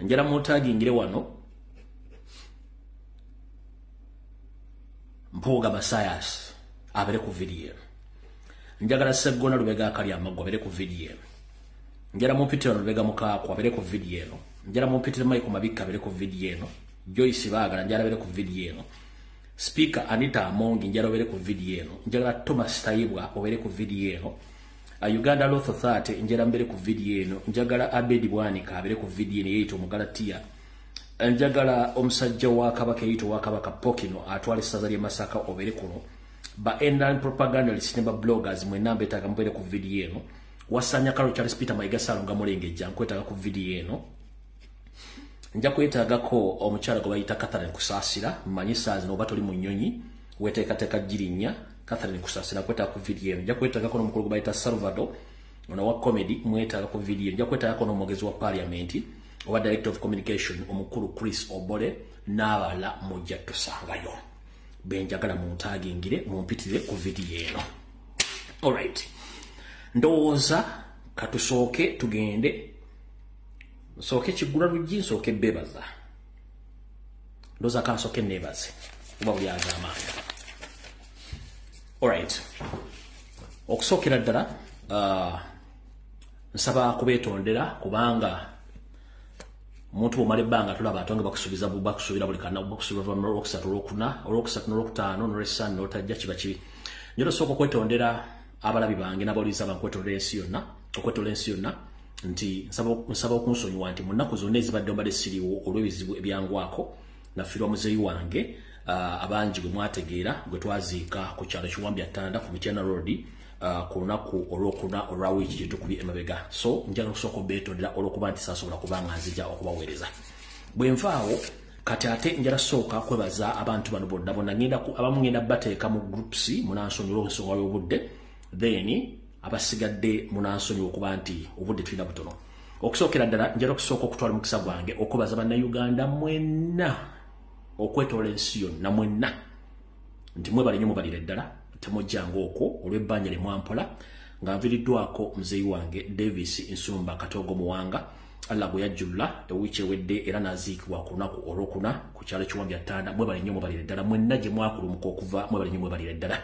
Njala muntagingire wano Mpuuga Masayas abere ku video eno. Njagala Seggona Lubega akali amaggwa abere ku video eno. Njala mumpitire Lubega Mukaakwa abere ku video eno. Njala mumpitire Michael Mabika abere ku video eno. Joyce Bagala njala abere ku video eno. Speaker Anita Amongi njala obere ku video eno. Njagala Thomas Tayibwa obere ku video eno. Uganda Law Authority njala mbere ku video eno. Njagala Abedi Bwanika abere ku video eno yeyita Omugalatia. Njagala omusajja wa Kabaka yeyita wa Kabaka Pokino atwala essaza ly'e Masaka obere kuno. Ba NRM propagandalists ne ba bloggers mwenna mbeetaaga mubeere ku video eno. Wasanya Karo Charles Peter Mayiga Ssalonga Mulengejja nkwetaaga ku video eno. Nja kwetaagako omukyala gwe bayita Catherine Kusaasira, mmanyi saa zino oba toli mu nnyonyi weteekateeka girinnya. Catherine Kusaasira nkwetaaga ku video eno. Nja kwetaagako n'omukulu gwe bayita Salvador ono wa comedy, mwetaaga ku video eno. Nja kwetaagako n'omwogezi wa parliament oba director of communication omukulu Chris Obole n'abalala mujja tusangayo. Benjagala muntagingire mumpitire ku video eno. Alright. Ndowooza katusooke tugende. Nsooke kigula luggi, nsooke bebaza. Ndowooza kansooke neebaze kuba buli agamba. Alright. Okusookera ddala nsaba kubeetondera kubanga omuntu bw'omala ebbanga tulaba ate nga bakusuubiza bakusuubira buli kana, bakusuubira va olwokusatu, olwokuna, olwokusatu n'olwokutaano n'olwessaano n'otajja, kiba kibi. Njala osooka okwetondera abalabi bange n'abawuliriza bange, okwetondera ensi yonna, okwetondera ensi yonna nti nsaba okunsonyiwa nti mu nnaku zonna ezibadde mbadde siriiwo olw'ebizibu ebyangwako. Nafiirwa muzeeyi wange abangi gwe mwategeera, gwe twaziika ku kyalo Kiwambya Ttanda ku Mityana Road ku lunaku olwokuna olwa wiiki gye tukubye emabega. So njagala okusooka obeetondera olw'okuba nti saasobola kuba nga nzija okubaweereza. Bwe nvaawo kati ate njala sooka kwebaza abantu bano bonna bonna. Abamu ngenda bateeka mu groups, munansonyiwa olw'ensonga y'obudde, then abasigadde munansonyiwa okuba nti obudde tulina butono. Okusookera ddala njala okusooka okutwala omukisa gwange okwebaza Bannayuganda mwenna okwetoola ensi yonna mwenna nti mwebale nnyo, mubalire ddala, temujjanga okwo olw'ebbanja lye mwampola nga nviriddwako muzeeyi wange Davis Nsumba Katoogo Muwanga, Allah gwe yajjulula ewiiki ewedde era n'aziikibwa ku lunaku olwokuna ku kyalo Kiwambya Ttanda. Mwebale nnyo, mubalire ddala mwenna gye mwakulumuka okuva, mwebale nnyo, mwebalire ddala.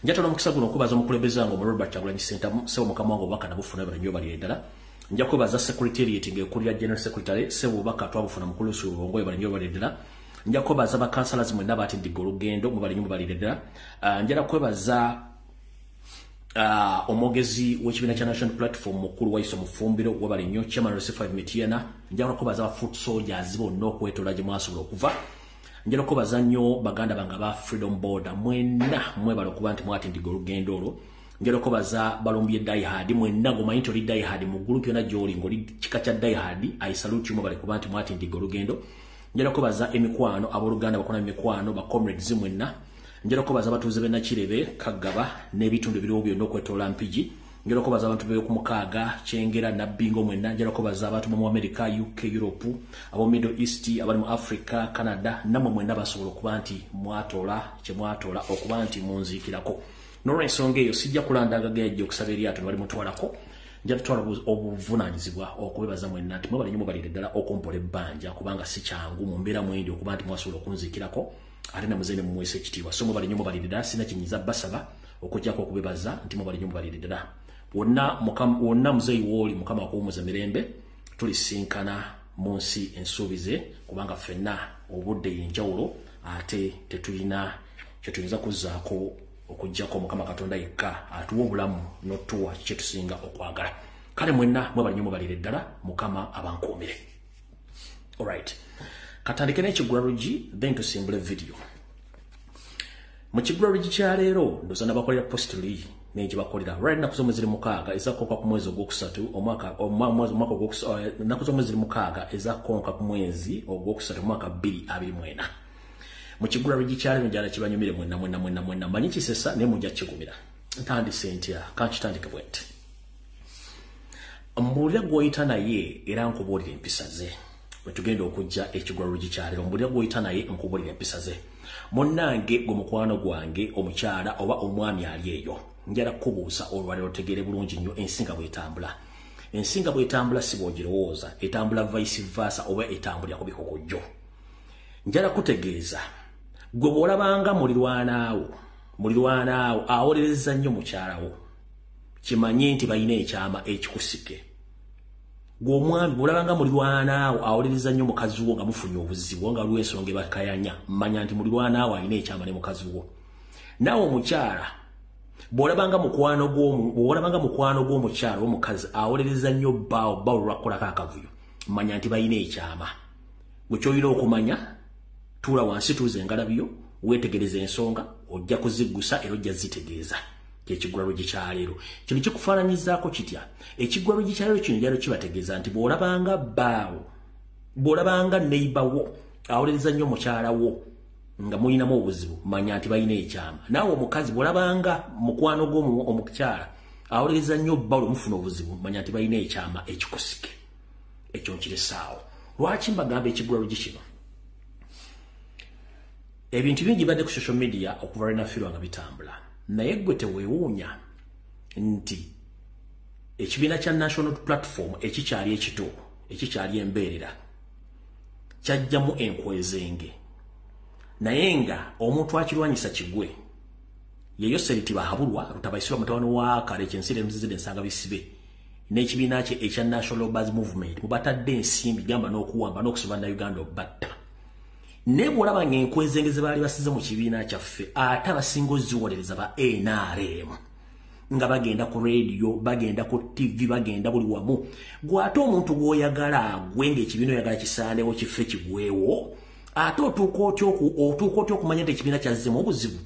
Njatwala omukisa guno okwebaza omukulembeze wange omu Robert Kyagulanyi Ssentamu, ssebo mukama wange obubaka nabufuna, mwebale nnyo, mwebalire ddala. Nja kwebaza secretariat ng'ekulira general secretary, ssebo obubaka twabufuna, mukulu Lusuubongo, mwebale nnyo, mwebalire ddala. Nja kwebaza bakansalazi mwenna baatiddigga olugendo, mwebale nnyo, mwebalire ddala. Njala kwebaza omwogezi w'ekibiina kya National Platform mukulu Waiso Mufumbiro, webale nnyo, chairman C5 Mityana. Njagala kwebaza ba foot soldiers bonna okwetoola gye mwasobola okuva. Njagala kwebaza nnyo baganda bange aba Freedom Border mwenna, mwebale okuba nti mwatindiga olugendo olwo. Njagala kwebaza balumbye diehard mwenna, ng'omanyi nti oli diehard mu group yonna gy'oli, ng'oli kika kya diehard, I salute you, mwebale kuba nti mwatindiga olugendo. Njagala kwebaza emikwano, abooluganda bakona emikwano, ba comrades mwenna. Njagala kwebaza abatuuze b'e Nakirebe, Kaggaba n'ebitundu ebiriwo byonna okwetoola Mpigi. Njagala kwebaza abantu b'oku Mukaaga, Kyengera, Nabbingo mwenna. Njagala kwebaza abantu mu America, UK, Europe, abo Middle East, abali mu Africa, Canada, nammwe mwenna basobola okuba nti mwatoola kye mwatoola okuba nti munziikirako. N'olwensonga eyo sijja kulandanga gajja okusaba eryato ne balimutwalako. Nja tutwala obuvunaanyizibwa okubebaza mwenna nti mwebale nnyo, mubalire ddala okumpola ebbanja, kubanga si kyangu mu mbeera mwendi okuba nti mwasobola okunziikirako ate namuzeeyi ne mumuweesa ekitiibwa. So mwebale nnyo, mubalire ddala. Sina kyenyinza basaba okuggyako okubebaza nti mwebale nnyo, mubalire ddala wonna. Wonna muzeeyi wooli, Mukama akuwumuza mirembe, tulisinkana mu nsi ensuubize, kubanga ffenna obudde yenjawulo ate tetulina kyetuyinza kuzzaako okuggyako Mukama Katonda yekka atuwa obulamu n'otuwa kyetusinga okwagala. Kale mwenna mwebale nnyo, mubalire ddala, Mukama abankuumire. Alright, katandike n'ekigula luggi, then tusimbule video. Mu kigula luggi kya leero ndowooza nabakolera post li nengibakolera right. Ennaku z'omwezi 6 ezakonka ku mwezi ogwokusatu omwaka, ennaku z'omwezi 6 ezakonka ku mwezi ogwokusatu omwaka 2024. Mu kigula luggi kya leero njala kibanyumire mwenna mwenna mwenna mwenna. Manyi kisesa naye mujja kigumira. Ntandise ntya? Kankitandike bwe nti: mbuulira gw'oyita naye era nkubuulira empisa ze. Bwe tugenda okujja ekigula luggi kya leero, mbuulira gw'oyita naye nkubuulira empisa ze. Munnange, gwe mukwano gwange omukyala oba omwami ali eyo, njala kukubuuza olwaleero otegeere bulungi nnyo ensi nga bwetambula. Ensi nga bw'etambula si bw'ogirowooza, etambula vice versa oba etambulira ku bikokojjo. Njala kutegeeza gwe bw'olabanga mulirwanaawo awolereza nnyo mukyalawo, kimanye nti balina ekyama ekikusike. Gwe omwami bw'olabanga mulirwanaawo awolereza nnyo mukazi wo nga mufunye obuzibu nga lw'ensonga ebakayanya, manya nti mulirwanaawo alina ekyama ne mukazi wo. Naawe omukyala bw'olabanga mukwano gw'omukyala omukazi awolereza nnyo bbaawo lwakukolako akavuyo, manya nti balina ekyama. Gwe ky'olina okumanya, tuula wansi, tuuza engalabyo, weetegereza ensonga, ojja kuziggusa era ojja zitegeeza. Kyekigwalwogi kyaleero kino kikufaananyizaako kitya? Ekigwalwogi kyaleero kino njalo kibategeeza nti bw'olabanga bbaawo, bw'olabanga neighbor awolereza nnyo mukyala wo nga mulinamu obuzibu, manya nti balina ekyama. Naawe omukazi bw'olabanga mukwano gw'omukyala awolereza nnyo bba olwo mufuna obuzibu, manya nti balina ekyama ekikusike. Ekyo nkiresaawo. Lwaki mbagamba ekigwalwogi kino? Ebintu bingi bibadde ku social media okuva lwe nafiirwa nga bitambula, naye ggwe teweewuunya nti ekibiina kya National Platform ekikyali ekito, ekikyali embeerera, kyajjamu enkwezenge, naye nga omuntu akirwanyisa kigwe ye Yoseri Tibahabulwa Rutabaisirwa mutabani wa Kalekye Ensire Emuzizire Ensanga Bisibe n'ekibiina kye ekya National Buzz Movement mubatadde ensimbi gamba n'okuwamba n'okusoba Bannayuganda obbatta. Naye bw'olaba ng'enkwezenge ze baali basize mu kibiina kyaffe ate abasinga oziwolereza ba NRM nga bagenda ku radio, bagenda ku TV, bagenda buli wamu, gwe ate omuntu gw'oyagala agwe ng'ekibiina oyagala kisaanewo kife kigwewo, ate otuuka otya okumanya nti ekibiina kyazzemu obuzibu,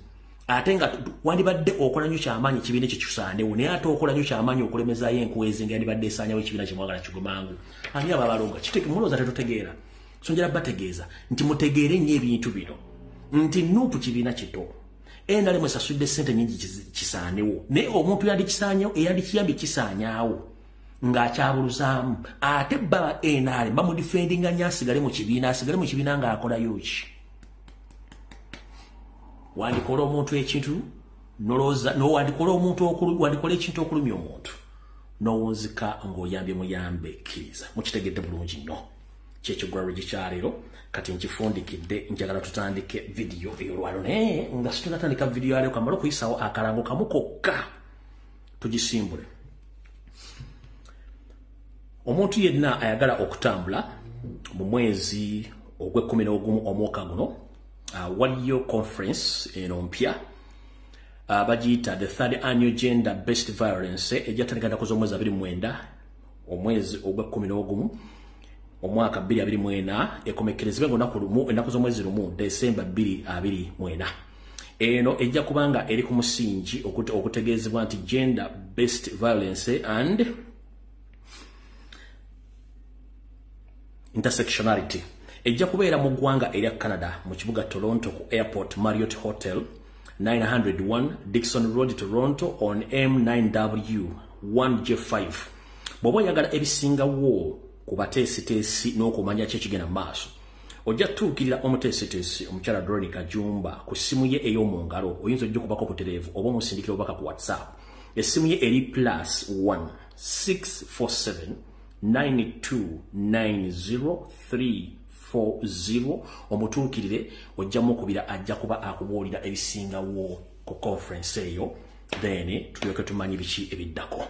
ate nga wandibadde okola nnyo kyamaanyi ekibiina ekyo kisaanewo, naye ate okola nnyo kyamaanyi okulemezaayo enkwezenge yandibadde esaanyawo ekibiina kyemwagala kigwe mangu. Ani abo abalonga? Mulowooza tetutegeera? So njala bategeeza nti mutegeere nnyo ebintu bino nti NUP kibiina kito, NRM esasudde ssente nnyingi kisaanewo, naye omuntu yandikisaanyewo eyandikiyambye kisaanyaawo ng'akyabuluzaamu, ate baba NRM bamudifendinga nnyo asigale mu kibiina, asigale mu kibiina ng'akolayo ki? Wandikola omuntu ekintu nolowooza, wandikola omuntu wandikola ekintu okulumya omuntu n'owunzika ng'oyambye muyambe. Kkiriza mukitegedde bulungi nnyo. Kyekigwalwogi kyaleero kati nkifundikidde. Njagala tutandike vidiyo ey'olwaleero, naye nga situnatandika vidiyo yaleero kamala okuyisawo akalango kamu kokka tugisimbule. Omuntu yenna ayagala okutambula mu mwezi ogw'e11 omwaka guno, waliyo conference eno mpya, bagiyita the third annual gender based violence, ejjatandika nnaku z'omwezi 29 omwezi ogw'e11 omwaka 2024, ekomekerezebwe ng'olunaku lumu ennaku z'omwezi 1 Desemba 2024. Eno ejja kubanga eri ku musingi okutegeezebwa nti gender based violence and intersectionality. Ejja kubeera mu ggwanga erya Canada mu kibuga Toronto ku Airport Marriott Hotel, 901 Dixon Road, Toronto on M9W 1J5. Bw'oba oyagala ebisingawo ku bateesiteesi n'okumanya ki ekigenda mu maaso, ojja tuukirira omuteesiteesi omukyala Veronica Jumba ku ssimu ye ey'omu ngalo. Oyinza ojja okubako butereevu oba omusindikira obubaka ku WhatsApp. Essimu ye eri +1 647 92903 40. Omutuukirire, ojja mukubira, ajja kuba akubuulira ebisingawo ku conference eyo, then tulyoke tumanye biki ebiddako.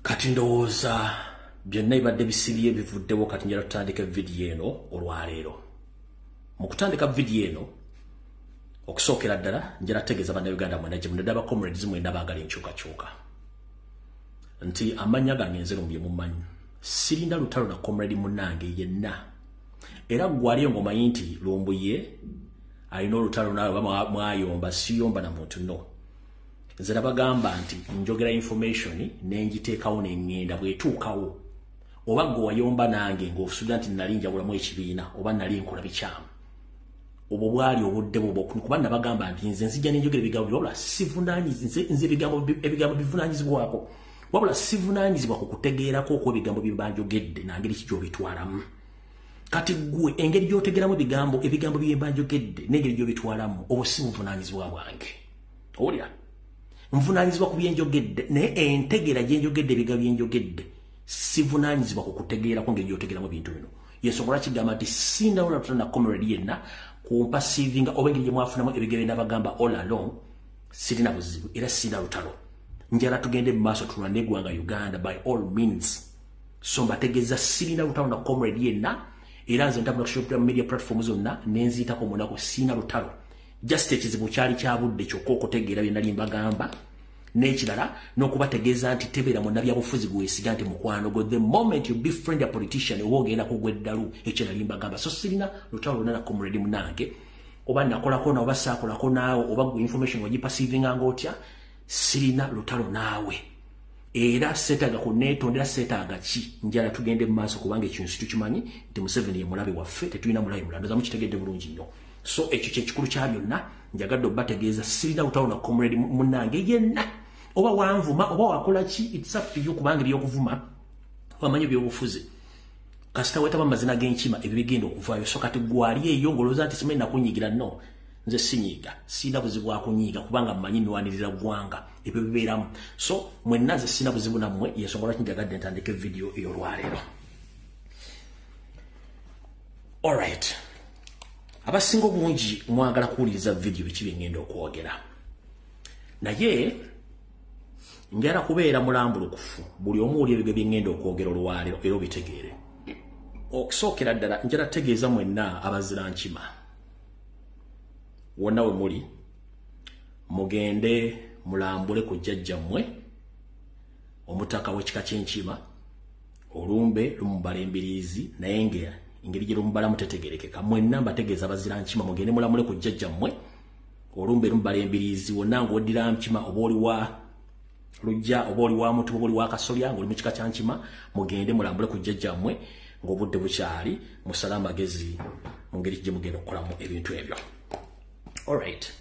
Kati ndowooza byonna bibadde bisibye bivuddewo. Kati njala tutandika vidiyo eno olwaleero. Mu kutandika vidiyo eno, okusookera ddala njala tegeeza Bannayuganda mwenna gye munadde, aba comrades mwenna baagala enkyukakyuka, nti amannya gange nze Lumbuye mumanyi, sirinda lutalo na comrade munnange yenna. Era gwaliyo ng'omanyi nti Lumbuye alina olutalo naawe mwayomba, siyomba na muntu. No, nze nabagamba nti njogera information nenjiteekawo neŋŋenda bwetuukawo. Oba gwe wayomba nange ng'osuubira nti nali njawulamu ekibiina oba nali nkola bikyamu, obwo bwali obudde bubwo, kuba nabagamba nti nze nzijja nenjogera ebigambo, wabula nze ebigambo bivunaanyizibwako, wabula sivunaanyizibwa ku kutegeerako okw'ebigambo bye banjogedde nangeri ki gy'obitwalamu. Kati ggwe engeri gy'otegeramu ebigambo bye banjogedde n'engeri gy'obitwalamu, obwo si buvunaanyizibwa bwange. Owulira Nvunaanyizibwa ku byenjogedde, naye entegeera gyenjogedde, ebiga byenjogedde, sivunaanyizibwa ku kutegeerako ngeri gyotegeeramu ebintu bino. Yensonga lwaki gamba nti sirina lutalo na comrade yenna kumpa sivinga oba engeri gye mwafunamu ebigere nabagamba all along. Sirina buzibu era sirina lutalo. Njala tugende mu maaso, tulwane eggwanga Uganda by all means. So mbategeeza, sirina lutalo na comrade yenna, era nze ntambula ku social media platform zonna nenziyitako munaku, sirina lutalo. Just ekizibu kyali kya budde kyokka okutegeera bye nali mbagamba. N'ekirala n'okubategeeza nti tebeera munnabyabufuzi gwesiga nti mukwano gwo. The moment you befriend a politician, oba ogenda kugwa eddalu. Ekyo nali mbagamba. So sirina lutalo lwonna na comrade munange, oba nakolako na oba saakolako naawe, oba gwe information wagiperceivinga ng'otya, sirina lutalo naawe era seetaaga kuneetondera, seetaaga ki. Njala tugende mu maaso, kubanga ekintu si tukimanyi nti Museveni ye mulabe waffe, tetulina mulabe mulala. Ndoza mukitegedde bulungi nnyo. So ekyo kyekikulu kya byonna njagadde obbategeeza, sirina lutalo na comrade munnange yenna. Oba wanvuma oba wakola ki, it's up to you, kubanga ebyokuvuma wamanyi ebyobufuzi, kasita wetaba mazina g'enkima ebyo bigenda okuvaayo. So kati gwali eyo ng'olowooza nti simanyi nakunyigira, no, nze sinyiiga, sirina buzibu bwakunyiiga kubanga mmanyi nwanirira ggwanga, ebyo bibeeramu. So mwenna nze sirina buzibu nammwe. Yensonga lwaki njagadde ntandike vidiyo ey'olwaleero. Alright, abasinga obungi mwagala kuwuliriza vidiyo biki byengenda okwogera, naye njala kubeera mulambulukufu, buli omu wuli ebyo byengenda okwogera olwaleero era obitegeere. Okusookera ddala njala tegeeza mwenna abazira nkima wonna we muli, mugende mulambule ku jjajjammwe omutaka w'ekika ky'enkima. Olumbe lumubala embiriizi, naye nga engeri gye lumubalamu tetegerekeka. Mwenna mbategeeza abazira nkima, mugende mulamule ku jjajjammwe, olumbe lumubala embiriizi. Wonna ng'oddira nkima, oba oli wa lujja, oba oli wa mutu, oba oli wa kasolya, ng'oli mu kika kya nkima, mugende mulambule ku jjajjammwe ng'obudde bukyali, musale amagezi mu ngeri gye mugenda okukolamu ebintu ebyo. Alright,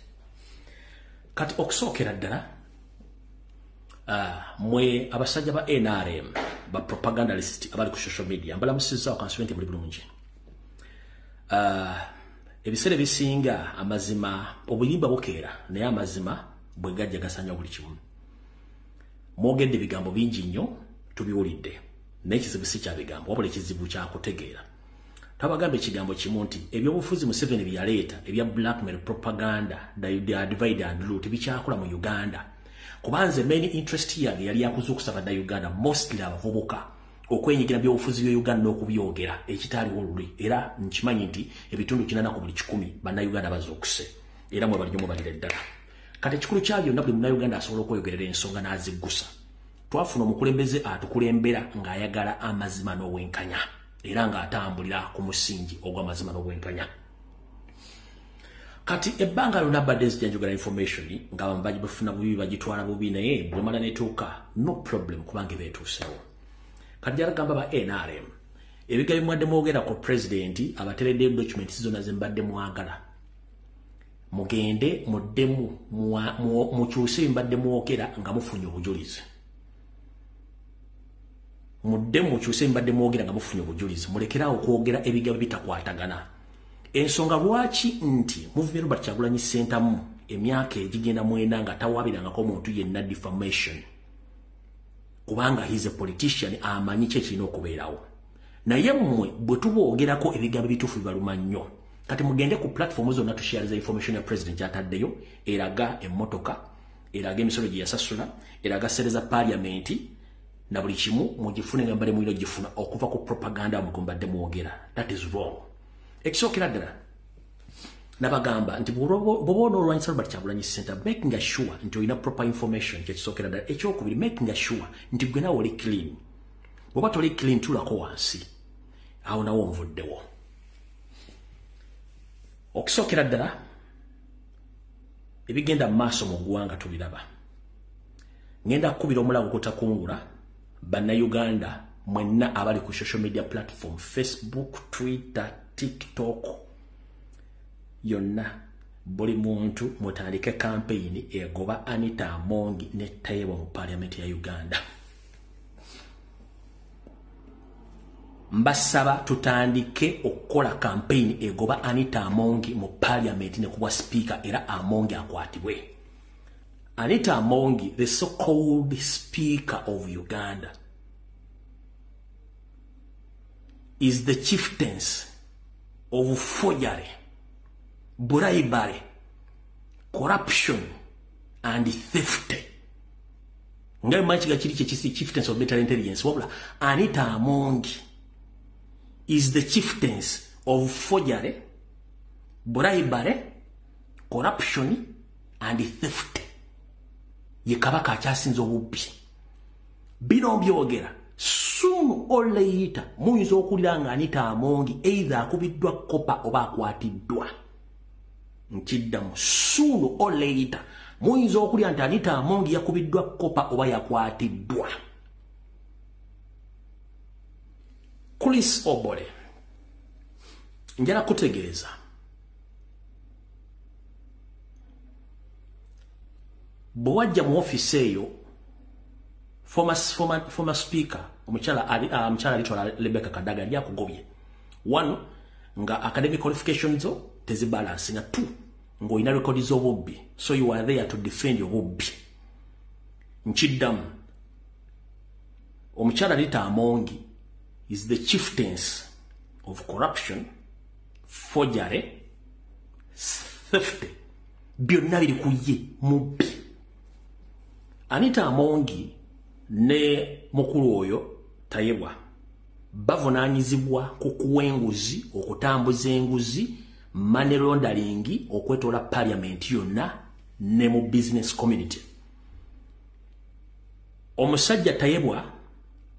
kati okusookera ddala, mwe abasajja ba NRM, ba propagandalist abali ku social media, mbalamusizza, okansube nti muli bulungi. Ebiseera ebisinga amazima, obulimba bukeera, naye amazima bwe gajja gasanya buli kimu. Mwogedde ebigambo bingi nnyo, tubiwulidde, naye ekizibu si kya bigambo, wabula ekizibu kyakutegeera. Twabagamba ekigambo kimu nti ebyobufuzi Museveni bye yaleeta ebya blackmail, propaganda, divide and rule, tebikyakola mu Uganda, kubanze main interest yange yali yakuzuukusa Bannayuganda, mostly abavubuka, okwenyigira byobufuzi bya Uganda n'okubyogera, ekitaaliwo luli. Era nkimanyi nti ebitundu 80 ku buli 100 Bannayuganda bazuukuse, era mwe balinyo mubalira ddala. Kati ekikulu kya byonna, buli Munnayuganda asobola okweyogerera ensonga n'aziggusa. Twafuna omukulembeze atukulembera ng'ayagala amazima n'obwenkanya, era ng'atambulira ku musingi ogw'amazima n'obwenkanya. Kati ebbanga lyonna badde nzija information nga abantu bagifuna bubi, bagitwala bubi, naye bwemala netuuka, no problem, kubanga ebeetuusewo. Kati jalagamba ba NRM, ebiga bimwadde mwogera ku president, abatereddeyo documents zonna ze mbadde mwagala, mugende muddemu mukyuse bye mwogera nga mufunye obujulizi. Muddemu mukyuse mbadde mwogera nga mufunye obujulizi, mulekeraawo okwogera ebigambo bitakwatagana. Ensonga lwaki nti movement Robert Kyagulanyi Ssentamu emyaka egigenda 90 nga tawabirangako omuntu yenna defamation, kubanga he's a politician, amanyi ki ekirina okubeerawo. Naye mmwe bwe tuboogerako ebigambo ebituufu bibaluma nnyo. Kati mugende ku platform zonna tushariza information ya president gyataddeyo, eraga emmotoka, eraga emisolo gye yasasula, eraga sente za parliament na buli kimu, mugifune nga mbadde mulina ogifuna okuva ku propaganda mwe mbadde mwogera. That is wrong. Ekisookera ddala nabagamba nti bw'oba onoolwanyisa Robert Kyagulanyi Ssentamu, making sure nti olina proper information, kyekisookera ddala. Ekyokubiri, making sure nti gwe naawe oli clean. Bw'oba toli clean, tulako wansi awo, nawo nvuddewo. Okusookera ddala, ebigenda mu maaso mu ggwanga tubiraba. Ngenda kukubira omulago gutakungula Bannayuganda mwenna abali ku social media platform, Facebook, Twitter, TikTok, yonna, buli muntu mutandike campaign egoba Anita Amongi ne Tayebwa mu parliament ya Uganda. Mbasaba tutandike okukola campaign egoba Anita Amongi mu parliament ne kubwa speaker, era Amongi akwatibwe. Anita Among, the so-called Speaker of Uganda, is the chieftains of forgery, bribery, corruption, and theft. Nga machiga chiri chechisi chieftains of better intelligence. Wabula, Anita Among is the chieftains of forgery, bribery, corruption, and theft. Ye kabaka akyasinze obubbi. Bino mbyogera. Soon or later, muyinza okuwulira nga Anita Among either akubiddwa kopa oba akwatiddwa. Nkiddamu, soon or later, muyinza okuwulira nti Anita Among yakubiddwa kopa oba yakwatiddwa. Chris Obore, njala kutegeeza. Bwe wajja mu ofiisi eyo, former speaker, omukyala alitwala Rebecca Kadaga yali akugobye. One, nga academic qualifications zo tezibalance, nga two, ng'olina record z'obubbi, so you are there to defend obubbi. Nkiddamu, omukyala Anita Among is the chieftains of corruption, forgery, theft. Byonna biri ku ye, mubbi. Anita Among ne mukulu oyo Tayebwa bavunaanyizibwa ku kuwa enguzi, okutambuza enguzi, money laundering, okwetoola parliament yonna ne mu business community. Omusajja Tayebwa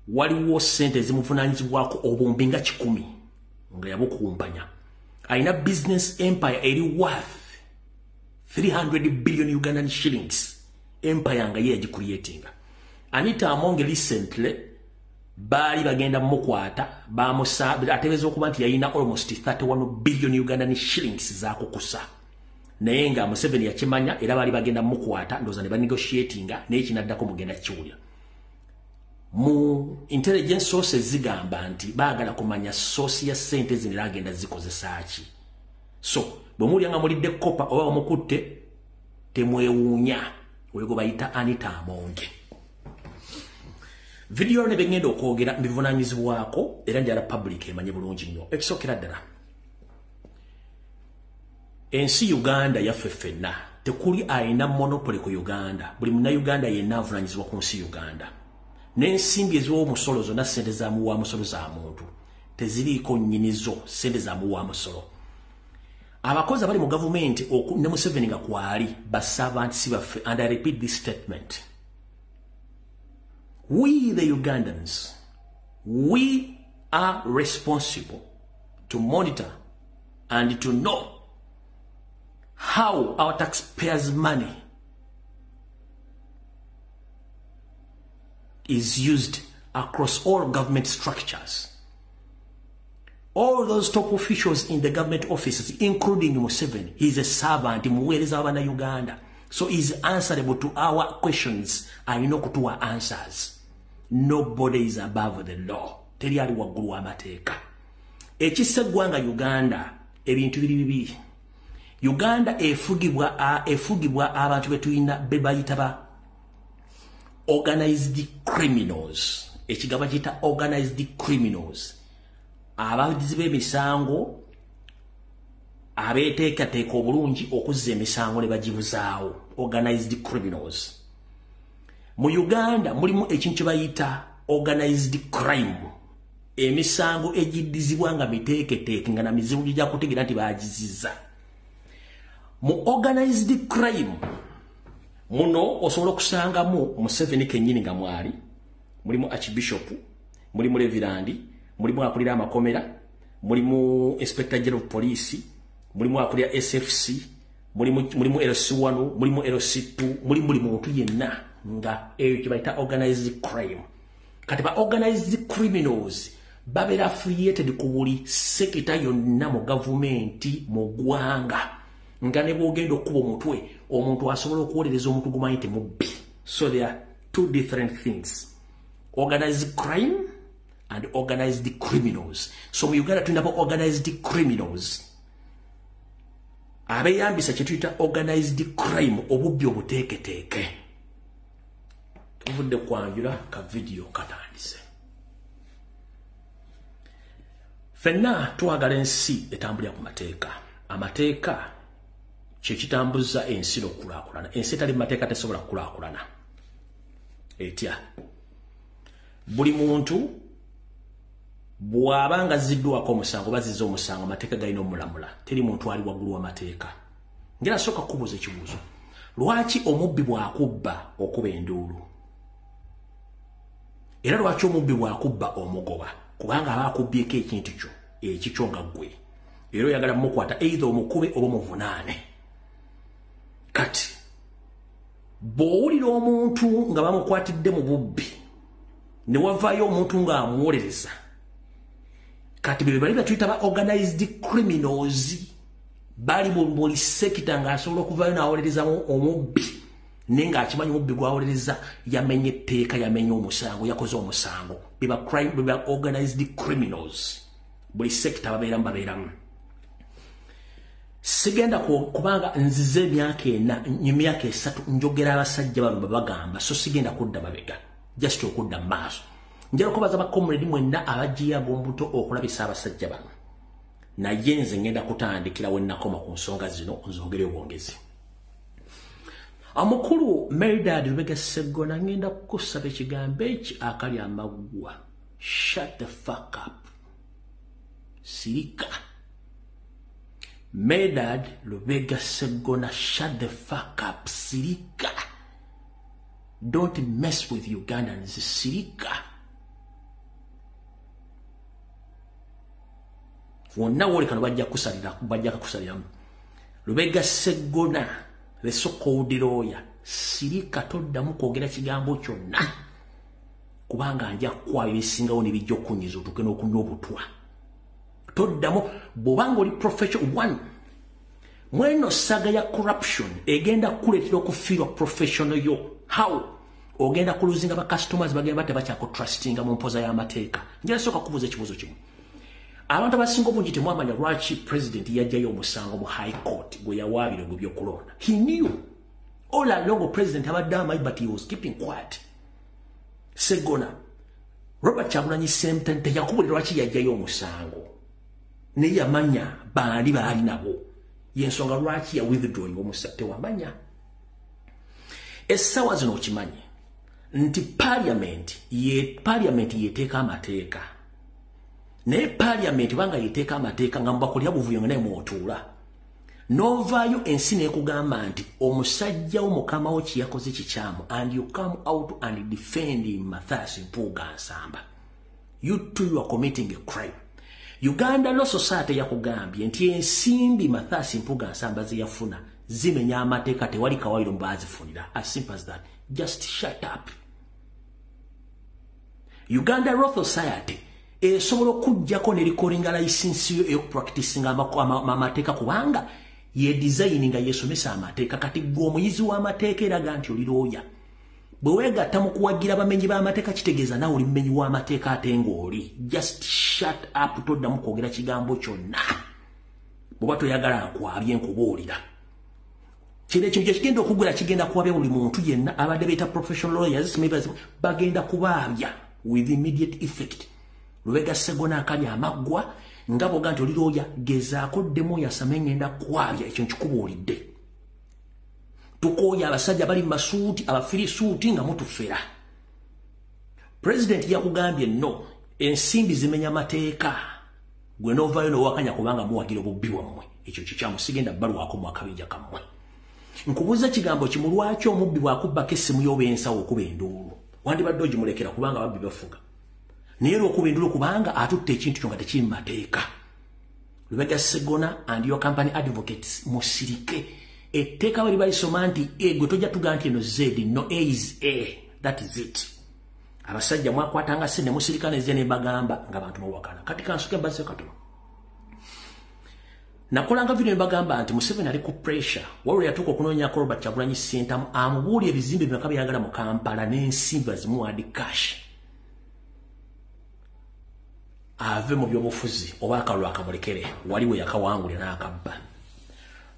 waliwo ssente ezimuvunaanyizibwako obuwumbi nga 100 nga yabukumpanya. Alina business empire eri worth 300 billion Ugandan shillings. Empire nga ye yagicreatinga. Anita Among recently baali bagenda mukwata, atebeeza okuba nti yalina almost 31 billion Ugandan shillings zakukusa. Naye nga Museveni yakimanya era baali bagenda mukwata, ndowooza ne banegotiatinga, naye kinaddako mugenda kiwulira. Mu intelligence sources zigamba nti baagala kumanya source ya ssente zino era agenda zikozesa ki. So bwe mulya nga mulidde kopa oba omukutte, temwewuunya. Oyo gwe bayita Anita Among. Video ne bengenda okwogera mbivunaanyizibwako era njala public emanye bulungi nnyo. Ekisookera ddala, ensi Uganda yaffe ffenna, tekuli alina monopoly ku Uganda. Buli munnayuganda yenna avunaanyizibwa ku nsi Uganda. N'ensimbi ez'omusolo zonna ssente za muwa musolo za muntu, teziriiko nnyinizo, ssente za muwa musolo. Abakozi abali mu gavumenti ne Museveni nga kwali ba servants baffe, and I repeat this statement. We the Ugandans, we are responsible to monitor and to know how our taxpayers' money is used across all government structures. All those top officials in the government offices, including Museveni, he's a servant, muweereza wa Uganda. So he's answerable to our questions. Alina okutuwa answers. Nobody is above the law. Teri ali waggulu w'amateeka. Ekissa eggwanga Uganda, ebintu biri bibiri. Uganda efugibwa abantu betulina be bayita ba organized criminals. Ekigaba kiyita organized criminals. Abavuzi b'emisango abeeteekateeka obulungi okuzza emisango ne bagibuzaawo. Organized criminals. Mu Uganda mulimu ekintu kye bayita organized crime. Emisango egiddizibwa nga miteeketeeke nga na mizibu gijja kutegeera nti baagizizza. Mu organized crime muno osobola okusangamu Museveni kennyini nga mwali, mulimu Archbishop, mulimu Reverend, mulimu akulira amakomera, mulimu Inspector General of Police, mulimu akulira SFC, mulimu LC1, mulimu LC2, mulimu buli muntu yenna nga eyo kye bayita organized crime. Kati ba organized criminals babeera affiliated ku buli sekita yonna mu gavumenti mu ggwanga, nga ne bw'ogenda okuba omutwe omuntu asobola okuwolereza omuntu gumanyi temubbi. So there are two different things: organized crime and organized criminals. So mu Uganda tulina organized criminals. Abeyambisa kye tuyita organized crime, obubbi obuteeketeeke. Tuvudde kwanjula ka vidiyo katandise. Ffenna twagala ensi etambulira ku mateeka. Amateeka kye kitambuza ensi n'okukulaakulana. Ensi etali mu mateeka tesobola kukulaakulana. Etya? Buli muntu bw'aba nga azziddwako omusango bazizza omusango, amateeka galina omulamula. Teri muntu ali waggulu w'amateeka. Ngera sooka kubuuza ekibuuzo. Lwaki omubbi bw'akubba okuba enduulu? Era lwaki omubbi bw'akubba omugoba? Kubanga aba akubbyeko ekintu kyo ekikyo nga ggwe. Era oyagala mukwata either omukube oba omuvunaane. Kati bw'owulira omuntu nga bamukwatidde mu bubbi ne wavaayo omuntu ng'amuwolereza, kati be bali batuyita ba organized criminals, bali mu buli sekita ng'asobola okuvaayo n'awolerezamu omubbi, naye ng'akimanyi omubbi gw'awolereza yamenye etteeka, yamenye omusango, yakoze omusango. Be ba organized criminals. Buli sekita babeeramu. Sigenda kubanga nzize emyaka 4, emyaka 3 njogera abasajja bano babagamba, so sigenda kudda mabega, just okudda mu maaso. Njala okubaza bakomredi mwenna abagiyaga ombuto okulabisa abasajja bano. Naye nze ngenda kutandikira we nnakoma ku nsonga zino, nzongere obwongezi. Omukulu Medard Lubega Sseggona, ngenda kukusaba ekigambo eki akali amaggwa. Shut the fuck up. Sirika. Medard Lubega Sseggona, shut the fuck up. Sirika. Don't mess with Ugandans. Sirika. Wonna woolekano bajja kusaliramu. Lubega Sseggona, the so-called lawyer, sirika, toddamu kwogera kigambo kyonna, kubanga nja kukwayo ebisingawo ne bijja okunyiza otuuke n'okunywa obutwa. Toddamu, bw'obanga oli profession one mweno saga ya corruption egenda kukuleetera okufiirwa professional yo. How? Ogenda kuluzinga ba customers, bagenda bate bakyakutrustinga mu mpoza y'amateeka. Njala sooka kubuuza ekibuuzo kimu. Abantu abasinga obungi temwamanya lwaki president yajjayo omusango mu high court gwe yawaabira ogw'ebyokulonda. He knew all along president abadde amanyi, but he was keeping quiet. Sseggona, Robert Kyagulanyi Ssentamu teyakubulira lwaki yajjayo omusango, naye yamanya baali baali nabo. Yensonga lwaki ya withdrawing omusango, tewamanya. Essaawa zino okimanyi nti parliament yeteeka amateeka. Naye parliament banga yeteeka amateeka nga mubakolera buvuyo nga naye mwotuula. N'ovaayo ensi n'ekugamba nti omusajja wo mukama wo kye yakoze kikyamu, and you come out and defend Mathias Mpuuga Nsamba. You too, you are committing a crime. Uganda Law Society yakugambye nti ensimbi Mathias Mpuuga Nsamba ze yafuna zimenya amateeka, tewali kawayiro mu baazifunira. As simple as that. Just shut up. Uganda Law Society esobola okuggyako ne recording license yo ey'okupracticinga amateeka, kubanga ye design nga yesomesa amateeka. Kati gwe omuyizi w'amateeka eraga nti oli lawyer, bwe weegatta mu kuwagira abamenyi b'amateeka kitegeeza naawe oli mumenyi w'amateeka ate ng'oli. Just shut up, toddamu kwogera kigambo kyonna. Bw'oba toyagala nkwabye nkubuulira. Kino ekintu kye kigenda okugula kigenda kuwabya buli muntu yenna abadde beeta professional lawyers, bagenda kubaabya with immediate effect. Lubega Sseggona akali amaggwa nga bw'oga nti oli lawyer, gezaako ddemu oyasame, ngenda kwabya, ekyo nkikubuulidde. Tukooye abasajja bali mu masuuti, abafirisuuti nga mutufera. President yakugambye no, ensimbi zimenya mateeka, gwe n'ovaayo n'owakanya kubanga muwagira obubbi bwammwe. Ekyo kikyamu, sigenda bbalwako mu akabinja kammwe. Nkubuuza kigambo kimu, lwaki omubbi bw'akubbako essimu y'oba ensawo okuba enduulu? Wandibadde ogimulekera kubanga ababbi bafuga. Naye olw'okuba enduulu kubanga atutte ekintu kyo nga tekiri mu mateeka. Lubega Sseggona and your company advocates, musirike. Etteeka bwe libalisoma nti A, gwe tojja tugaa nti eno Z, no, A is A. That is it. Abasajja mwakwatanga ssente musirika ne ne bagamba nga bantu muwakana. Kati kansuke mbazze katono. Nakolanga video mbagamba nti Museveni ali ku pressure. Waliwo yatuuka okunoonyako Robert Kyagulanyi Ssentamu amubuulire ebizimbe bimeka byayagala mu Kampala n'ensimbi bazimuwadde cash. Ave mu byobufuzi oba akalulu akamulekere, wali we yakawangulira n'akabba.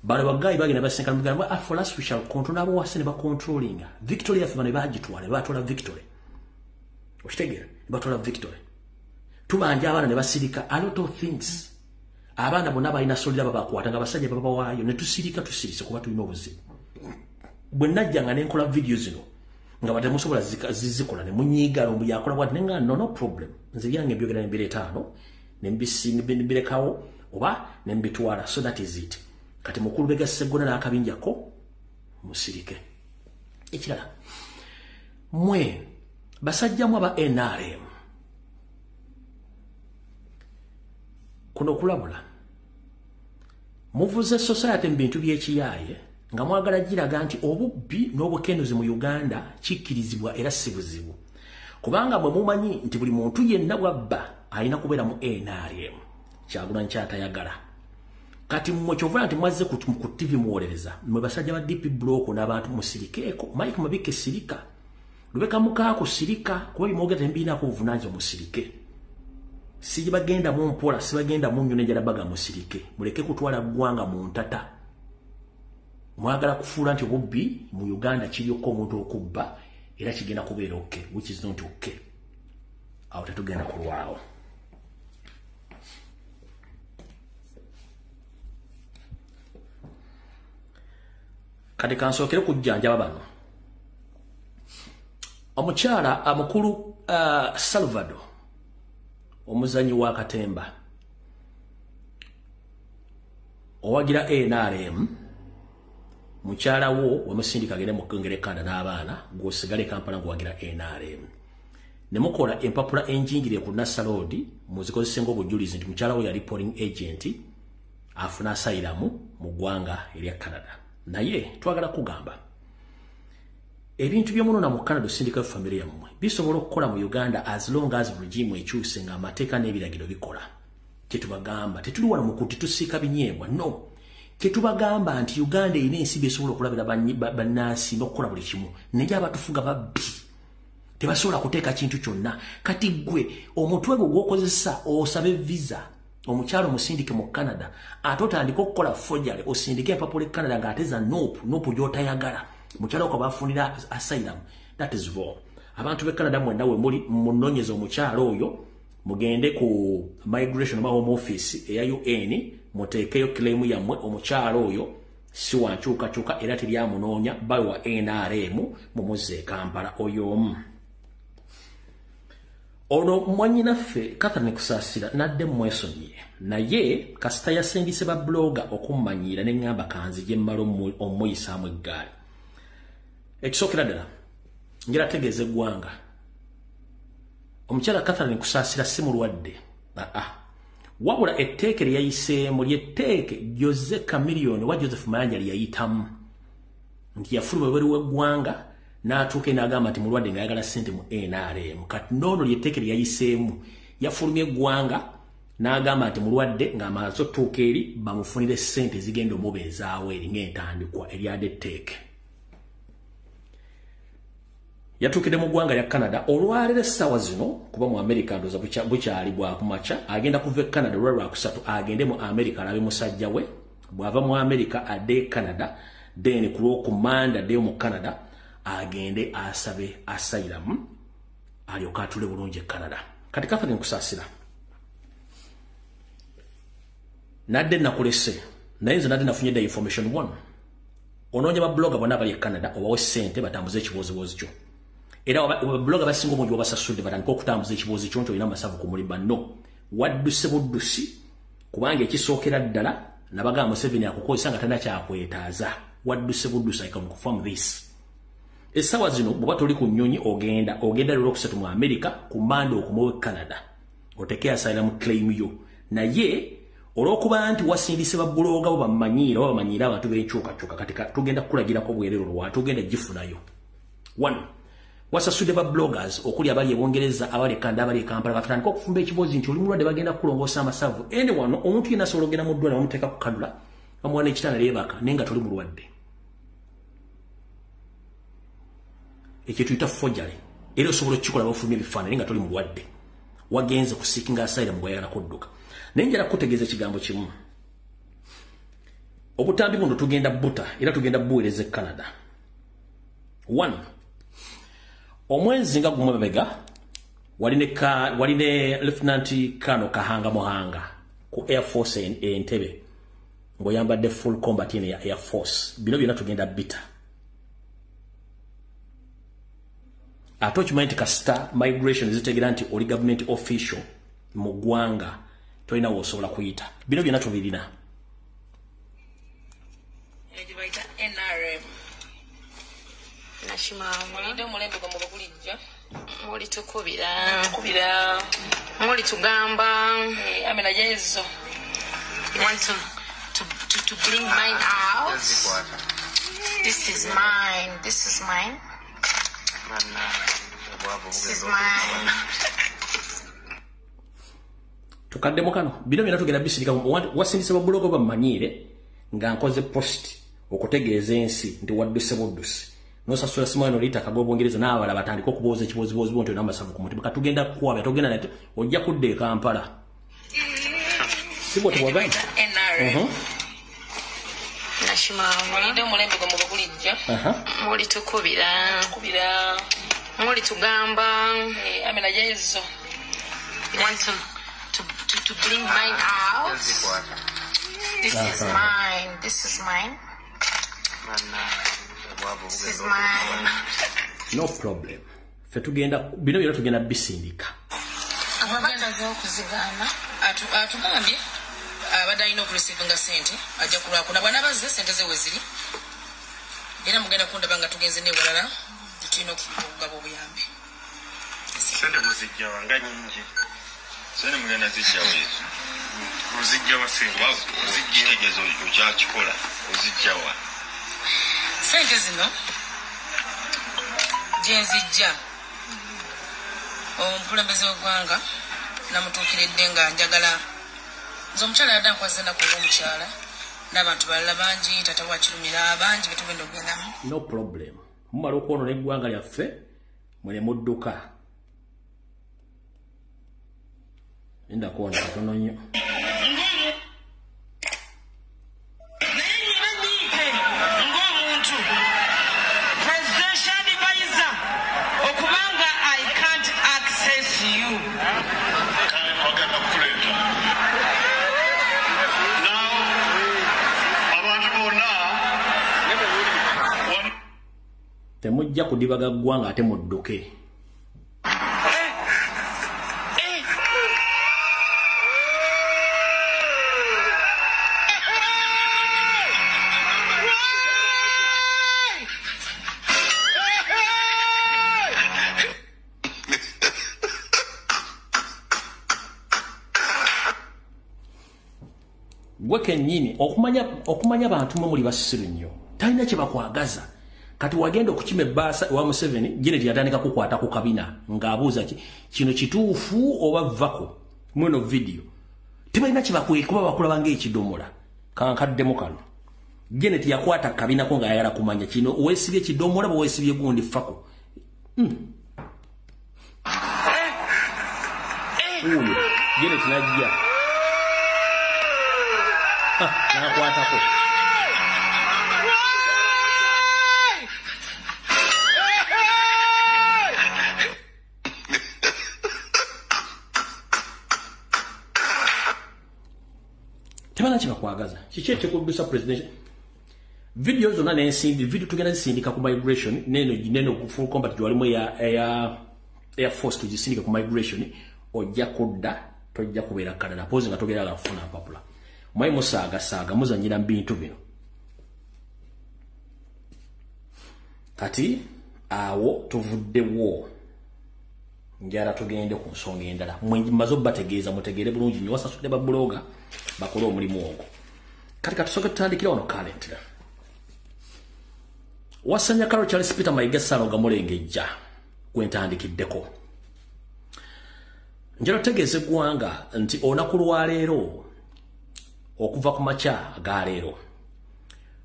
Bano bagayi bagenda basenkana mugamba for us we shall control abo wase ne ba controlling. Victory yaffe bano bagitwala, batwala victory. Okitegeera, batwala victory. Tubanja abaana ne basirika a lot of things. Abaana bonna balina solira babakwata nga basajja babawaayo ne tusirika tusirise kuba tulina obuzibu. Bwe najjanga ne nkola video zino nga batemusobola zizikola ne munyiiga ombu yakola bw'ati nenga no problem. Nze byange mbyogera ne mbireeta ne mbirekawo oba ne mbitwala, so that is it. Kati mukulu Lubega Sseggona n'akabinjako musirike. Ekirala, mwe basajja mwe aba NRM, kuno kulabula muvuze society mu bintu by'ekiyaaye nga mwagala giraga nti obubbi n'obukenuzi mu Uganda kikkirizibwa era si buzibu, kubanga mwe mumanyi nti buli muntu yenna bw'abba alina kubeera mu NRM. Kyagulanyi kyatayagala. Kati mmwe kyova nti mwazze ku TV muwolereza mmwe basajja ba DP Block n'abantu musirikeeko. Mike Mabike sirika, Lubega Mukaaku sirika, kuba bimwogera tembiinaako buvunaanyizibwa, musirike. Sibagenda mu mpola, sibagenda mu nnyo n'enjala baga, musirike. Muleke kutwala ggwanga mu ntata. Mwagala kufuula nti obubbi mu Uganda kiryokka omuntu okubba era kigenda kubeera okay, which is not okay. Awo tetugenda kulwawo. Kati kansookere kujjanjaba bano. Omukyala amukulu Salvador, omuzanyi wa Katemba, owagira NRM, mukyala wo wamusindika agende mu Ngerekanda n'abaana, gw'osigale Kampala ng'owagira NRM. Ne mukola empapula enjingirire ku Nasser Road, muzikozese ng'obujulizi nti mukyala wo yali polling agent afuna asylum mu ggwanga erya Canada. Naye twagala kugamba ebintu by'omunona mu Canada osindika family yammwe bisobola okukola mu Uganda as long as regime ekyuse nga amateeka n'ebiragiro bikola. Kyetubagamba tetuli wano mu kuti tusiika binyeebwa, no. Kyetubagamba nti Uganda erina ensimbi esobola okulabira bannansi n'okukola buli kimu, naye abatufuga babbi tebasobola kuteeka kintu kyonna. Kati ggwe omutwe gwo gw'okozesa osabe visa omukyalo musindike mu Canada, ate otandike okukola forgery osindike empapula e Canada ng'ate za NUP gy'otayagala, mukyalo ko bafunira asylum. That is wrong. Abantu b'e Canada mwenna we muli munoonyeze omukyalo oyo, mugende ku migration oba home office eya UN muteekeyo claim yammwe. Omukyalo oyo si wa nkyukakyuka era teryamunoonya, bawa NRM mumuzze e Kampala oyo omu. Ono mwannyinaffe Catherine Kusaasira nadde mmwesonyiye, naye kasita yasindise ba blogger okummanyiira ne ŋŋamba kanzije mmala omuyisaamu eggaali. Ekisookera ddala njala tegeeza eggwanga, omukyala Catherine Kusaasira si mulwadde, wabula etteeke lye yayiseemu ly'etteeke Jose Chameleone wa Joseph Mayanja lye yayitamu, nti yafuluma ebweru w'eggwanga n'atuuka n'agamba nti mulwadde ng'ayagala ssente mu NRM. Kati n'ono ly'etteeke lye yayiseemu, yafulumya eggwanga n'agamba nti mulwadde ng'amaze otuuka eri bamufunire ssente ezigenda omubeezaawo eri ng'entandikwa eryadde etteeke. Yatuukidde mu ggwanga lya Canada olwaleero essaawa zino, kuba mu America ndowooza bukyali bwakumakya, agenda kuva e Canada olwa Lwakusatu agende mu America alabe musajja we. Bw'ava mu America adde e Canada, then ku Lwokumanda addeyo mu Canada agende asabe asylum alyoke atule bulungi e Canada. Kati Catherine Kusaasira nadde nakulese, naye nze nadde nafunye dda information one. Onoonya ba blogger bonna abali e Canada obawe ssente batambuze ekibooziboozi kyo. Era ba blogger basinga obungi babasasudde batandike okutambuza ekiboozi kyo nti olina amasavu ku mulimba. No, wadduse buddusi, kubanga ekisookera ddala nabagamba Museveni akukozesa nga talina kyakwetaaza. Wadduse buddusi, I can confirm this. Essaawa zino bw'oba toli ku nnyonyi ogenda Lwokusatu mu America ku Mande okomewo e Canada oteeke asylum claim yo. Naye olw'okuba nti wasindise ba blogger bo bamanyiira oba bamanyiira abantu b'enkyukakyuka, kati tugenda kukulagirako bwerere olwa tugenda gifunayo. One, wasasudde ba bloggers okuli abali e Bungereza, abali e Canada, abali e Kampala, batandika okufumba ekiboozi nti oli mulwadde bagenda kukulongoosa amasavu. Ene wano omuntu yenna asobola okugenda mu ddwaliro bamuteeka ku cannula bamuwa n'ekitanda yeebaka naye nga toli mulwadde. Ekyo tuyita forgery, era osobola okukikola bafulumya ebifaananyi nga toli mulwadde, wagenze ku seeking asylum bw'oyagala kudduka. Naye njala kukutegeeza ekigambo kimu. Obutambi buno tugenda buta era tugenda buweereza e Canada. 1. Omwezi nga gumwe mabega waline Lieutenant Kano Kahanga Muhanga ku Air Force Entebbe ng'oyambadde full combat ya Air Force. Bino byonna tugenda bita. Ate okimanyi nti kasita migration zitegeera nti oli government official mu ggwanga tolina w'osobola kuyita. Bino byonna tubirina. NRM. Mulitukubira. Mulitugamba. You want to bring mine out? This is mine. This is mine. This is mine. Tukaddemu kano. Bino byonna tugenda bisirika. Wasindise babulogo bamanyire nga nkoze post okutegeeza ensi nti wadduse buddusi. Nosasula simu eno liyita akagoba Bungereza n'abalala batandika okubooza ekibooziboozi bo nti olina amasavu ku mutima. Katugenda kukwabya togenda nate ojja kudda e Kampala. Si bw'otyo bw'ogamba? Mulitukubira. Mulitugamba. You want to bring mine out? This is mine. This is mine. This is mine. No problem. Fe tugenda bino byonna tugenda bisindika. Atugambye abadde alina okureceivinga ssente ajja kulwako na bw'anaabazze ssente ze we ziri era mugenda kundaba nga tugenze n'ewalala tulina okugaba obuyambi. Ssente muzijjawa nga nnyingi. Ssente mugenda zijjawa ezo. Ozijjawa ssente. Ozijja okyakikola ozijjawa. Ssente zino gye nzijja omukulembeze w'eggwanga namutuukiridde nga njagala nze omukyala yadde ankwaza ennaku ng'omukyala n'abantu balala bangi tata wakirumira bangi betugenda okugendamu. No problem. Mumala okwonoona eggwanga lyaffe mwene mudduka. Linda kuona katono nnyo. Temujja kudibaga ggwanga ate mudduke. Gwe kennyini okumanya bantu mwe muli basiru nnyo talina kye bakwagaza. Kati wagenda okukima ebbaasa ewa Museveni, Janet yatandika kukwata ku kabina ng'abuuza kino kituufu oba vvako mweno video. Tebalina kye bakwekuba bakulaba ng'ekidomola. Kankaddemu kano. Janet yakwata kabinako ng'ayagala kumanya kino weesibye kidomola bwe weesibye gundi ffako. Oyo Janet n'ajja. N'akwatako. Tebana kibakwagaza. Kiki ekikuddusa president? Video zonna n'ensimbi, video tugenda zisindika ku migration, neno full combat gy'walimu ya Air Force tugisindika ku migration, ojja kudda, tojja kubeera Canada. Pozi nga togera kufuna mpapula. Mwayi musaagasaaga muzannyira mu bintu bino. Kati awo tuvuddewo. Njala tugende ku nsonga endala. Mmaze obbategeeza mutegeere bulungi nnyo wasasudde babuloga bakole omulimu ogwo. Kati katusooke tutandikire wano current. Wasanya Karol Charles Peter Mayiga Ssaalongo Mulengejja gwe ntandikiddeko. Njala otegeeza eggwanga nti olunaku lwaleero okuva ku makya aga leero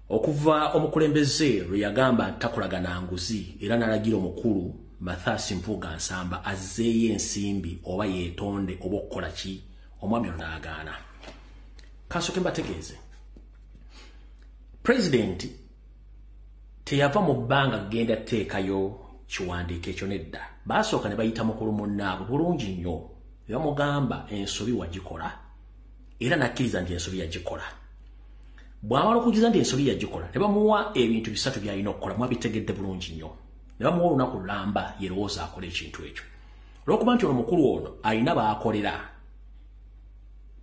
okuva omukulembeze lwe yagamba ntakolagana nguzi era n'alagira omukulu Mathias Mpuuga Nsamba azzeeyo ensimbi oba yeetonde oba okukola ki, omwami ono n'agaana. Kansooke mbategeeze. President teyava mu bbanga genda teekayo kiwandiiko ekyo nedda. Baasooka ne bayita mukulu munnaabwe bulungi nnyo, ne bamugamba ensobi wagikola, era n'akkiriza nti ensobi yagikola. Bw'amala okukkiriza nti ensobi yagikola, ne bamuwa ebintu bisatu by'alina okukola, mwabitegedde bulungi nnyo. Ne bamuwa olunaku lulamba yerowooza akola ekintu ekyo. Olw'okuba nti ono mukulu ono alina baakolera,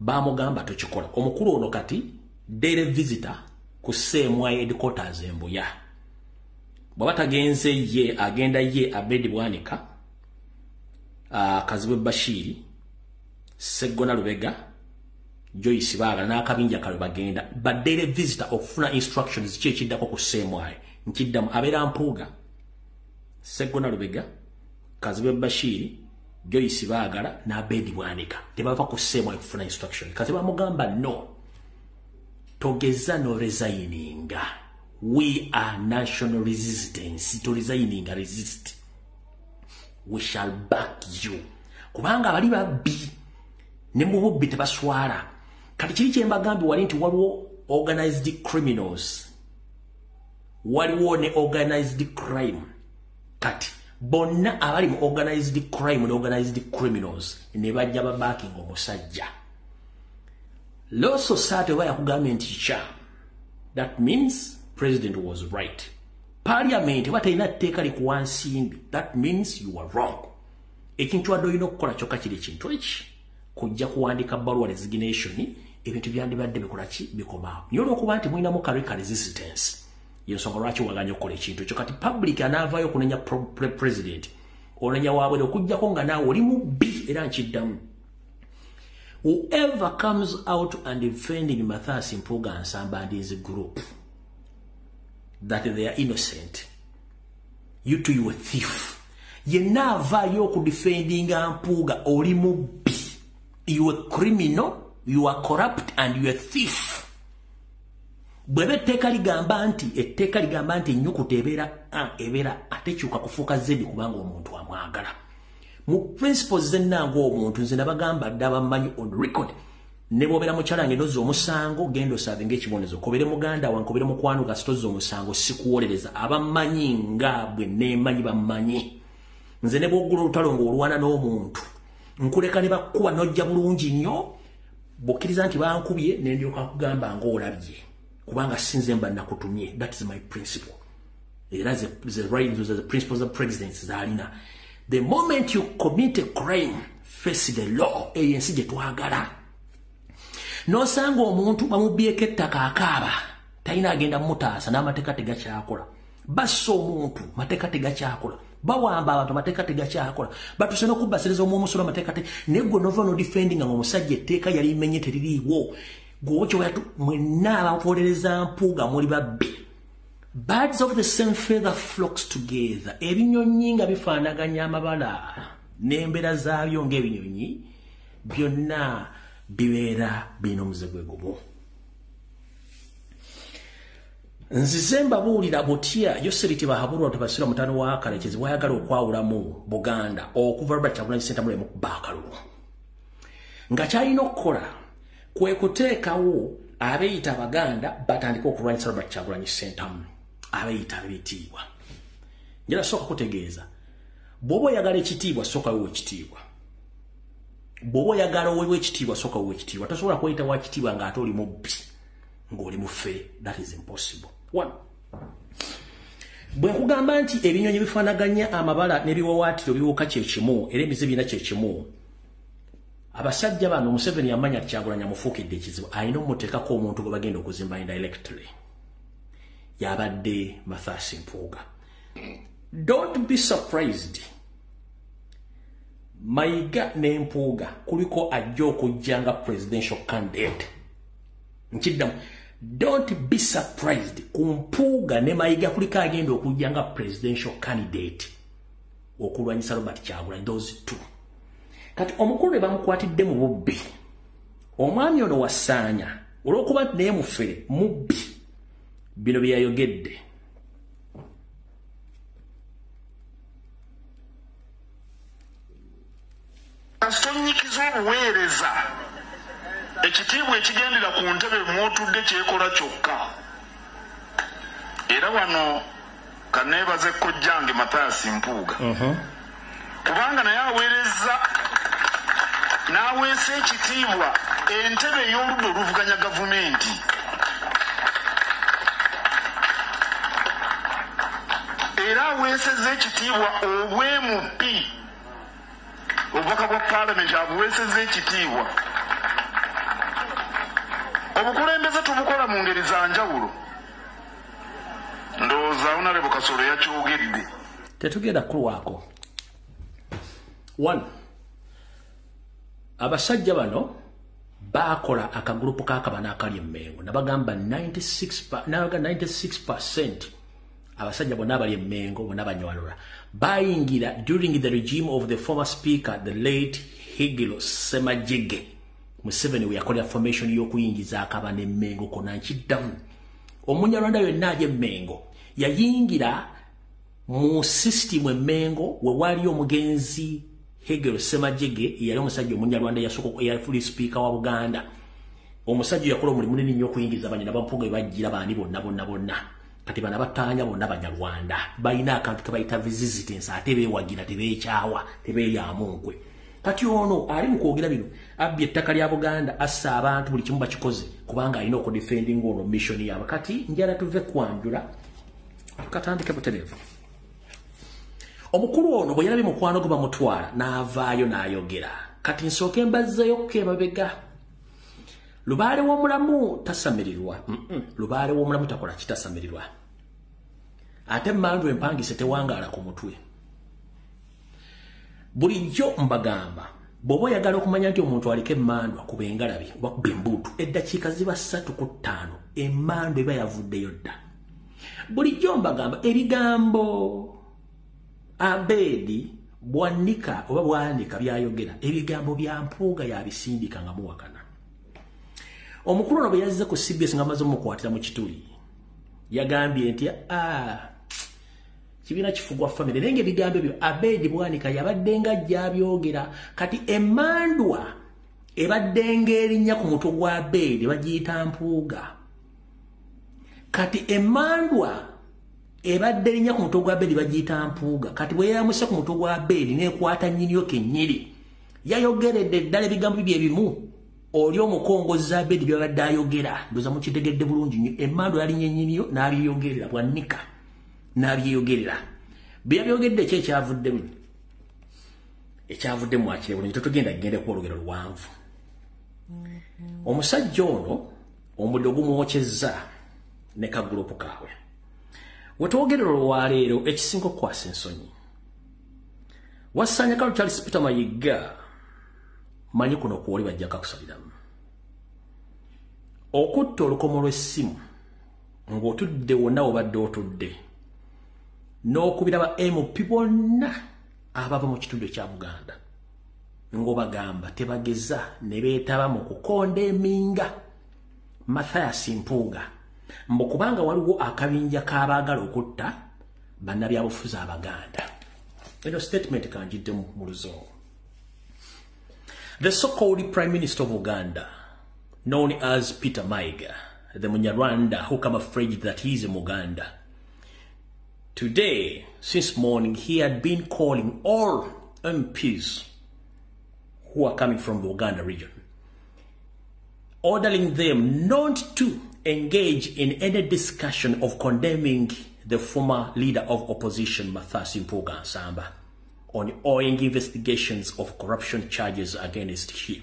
baamugamba tokikola. Omukulu ono kati daily visitor ku CMI headquarters e Mbuya. Bw'aba tagenze ye, agenda ye Abedi Bwanika, Kazibwe Bashiri, Seggona Lubega, Joyce Baagala n'akabinja kale bagenda. Ba daily visitor okufuna instructions ki ekiddako ku CMI. Nkiddamu abeera Mpuuga, Seggona Lubega, Kazibwe Bashiri, Joyce Baagala n'Abedi Bwanika. Tebava ku CMI okufuna instruction. Kati bamugamba no, togeza no resigninga. We are national resistance. To resigninga resist. We shall back you. Kubanga bali babbi ne mu bubbi tebaswala. Kati kiri kye mbagambye wali nti waliwo organized criminals, waliwo ne organized crime. Kati bonna abali mu organized crime ne organized criminals ne bajja babacking omusajja. Law society oba yakugambye nti kya, that means president was right. Parliament oba terina tteeka likuwa nsimbi, that means you are wrong. Ekintu wadde olina okukola kyokka kiri ekintu eki, kujja kuwandika bbaluwa resignation, ebintu byandibadde bikola ki, bikomaawo. Naye olw'okuba nti mulinamu ka resistance, y'ensonga lwaki waganya okukola ekintu ekyo. Kati public anaavaayo okunenya president, onenya waabwe okuggyako nga naawe oli mubbi. Era nkiddamu, whoever comes out and defending Mathias Mpuuga Nsamba and his group that they are innocent, you too, you a thief. Yenna avaayo okudefendinga Mpuuga, oli mubbi. You a criminal, you are corrupt and you a thief. Bw'eba etteeka ligamba nti ennyukuta ebeera A, ebeera atekyuka kufuuka Z kubanga omuntu amwagala. Mu principles zenna ng'omuntu, nze nabagamba dda bammanyi on record, ne bw'obeera mukyala wange nozza omusango, genda osaabe ng'ekibonerezo. Kobere muganda wange, kobere mukwano, kasita ozza omusango sikuwolereza. Abammanyi nga bwe neemanyi bammanyi. Nze ne bw'oggula olutalo ng'olwana n'omuntu, nkuleka ne bakkuba n'ojja bulungi nnyo, bw'okkiriza nti bankubye ne ndyoka nkugamba ng'olabye, kubanga sinze mba nakutumye. That is my principle. Era the right, the principles of presidents zaalina. The moment you commit a crime, face the law. Eyo ensi gye twagala. N'osanga omuntu bamubyeko ettaka akaaba, talina agenda mutaasa, n'amateeka tegakyakola. Bassa omuntu, mateeka tegakyakola. Bawamba abantu, amateeka tegakyakola. Batuuse n'okubbasereza omusolo, amateeka te. Naye gwe nova no defending nga omusajja etteeka yali limenye teririiwo. Gwe okyo mwenna abawolereza Mpuuga muli babbi. Birds of the same feather flocks together. Ebinyonyi nga bifaanaganya amabala n'embeera zaabyo ng'ebinyonyi byonna bibeera birina omuze gwe gumu. Nzize mbabuulira butya Yoseri Tibahaburwa Tebasira mutano wa Kalekezi bw'ayagala okwawulamu Buganda okuva Robert Kyagulanyi Ssentamu emukuba akalulu. Nga ky'alina okukola kwe kuteekawo abeeyita Abaganda batandike okulwanyisa Robert Kyagulanyi Ssentamu, abeeyita ab'ebitiibwa. Njala sooka kutegeeza, bw'oba oyagala ekitiibwa sooka wewe ekitiibwa. Bw'oba oyagala oweebwa ekitiibwa sooka wewe ekitiibwa. Tosobola kweyita wa kitiibwa ng'ate oli mubbi, ng'oli mufe. That is impossible. One, bwe nkugamba nti ebinyonyi bifaanaganya amabala n'ebiwawaatiro biwuka kye kimu era emize birina kye kimu, abasajja bano Museveni yamanya Kyagulanyi amufuukidde ekizibu, alina omuteekako omuntu gwe bagenda okuzimba indirectly. Yabadde Mathias Mpuuga. Don't be surprised, Mayiga ne Mpuuga kuliko ajja okujja nga presidential candidate. Nkiddamu, don't be surprised, ku Mpuuga ne Mayiga kuliko agenda okujja nga presidential candidate okulwanyisa Robert Kyagulanyi, those two. Kati omukulu ne bamukwatidde mu bubbi, omwami ono wasaanya olw'okuba nti naye mufere mubbi, bino bye yayogedde. Kasita obuweereza ekitiibwa ekigendera ku ntebe mw'otudde kyekola kyokka. Era wano kaneebaze kojjange Mathias Mpuuga, kubanga naye aweereza n'aweesa ekitiibwa entebe ey'oludda oluvuganya gavumenti. Era aweesezza ekitiibwa obw'MP, obubaka bwa paalamenti abuweesezza ekitiibwa. Obukulembeze tubukola mu ngeri za njawulo. Ndowooza Honorable Kasolo yakyogedde. Tetugenda kulwako. One, abasajja bano bakola akagurupu k'akabana akali emmengo, nabagamba 96% abasajja bonna abali emmengo bonna banywalula bayingira during the regime of the former speaker, the late Higiro Semajege. Museveni we yakolera formation y'okuyingiza akabana emmengo kona. Nkiddamu, Omunyarwanda yonna ali emmengo yayingira mu system emmengo we wali omugenzi Higiro Semajege, yali omusajja Omunyarwanda yasooka eyali speaker wa Buganda. Omusajja yakola omulimu munene nnyo okuyingiza abanyina bampuga bajjira baani bonna bonna bonna. Kati bana batanya bonna Banyarwanda balina akantu ke bayita resistance, ate beewagira, tebeekyawa, tebeeyaamu nkwe. Kati ono ali mu kwogera bino abbye ettaka lya Buganda, assa abantu, buli kimu bakikoze kubanga alina okudefendinga ono mission yaabwe. Kati njala tuve kwanjula, tukatandike butereevu. Omukulu ono bwe yalabye mukwano gwe bamutwala n'avaayo n'ayogera. Kati nsooke mbazzeeyokko emabega. Lubaale w'omulamu tasamirirwa. Lubaale w'omulamu takola kitasamirirwa. Ate emmandu empangise tewangaala ku mutwe. Bulijjo mbagamba, bw'oba oyagala okumanya nti omuntu aliko emmandwa, kuba engalabi oba kuba embuutu, eddakiika ziba 3 ku 5 emmandwa eba yavuddeyo dda. Bulijjo mbagamba ebigambo Abedi Bwanika oba Bwanika byayogera, ebigambo bya Mpuuga yabisindika nga muwakana. Omukulu ono bwe yazze ku CBS nga amaze omukwatira mu kituli, yagambye nti kibiina kifugwa family, naye ng'ebigambo ebyo Abedi Bwanika yabadde nga ajja. Kati emmandwa ebadde ng'erinnya ku mutwe gwa Abedi bagiyita Mpuuga. Kati emmandwa ebadde erinnya ku mutwe gwa Abedi bagiyita Mpuuga. Kati bwe yayamuse ku mutwe gwa Abedi n'ekwata nnyiniyo kennyini, yayogeredde ddala ebigambo bibye ebimu oli omukongozza Abedi by'abadde ayogera. Ndowooza mukitegedde bulungi nnyo. Emmandwa yalinnya nnyiniyo n'abyeyogerera, Bwanika n'abyeyogerera. Bye yabyogedde ki ekyavuddemu? Ekyavuddemu akire bulungi, tetugenda kugenda kuba olugero luwanvu. Omusajja ono omuliro gumwokyezza ne kagurupu kaabwe. Wetwogerera olwaleero, ekisinga okukwasa ensonyi, Wassanya Kalo Charles Peter Mayiga, manyi kuno kwoli bajja kakusaliramu okutta olukomo lw'essimu ng'otudde wonna wobadde otudde n'okubira ba MP bonna abava mu kitundu ekya Buganda ng'obagamba tebageza ne beetaba mu kukonda eminga Mathias Mpuuga, mbu kubanga waliwo akabinja k'abaagala okutta bannabyabufuzi Abaganda. Eno statement kanjiddemu mu Luzungu. The so-called Prime Minister of Uganda, known as Peter Mayiga, the Munyarwanda who come afraid that he is a Muganda, today, since morning, he had been calling all MPs who are coming from the Uganda region, ordering them not to engage in any discussion of condemning the former leader of opposition, Mathias Mpuuga Nsamba, on ongoing investigations of corruption charges against him.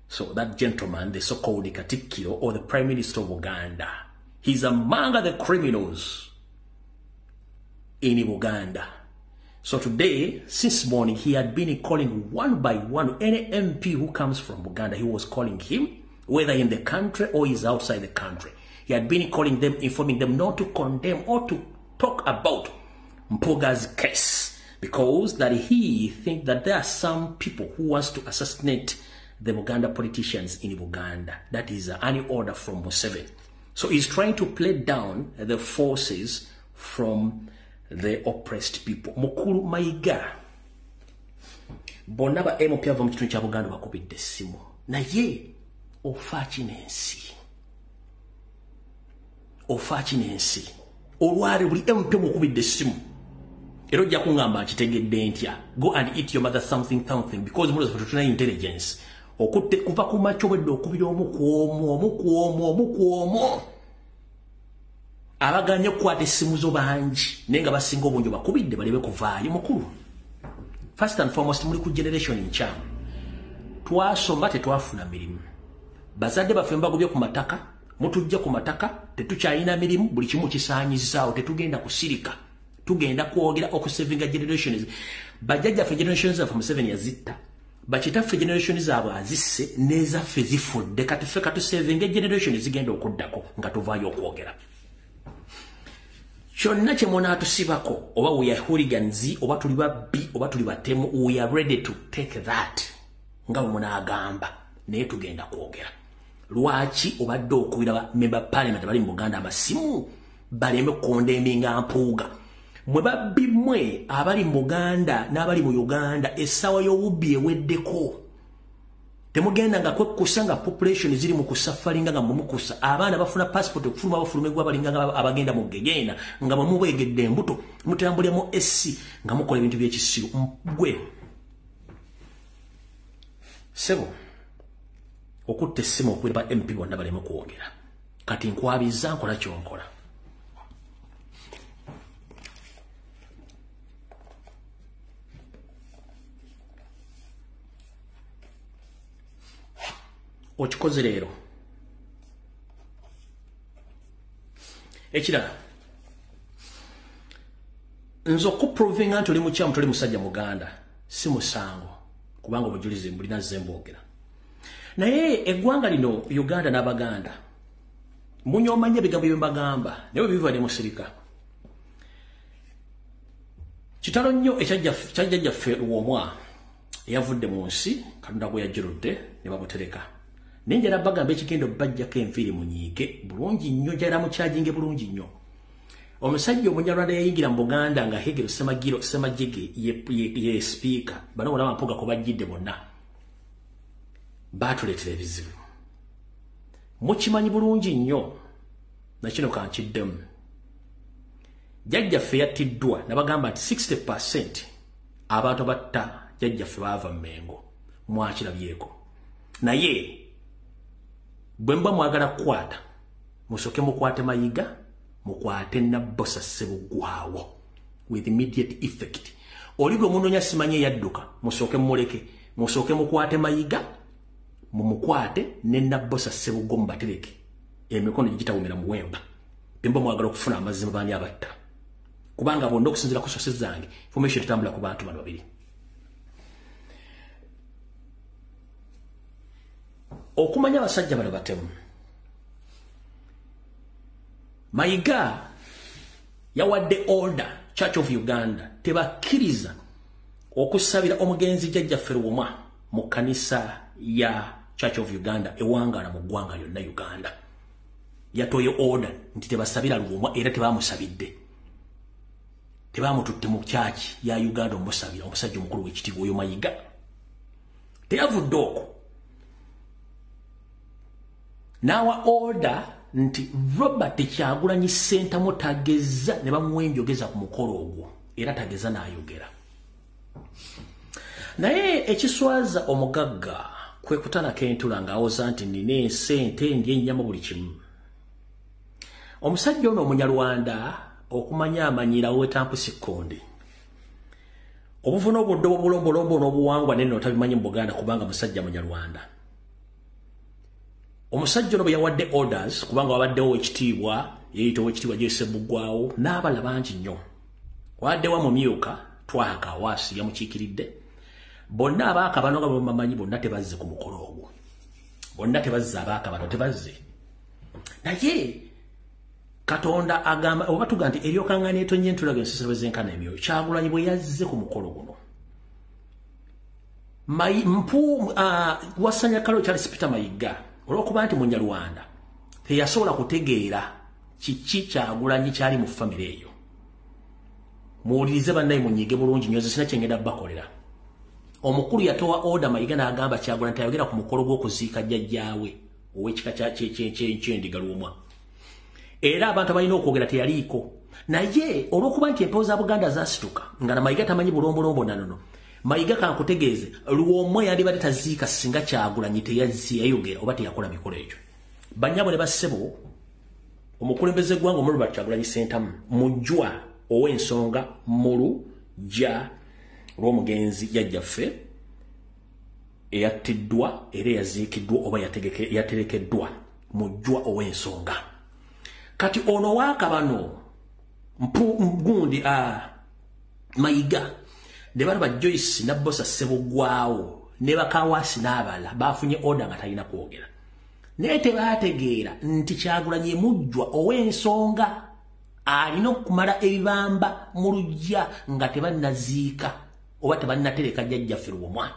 So that gentleman, the so-called Katikiro or the Prime Minister of Uganda, he's among the criminals in Uganda. So today, since morning, he had been calling one by one any MP who comes from Uganda. He was calling him, whether in the country or he's outside the country. He had been calling them, informing them not to condemn or to talk about Mpuuga's case, because that he think that there are some people who wants to assassinate the Uganda politicians in Uganda. That is an order from Museveni. So he's trying to play down the forces from the oppressed people. Mukulu Mayiga, bonna ba MP ava mu kitundu kya Buganda bakubidde essimu, naye ofa ki n'ensi? Ofa ki n'ensi? Olwale buli MP mukubidde essimu. Era ojja kuŋŋamba nkitegedde ntya. Go and eat your mother something something because mulowooza ffe tetulina intelligence. Okutte kuva ku makya obwedde okubira omu ku omu, omu ku omu, omu ku omu. Abaganye okukwata essimu zo bangi naye nga basinga obungi bakubidde baleme kuvaayo. Mukulu, first and foremost muli ku generation nkyamu. Twasoma tetwafuna mirimu. Bazadde baffe mbagobye ku mataka, mutujja ku mataka, tetukyalina mirimu, buli kimu kisaanyizaawo, tetugenda kusirika. Tugenda kwogera okusavinga generations. Bajjajjaffe generations zaffe Museveni yazitta. Bakitaffe generation zaabwe azisse n'ezaffe zifudde. Kati ffe katusavinga generation zigenda okuddako nga tuvaayo okwogera. Kyonna kye munaatusibako, oba we are hooligans, oba tuli babbi, oba tuli batemu, we are ready to take that. Nga bwe munaagamba, naye tugenda kwogera. Lwaki obadde okubira ba member parliament bali mu Buganda amasimu baleme kukondeminga Mpuuga? Mwe babbi mmwe abali mu Buganda n'abali mu Uganda, essaawa y'obubbi eweddeko. Temugenda nga kwekkusa nga population ziri mu kusafaringa nga mumukusa. Abaana bafuna passport okufuluma bafulume gwa balinga nga abagenda mu gegeena nga mumubegedde embuto, mutambulira mu SC nga mukola ebintu by'ekisiru. Gwe sebo okutta essimu okubira ba MP bonna baleme kwogera. Kati nkwabizza nkola kyonkola. Okikoze leero. Ekirala, nze okuprovinga nti oli mukyamu, toli musajja Muganda, si musango, kubanga obujulizi mbulina nze mbwogera. Naye eggwanga lino Uganda n'Abaganda munyooma nnyo ebigambo bye mbagamba, naye bwe biva ne musirika. Kitalo nnyo ekya jjajjaffe Lwomwa eyavudde mu nsi, Katonda gwe yajjuludde ne bamutereka. Naye njala bagamba ekigenda obbajjako enviiri munyiige bulungi nnyo, njala mukyajinge bulungi nnyo. Omusajja Omunyarwanda yayingira mu Buganda nga Hegel Ssemagiro Ssemajege ye sipiika. Bano bonna Bampuuga ko bajjidde bonna baatuleetera ebizibu. Mukimanyi bulungi nnyo, na kino kankiddemu. Jjajjaffe yattiddwa, nabagamba nti 60% abantu abatta jjajjaffe baava mu Mmengo, mwakirabyeko. Naye bwe muba mwagala kukwata, musooke mukwate Mayiga, mukwate Nabbosa Ssebuggwawo with immediate effect. Oli gwe munoonya simanyi eyadduka, musooke mumuleke, musooke mukwate Mayiga, mumukwate ne Nabbosa Ssebuggwawo mubatereke emikono gitawumira muwemba. Bwe muba mwagala okufuna amazima baani abatta, kubanga bonna okusinziira ku sources zange information etambula ku bantu bano babiri. Okumanya abasajja bano batemu, Mayiga yawadde order Church of Uganda tebakkiriza okusabira omugenzi jjajjaffe Lwomwa mu kkanisa ya Church of Uganda ewangaala mu ggwanga lyonna Uganda. Yatoye order nti tebasabira Lwomwa, era tebamusabidde. Tebamututte mu church ya Uganda omusabira omusajja omukulu w'ekitiibwa oyo Mayiga. Teyavudde okwo n'awa order nti Robert Kyagulanyi Ssentamu tageza ne bamuwa enjogeza ku mukolo ogwo, era tageza n'ayogera. Naye ekiswaza omugagga kwe kutanako entula ng'awoza nti nina ensente, ndya ennyama buli kimu. Omusajja ono Omunyarwanda okumanya amanyira wetampusi kkonde. Obuvuna obudde obulombolombo n'obuwangwa nenno tabimanyi mu Buganda kubanga musajja Munyarwanda. Omusajja ono bwe yawadde orders, kubanga wabaddewo ekitiibwa, yeeyita owekitiibwa Jesse Ssebuggwawo n'abalala bangi nnyo. Wabaddewo amumyuka Twaha Kawaasi yamukiikiridde. Bonna abaakabano nga bwe bonna tebazze ku mukolo ogwo. Bonna tebazze, abaakabano tebazze. Naye Katonda agamba oba tuga nti eryokangana etonye entulaga ensisiro zenkana emyoyo. Kyagulanyi bwe yazze ku mukolo guno, Wasanya Kalo Charles Peter Mayiga olw'okuba nti Munyarwanda teyasobola kutegeera kiki Kyagulanyi kyali mu famire eyo. Muwulirize bannaye, munyige bulungi nnyo, nze sina kye ngenda bakolera. Omukulu yatowa order Mayiga n'agamba Kyagulanyi tayogera ku mukolo gw'okuziika jjajjaawe ow'ekika ky'endiga Lwomwa. Era abantu abalina okwogera teyaliiko. Naye olw'okuba nti empewo za Buganda zasituka nga na Mayiga tamanyi bulombolombo nanono. Mayiga kankutegeeze Lwomwa yandibadde taziika singa Kyagulanyi teyayogera oba teyakola mikolo egyo. Bannyabo ne bassebo, omukulembeze gw'eggwanga Omululu Kyagulanyi Ssentamu mujjwa ow'ensonga mulu ja lw'omugenzi jjajjaffe eyattiddwa era eyaziikiddwa oba yaterekeddwa, mujjwa ow'ensonga. Kati ono waakabano gundi Mayiga ne bano ba Joyce Nabbosa Ssebugwawo ne Bakawaasi n'abalala bafunye order nga talina kwogera, naye tebaategeera nti Kyagulanyi mujjwa ow'ensonga alina okumala ebibamba mu luggya nga tebannaziika oba tebannatereka jjajjaffe Lwomwa.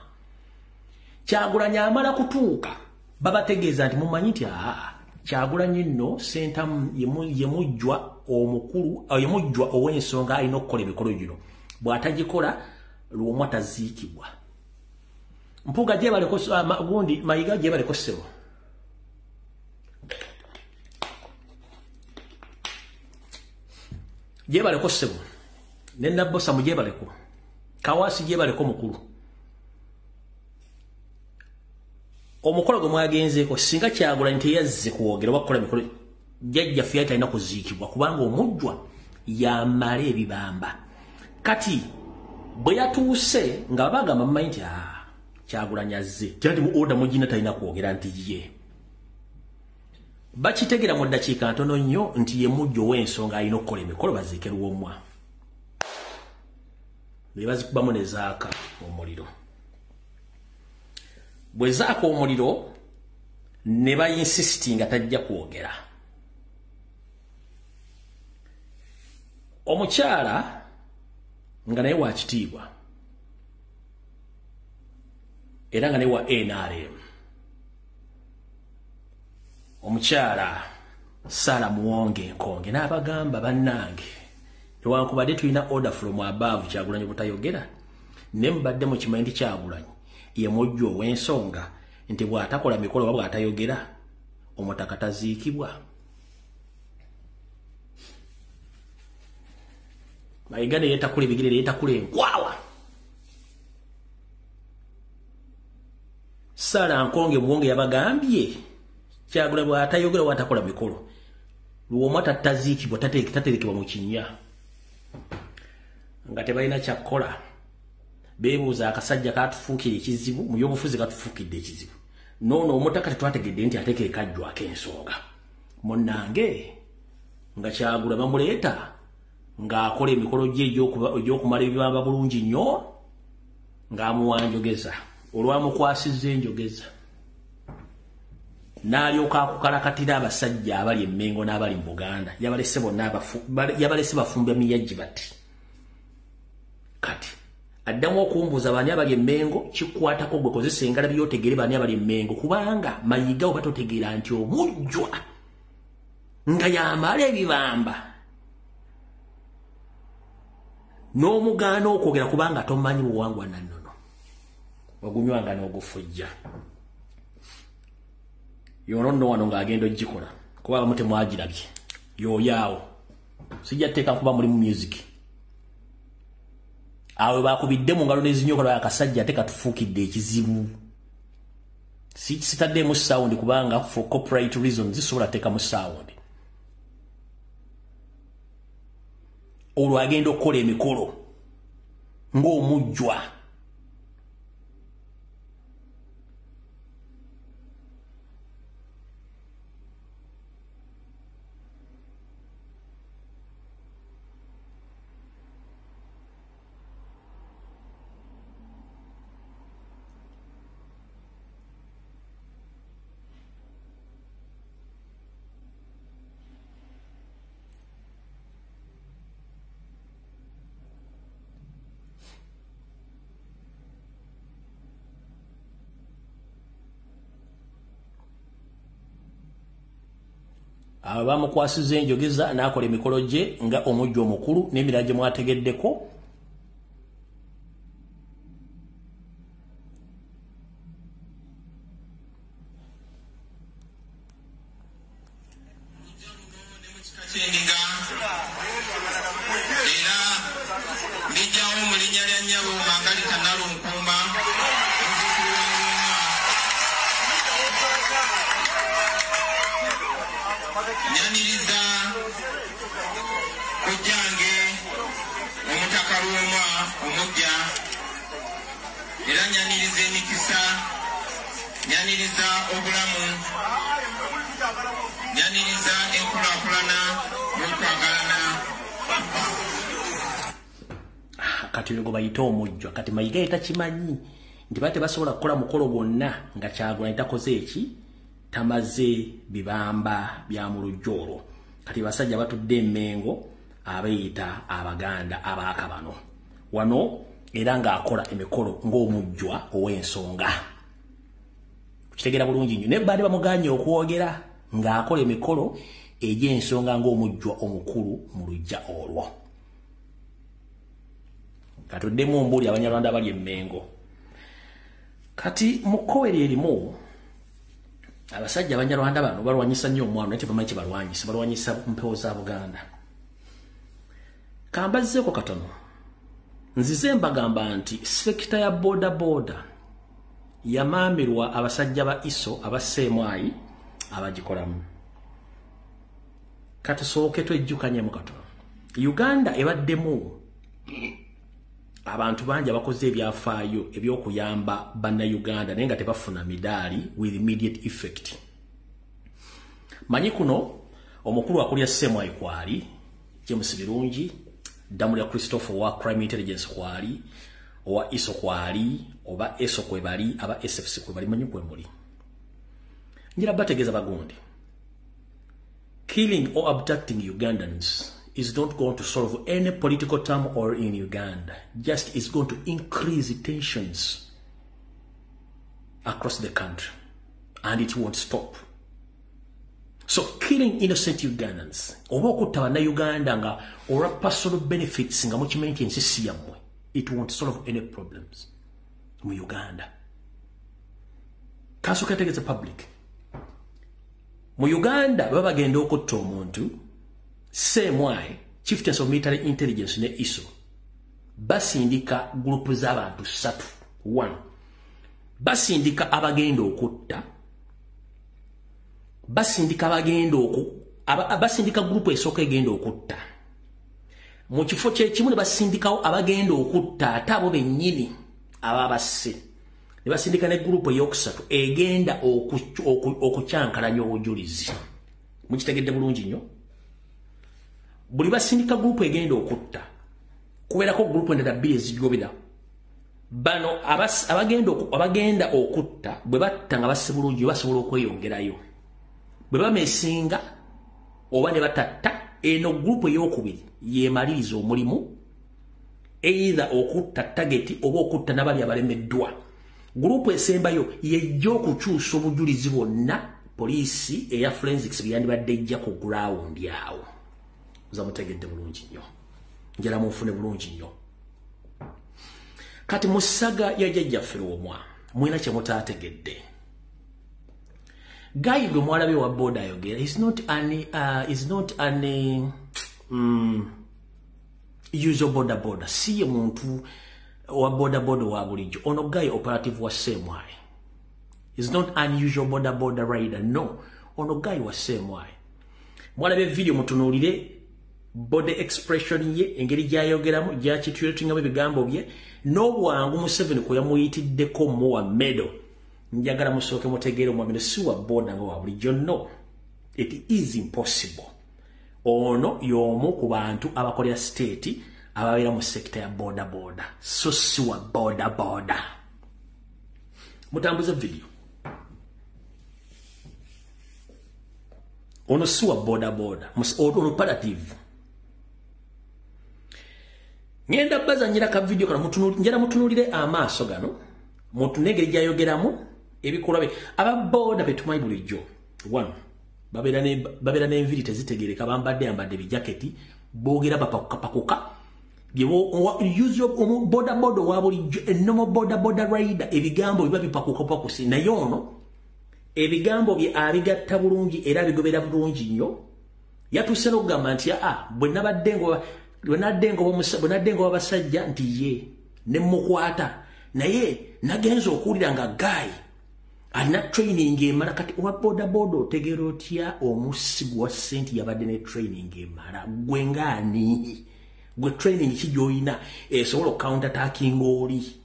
Kyagulanyi amala kutuuka babategeeza nti mumanyi nti Kyagulanyi nno Ssentamu ye mujjwa omukulu, ye mujjwa ow'ensonga alina okukola emikolo gino, bw'atagikola Lwomwa taziikibwa. Mpuuga gyebaleko, gundi Mayiga gyebaleko ssebo. Gyebaleko ssebo. Ne Nabbosa mugyebaleko. Kawaasi gyebaleko mukulu. Omukolo gwe mwagenzeeko singa Kyagulanyi teyazze kwogera oba kukola mikolo, jjajjaffe yali talina kuziikibwa kubanga omujjwa yamala ebibamba. Kati bwe yatuuse nga bagamba mumanyi nti Kyagulanyi azze, nti mu order mugina talina kwogera nti ye. Bakitegera mu ddakiika ntono nnyo nti ye mujjwa ow'ensonga alina okukola emikolo baziike Lwomwa. Ne bazikubamu ne zaaka omuliro. Bwe zaaka omuliro ne bayinsistinga tajja kwogera. Omukyala nga naye wa kitiibwa era nga naye wa NRM, omukyala Sara Muwonge Nkonge n'abagamba, bannange, newankubadde tulina order from above Kyagulanyi butayogera, ne mubadde mukimanyi nti Kyagulanyi ye mujjwa ow'ensonga, nti bw'atakola mikolo oba bw'atayogera omutaka taziikibwa. Mayiga ne yeetakula ebigere ne yeetakula enkwawa. Sara Nkonge Muwonge yabagambye Kyagulanyi bw'atayogera bw'atakola mikolo Lwomwa taziikibwa, taterekebwa mu kinnya. Nga tebalina kyakkola, beebuuza akasajja katufuukira ekizibu mu byobufuzi, katufuukidde ekizibu noono omutaka tetwategedde nti ate ke kajjwa ak'ensonga. Munnange, nga Kyagula bamuleeta ng'akola emikolo gye egy'okumala ebibamba bulungi nnyo, ng'amuwa njogeza, olwamukwasizza enjogeza n'alyoka akukalakatira abasajja abali emmengo n'abali mu Buganda. Yabalese bonna, yabalese bafumba miyajji bati. Kati addamu okumbuuza baani abali emmengo. Kikwatako gwe kozesa engalabi yotegere baani abali emmengo, kubanga Mayiga oba totegeera nti omujjwa nga yamala ebibamba n'omugaana okwogera kubanga tomanyi buwangwa nannono, wagunywanga n'ogufujja. Yono nno wano ng'agenda ogikola kuba abamu temwagirabye, yoyaawo sijja tteeka kuba mulimu music. Awo bakubidde mu ngalo n'ezinyokola, akasajja ate katufuukidde ekizibu. Sitaddemu sound kubanga for copyright reasons zisobola teekamu sound. Olwo agenda okukola emikolo ng'omujjwa. Abo bamukwasiza enjogeza n'akola emikolo gye nga omujja omukulu n'emirala gye mwategeddeko. nnyabo Mangalita Nalunkuuma, omuzuukulu wa Lwomwa. Nyaniriza kojjange Omutaka Lwomwa omujja, era nyaniriza emikisa, nyaniriza obulamu, nyaniriza enkulaakulana n'okwagalana. Kati oyo gwe bayita omujjwa. Kati Mayiga takimanyi nti bate basobola kukola mukolo gwonna nga Kyagulanyi takoze eki, tamaze bibamba bya mu lujja olwo. Kati basajja batudde Emmengo abeeyita Abaganda abaaka bano wano, era ng'akola emikolo ng'omujjwa ow'ensonga. Kitegeera bulungi nnyo. Naye baali bamuganye okwogera ng'akola emikolo egy'ensonga ng'omujjwa omukulu mu lujja olwo. Katuddemu ombuuli Abanyarwanda abali Emmengo. Kati mu kkowe erimu abasajja Abanyarwanda bano balwanyisa nnyo omwana, naye tebamanyi kye balwanyisa, balwanyisa mpewo za Buganda. Kambazzeeko katono, nzize mbagamba nti sekita ya boda boda yamaamirwa abasajja ba ISO aba CMI abagikolamu. Katusooke twejjukanyemu katono. Uganda ebaddemu abantu bangi abakoze ebyafaayo eby'okuyamba bannayuganda naye nga tebafuna midaali with immediate effect. Manyi kuno omukulu akulya CMI kwali James Birungi, Damulya Christopher wa Crime Intelligence kwali, owa ISO kwali, oba ESO kwebali, aba SFC kwebali, manyi kwe muli. Njira bategeeza bagundi. Killing or abducting Ugandans is not going to solve any political turmoil in Uganda. Just is going to increase tensions across the country, and it won't stop. So killing innocent Ugandans, oba okutta bannayuganda nga olwa personal benefits nga mukimanyi nti ensi si yammwe, it won't solve any problems mu Uganda. Kasooka ntegeeza public. Mu Uganda baba bagenda okutta omuntu, CMI, Chieftains of Military Intelligence ne ISO basindika gurupu z'abantu ssatu. One, basindika abagenda okutta, basindika abagenda oku basindika gurupu esooka egenda okutta mu kifo kyekimu ne basindikawo abagenda okutta ate abo bennyini ababasse, ne basindika ne gurupu eyokusatu egenda okukyankalanya obujulizi. Mukitegedde bulungi nnyo. Buli basindika gurupu egenda okutta kubeerako gurupu endala bbiri ezigobera. Bano abagenda okutta bwe batta nga basse bulungi basobola okweyongerayo, bwe bamesinga oba ne batatta, eno gurupu eyokubiri yemaliriza omulimu, either okutta target oba okutta n'abali abalemeddwa. Gurupu esembayo yejja okukyusa obujulizi bwonna poliisi eya forensics bye yandibadde ejja ku ground awo. Nza mutegedde bulungi nnyo, njala munfune bulungi nnyo. Kati mu saga ya jjajjaffe Lwomwa mwina kye mutaategedde. Guy gwe mwalabye wa boda ayogera is not an usual boda boda. Si ye muntu wa boda boda wa bulijjo. Ono guy operative wa CMI. Is not unusual boda boda rider. No, ono guy wa CMI. Mwalabye video, mutunuulire body expression ye, engeri gy'ayogeramu, gy'akitulatingamu ebigambo bye n'obwangu Museveni kwe yamuyitiddeko muwa medo. Njagala musooke mutegeere omwami si wa boda nga wa bulijjo. No, it is impossible. Ono y'omu ku bantu abakolera state ababeera mu sector ya boda boda, so si wa boda boda. Mutambuze video. Ono si wa boda boda, ono operative. Ngenda bazanyira ka video kano, njala mutunuulire amaaso gano, mutunegere gy'ayogeramu ebikolwa bye. Aba boda betumanyi bulijjo, one, babeera n'enviiri tezitegeereka, bambadde yambadde bijaketi, boogera bapakukapakuka. Boda boda wa bulijjo, enomo boda boda rider, ebigambo biba bipakukapakusi. Naye ono ebigambo bye abigatta bulungi era abigobera bulungi nnyo. Yatuuse n'okugamba nti bwe nabadde ngo abasajja nti ye Ne mukwata. Naye nagenza okuwulira nga guy alina training emala. Kati owa boda boda otegeera otya omussi gwa ssente yabadde ne training emala? Gwe ngaani? Gwe training ki gy'olina esobola counter attacking oli?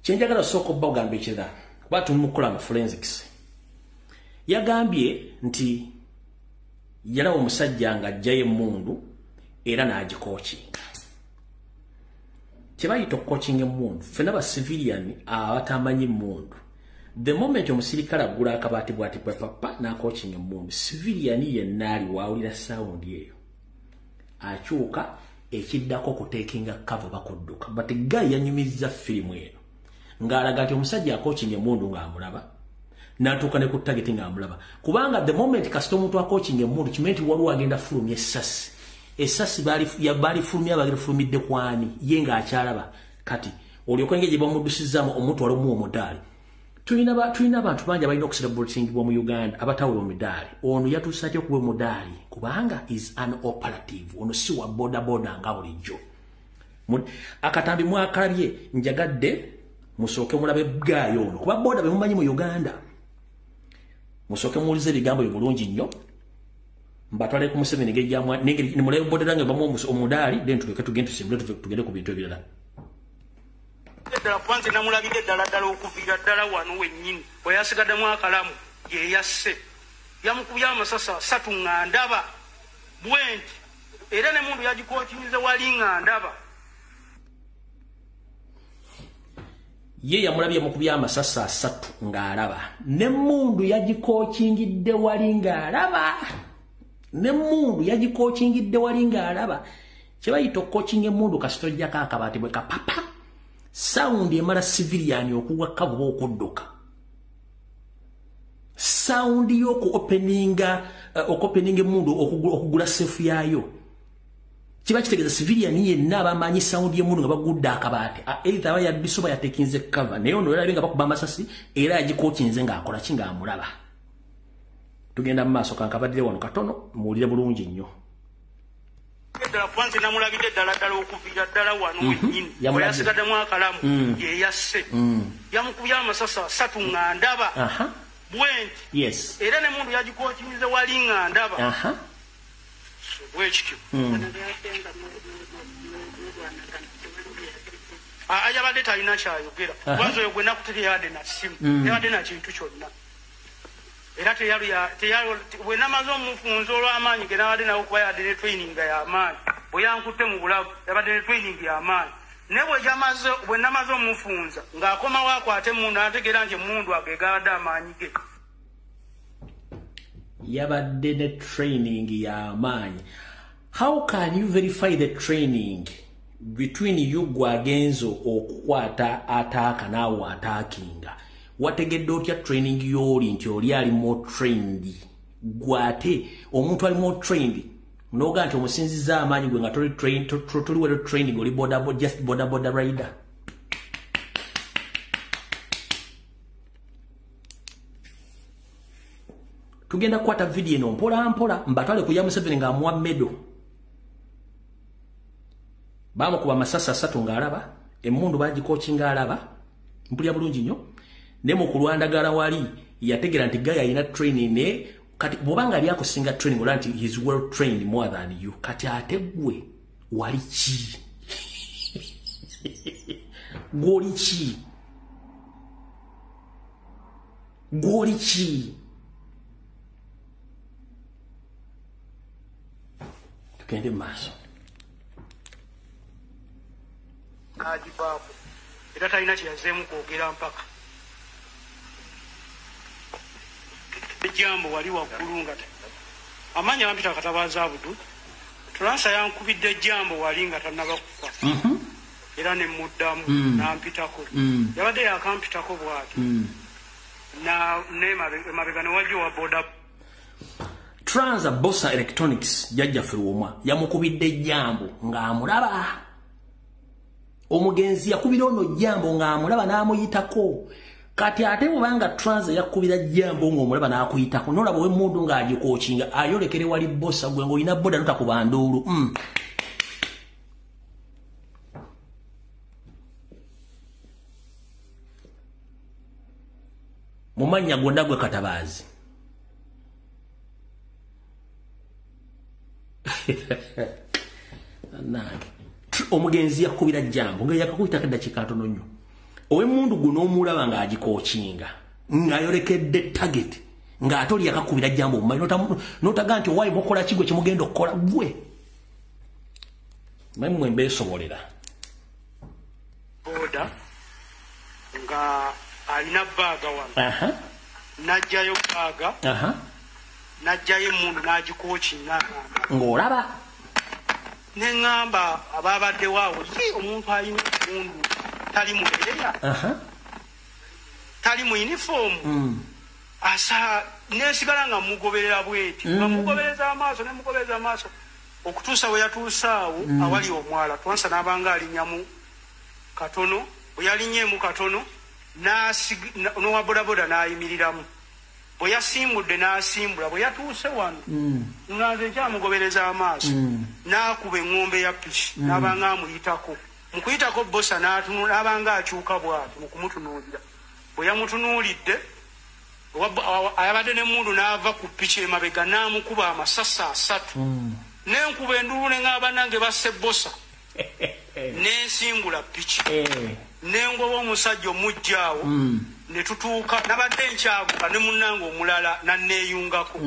Kyenjagala sooka obba ogamba ekirala, kuba tuli mu kukola mu forensics. Yagambye nti yalaba omusajja ng'aggyayo emmundu era n'agikookinga. Kye bayita okukookinga emmundu, ffenna ba civilian abatamanyi mmundu, the moment omusirikale aggula akabaati bw'ati papa n'akookinga emmundu, civilian yenna ali waawulira sound eyo akyuka, ekiddako kuteekinga cover bakudduka. But guy yanyumizza firimu eno ng'alaga nti omusajja akookinga emmundu ng'amulaba, n'atuuka ne ku target ng'amulaba. Kubanga the moment kasita omuntu akookinga emmundu, kimanyi nti waliwo agenda fulumya essasi. Essasi balifulumya, bagirifulumidde kwani? Ye ng'akyalaba. Kati olyoka engeri gye bamuddusizaamu omuntu walimu omudaali. Tulina abantu bangi abalina okucelebratingibwa mu Uganda abatawebwa midaali. Ono yatuuse atya okuwa omudaali? Kubanga is an operative. Ono si wa boda boda nga bulijjo. Akatambi mwakalabye, njagadde musooke mulabe guy ono, kuba boda be mumanyi mu Uganda. Musooke muwulize ebigambo bye bulungi nnyo, mbatwale ku Museveni engeri nimulabe boda nange bamuwa omudaali, then tuleke tugende tusimbule tugende ku bintu ebirala. Ddala kuba nze namulabidde ddala ddala okuviira ddala wano wennyini bwe yasigaddemu akalamu ye yasse, yamukubye amasasi 3 nga ndaba bwe nti, era n'emmundu yagikookinze wali nga ndaba. Ye yamulabye mukubye amasasi 3 ng'alaba, n'emmundu yagikookingidde wali ng'alaba, n'emmundu yagikookingidde wali ng'alaba. Kye bayita okukookinga emmundu, kasita ojjako akabaati bwe kapapa, sound emala civilian okuwa cover oba okudduka. Sound y'oku openinga okuopeninga emmundu, okugula safe yaayo, kiba kitegeeza civilian yenna abamanyi sound y'emmundu nga bagudde akabaati, either aba yadduse oba yatekinze cover. Naye ono yalabye nga bakuba amasasi era yagikookinze ng'akola ki? Ng'amulaba. Tugenda mu maaso, kankabaddire wano katono muwulire bulungi nnyo. Ddala kuba nze namulabidde ddala ddala okuviira ddala wano wennyini bwe Yamulabye. yasigaddemu akalamu ye yasse, yamukubye amasasi 3 nga ndaba bwe nti, era n'emmundu yagikookinze wali nga ndaba bwe kityo. Yabadde talina kyayogera, kubanza oyo gwe nakutte teyabadde na ssimu, teyabadde na kintu kyonna, era bwe namaze omufunza olw'amaanyi ge nabadde nawo, kuba yabadde ne training y'amaanyi. Bwe yankutte mu bulago yabadde ne training y'amaanyi, naye bwe namaze omufunza ng'akomawo akwate emmundu, n'ategeera nti emmundu ago gabadde amaanyi ge. Yabadde ne training y'amaanyi. How can you verify the training between you gwagenzo okukwata ataaka naawe ataakinga? Wategedde otya training y'oli nti oli ali more trained? Gwate omuntu ali more trained noga nti omusinziza amaanyi, gwe nga toli trained, toli well training, oli boda, just boda boda rider. Tugenda kukwata video eno mpola mpola mbatwale ku ya Museveni ng'amuwa medal. Bamukuba amasasi 3 ng'alaba, emmundu bagikookinga alaba, mpulira bulungi nnyo. Ne mu kulwandagala wali yategeera nti guy alina training. Ne kati bw'obanga ali akusinga training, olaba nti he is well trained more than you, kati ate gwe wali ki? Gw'oli ki? Gw'oli ki? Tugende mu maaso. N'agivaako era talina kye yazzeemu kwogera mpaka ejjambo wali waggulu nga amaanyi abampita Akatabaaza Abudu Tulansa yankubidde ejjambo wali nga tannaba kufa, era ne muddamu n'ampitako. Yabadde yakampitako bw'ati emabega ne wajja owa boda. Transa Bosa Electronics jjajjaffe Lwomwa yamukubidde ejjambo ng'amulaba. Omugenzi yakubira ono jambo ng'amulaba n'amuyitako. Kati ate bw'obanga Transa yakubira jambo ng'omulaba n'akuyitako, n'olaba ow'emmundu ng'agikookinga ayolekere wali Bosa, gwe ng'olina boda notakuba nduulu. Mu mannya gonna gwe Katabaazi. Nange omugenzi yakubira jambo nga yakakuyitako eddakiika ntono nnyo. Ow'emmundu guno omulaba ng'agikookinga ng'ayolekedde target ng'ate oli yakakubira jambo omumanyi n'otaga nti owaayi mukola ki gwe kyemugenda okukola gwe. Mwe mmwe mbeesobolera. Boda nga alina bbaaga wano. N'aggyayo bbaaga. N'aggyayo emmundu n'agikookinga. Ng'olaba. Ne ŋŋamba ababaddewo awo ye omuntu alina emmundu tali mu ereya. Tali mu yunifoomu. Asa nesigala nga mugoberera bweti. Nga mugobereza amaaso ne mugobereza amaaso. Okutuusa we yatuuse awo awali omwala twansa n'abanga alinnyamu katono bwe yalinnyemu katono n'owa bodaboda n'ayimiriramu bwe yasimbudde n'asimbula bwe yatuuse wano nga nze nkyamugobereza amaaso n'akuba eŋŋombe ya piki n'abanga amuyitako mu kuyitako bosa n'abanga akyuka bw'ati mu kumutunuulira bwe yamutunuulidde ayabadde n'emmundu n'ava ku piki emabega n'amukuba amasasi 3. Nenkuba endulu ne ngamba nange basse bosa nensimbula piki nengoba omusajja omujja awo ne tutuuka nabadde nkyaguka ne munnange omulala nanneeyungako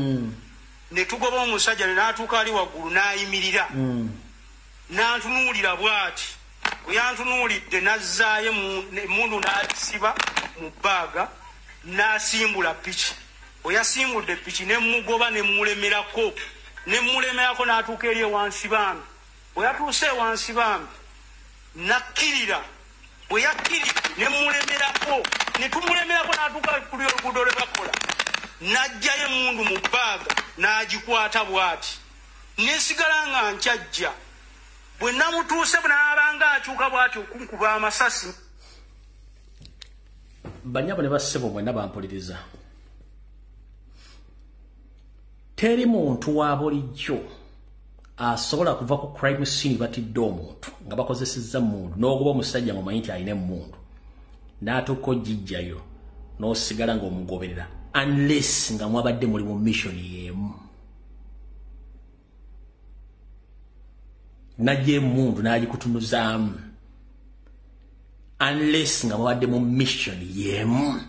ne tugoba omusajja ne n'atuuka ali waggulu n'ayimirira n'antunuulira bw'ati bwe yantunuulidde n'azzaayo emmundu n'agisiba mu bbaaga n'asimbula piki bwe yasimbudde piki ne mugoba ne mulemerako n'atuuka eri ewansi bambi bwe yatuuse ewansi bambi nakkirira bwe yakkirira ne mulemerako ne tumulemerako n'atuuka kuli oluguudo lwe bakola n'aggyayo emmundu mu bbaaga n'agikwata bw'ati nesigala nga nkyajja bwe namutuuse n'abanga akyuka bw'ati okunkuba amasasi. Bannyabo ne bassebo mwenna bampuliriza. Teri muntu wa bulijjo asobola kuva ku crime scene batidde omuntu nga bakozesezza mmundu n'ogoba omusajja ng'omanyi nti alina emmundu n'atuuka ogijjayo n'osigala ng'omugoberera unless nga mwabadde muli mu mission y'emu. N'aggya emmundu n'agikutunuzaamu unless nga mwabadde mu mission y'emu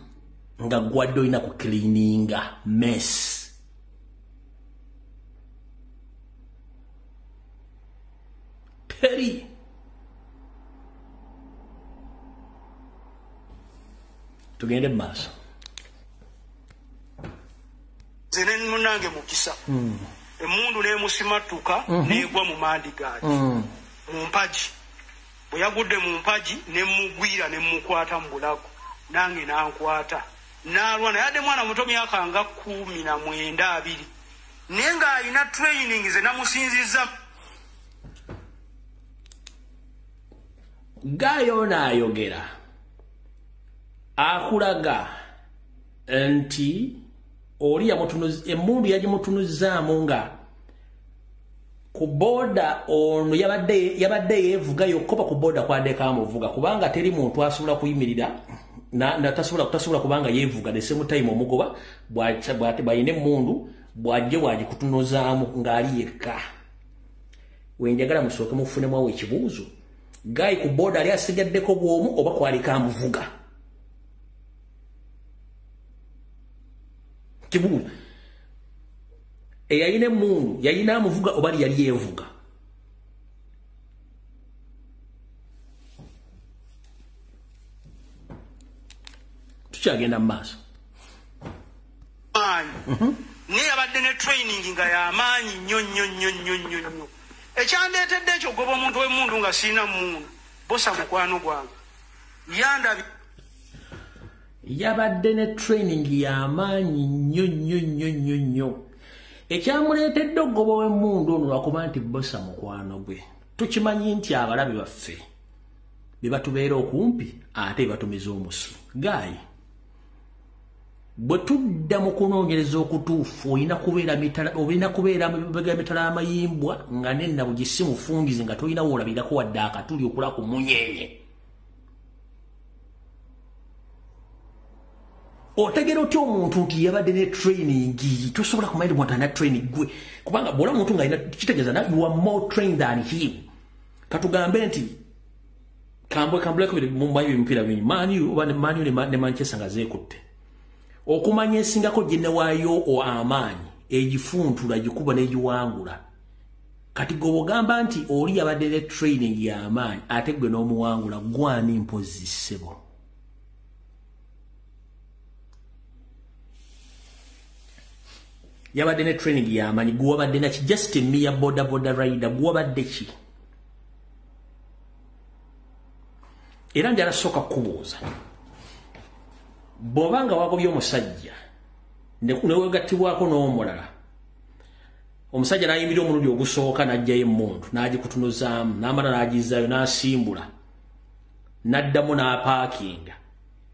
nga gwadde olina ku cleaninga mess. Teri. Tugende maaso. Nze ne munnange Mukisa emmundu n'emusimattuka n'egwa mu mandi gaagi mu mpagi bwe yagudde mu mpagi ne mugwira ne mukwata mu bulago nange n'ankwata n'alwana yadde mwana muto myaka nga 19 20 naye ng'alina training ze namusinzizza. Gayo n'ayogera akulaga nti oli emmundu yagimutunuzaamu nga ku boda ono yabadde yeevuga yokkoba ku boda kwadeko amuvuga kubanga teri muntu asobola kuyimirira tasobola kubanga yeevuga the same time omugoba bw'alina emmundu bw'ajje bw'agikutunuzaamu ng'ali yekka. Wenjagala musooke mufunemu awo ekibuuzo. Guy ku boda ali asigaddeko bw'omu oba kwaliko amuvuga. Kibuuzo. Eyalina emmundu yalina amuvuga oba yali yeevuga. Tukyagenda mu maaso. Naye yabadde ne training nga y'amaanyi nnyo nnyo nnyo nnyo nnyo nnyo. Ekyandeetedde ekyo goba omuntu w'emmundu nga sirina mmundu bosa mukwano gwange yandabi yabadde ne training y'amaanyi nnyo nnyo nnyo nnyo nnyo. Ekyamuleetedde okugoba w'emmundu ono lwakuba nti bosa mukwano gwe. Tukimanyi nti abalabe baffe be batubeera okumpi ate batumiza omusu. Guy bwe tudda mu kunoonyereza okutuufu olina kubeera mabega mitala amayimbwa nga nennabugi si mufungize nga tolina woolabirako wadde akatuli okula ku munyenye. Otegera otya omuntu nti yabadde ne training? Tosobola kumanya omuntu alina training gwe, kubanga bw'olaba omuntu nga alina, kitegeeza you are more trained than him. Katugambe nti kambwe mumanyi emipiira bingi, Man U oba Man U ne Manchester nga zeekutte, okumanya esingako gye waayo amaanyi egifuntula, gikuba n'egiwangula. Kati gwe bw'ogamba nti oli yabadde ne training y'amaanyi ate gwe n'omuwangula, gwani mpozi ssebo? Yabadde ne training y'amaanyi, gwe wabadde naki? Just a mere boda boda rider, gwe wabadde ki? Era njala sooka kukubuuza, bw'oba nga wagobye omusajja newegattibwako n'omulala, omusajja n'ayimirira omulundi ogusooka n'aggyayo emmundu n'agikutunuzaamu, n'amala n'agizaayo n'asimbula, n'addamu n'apaakinga,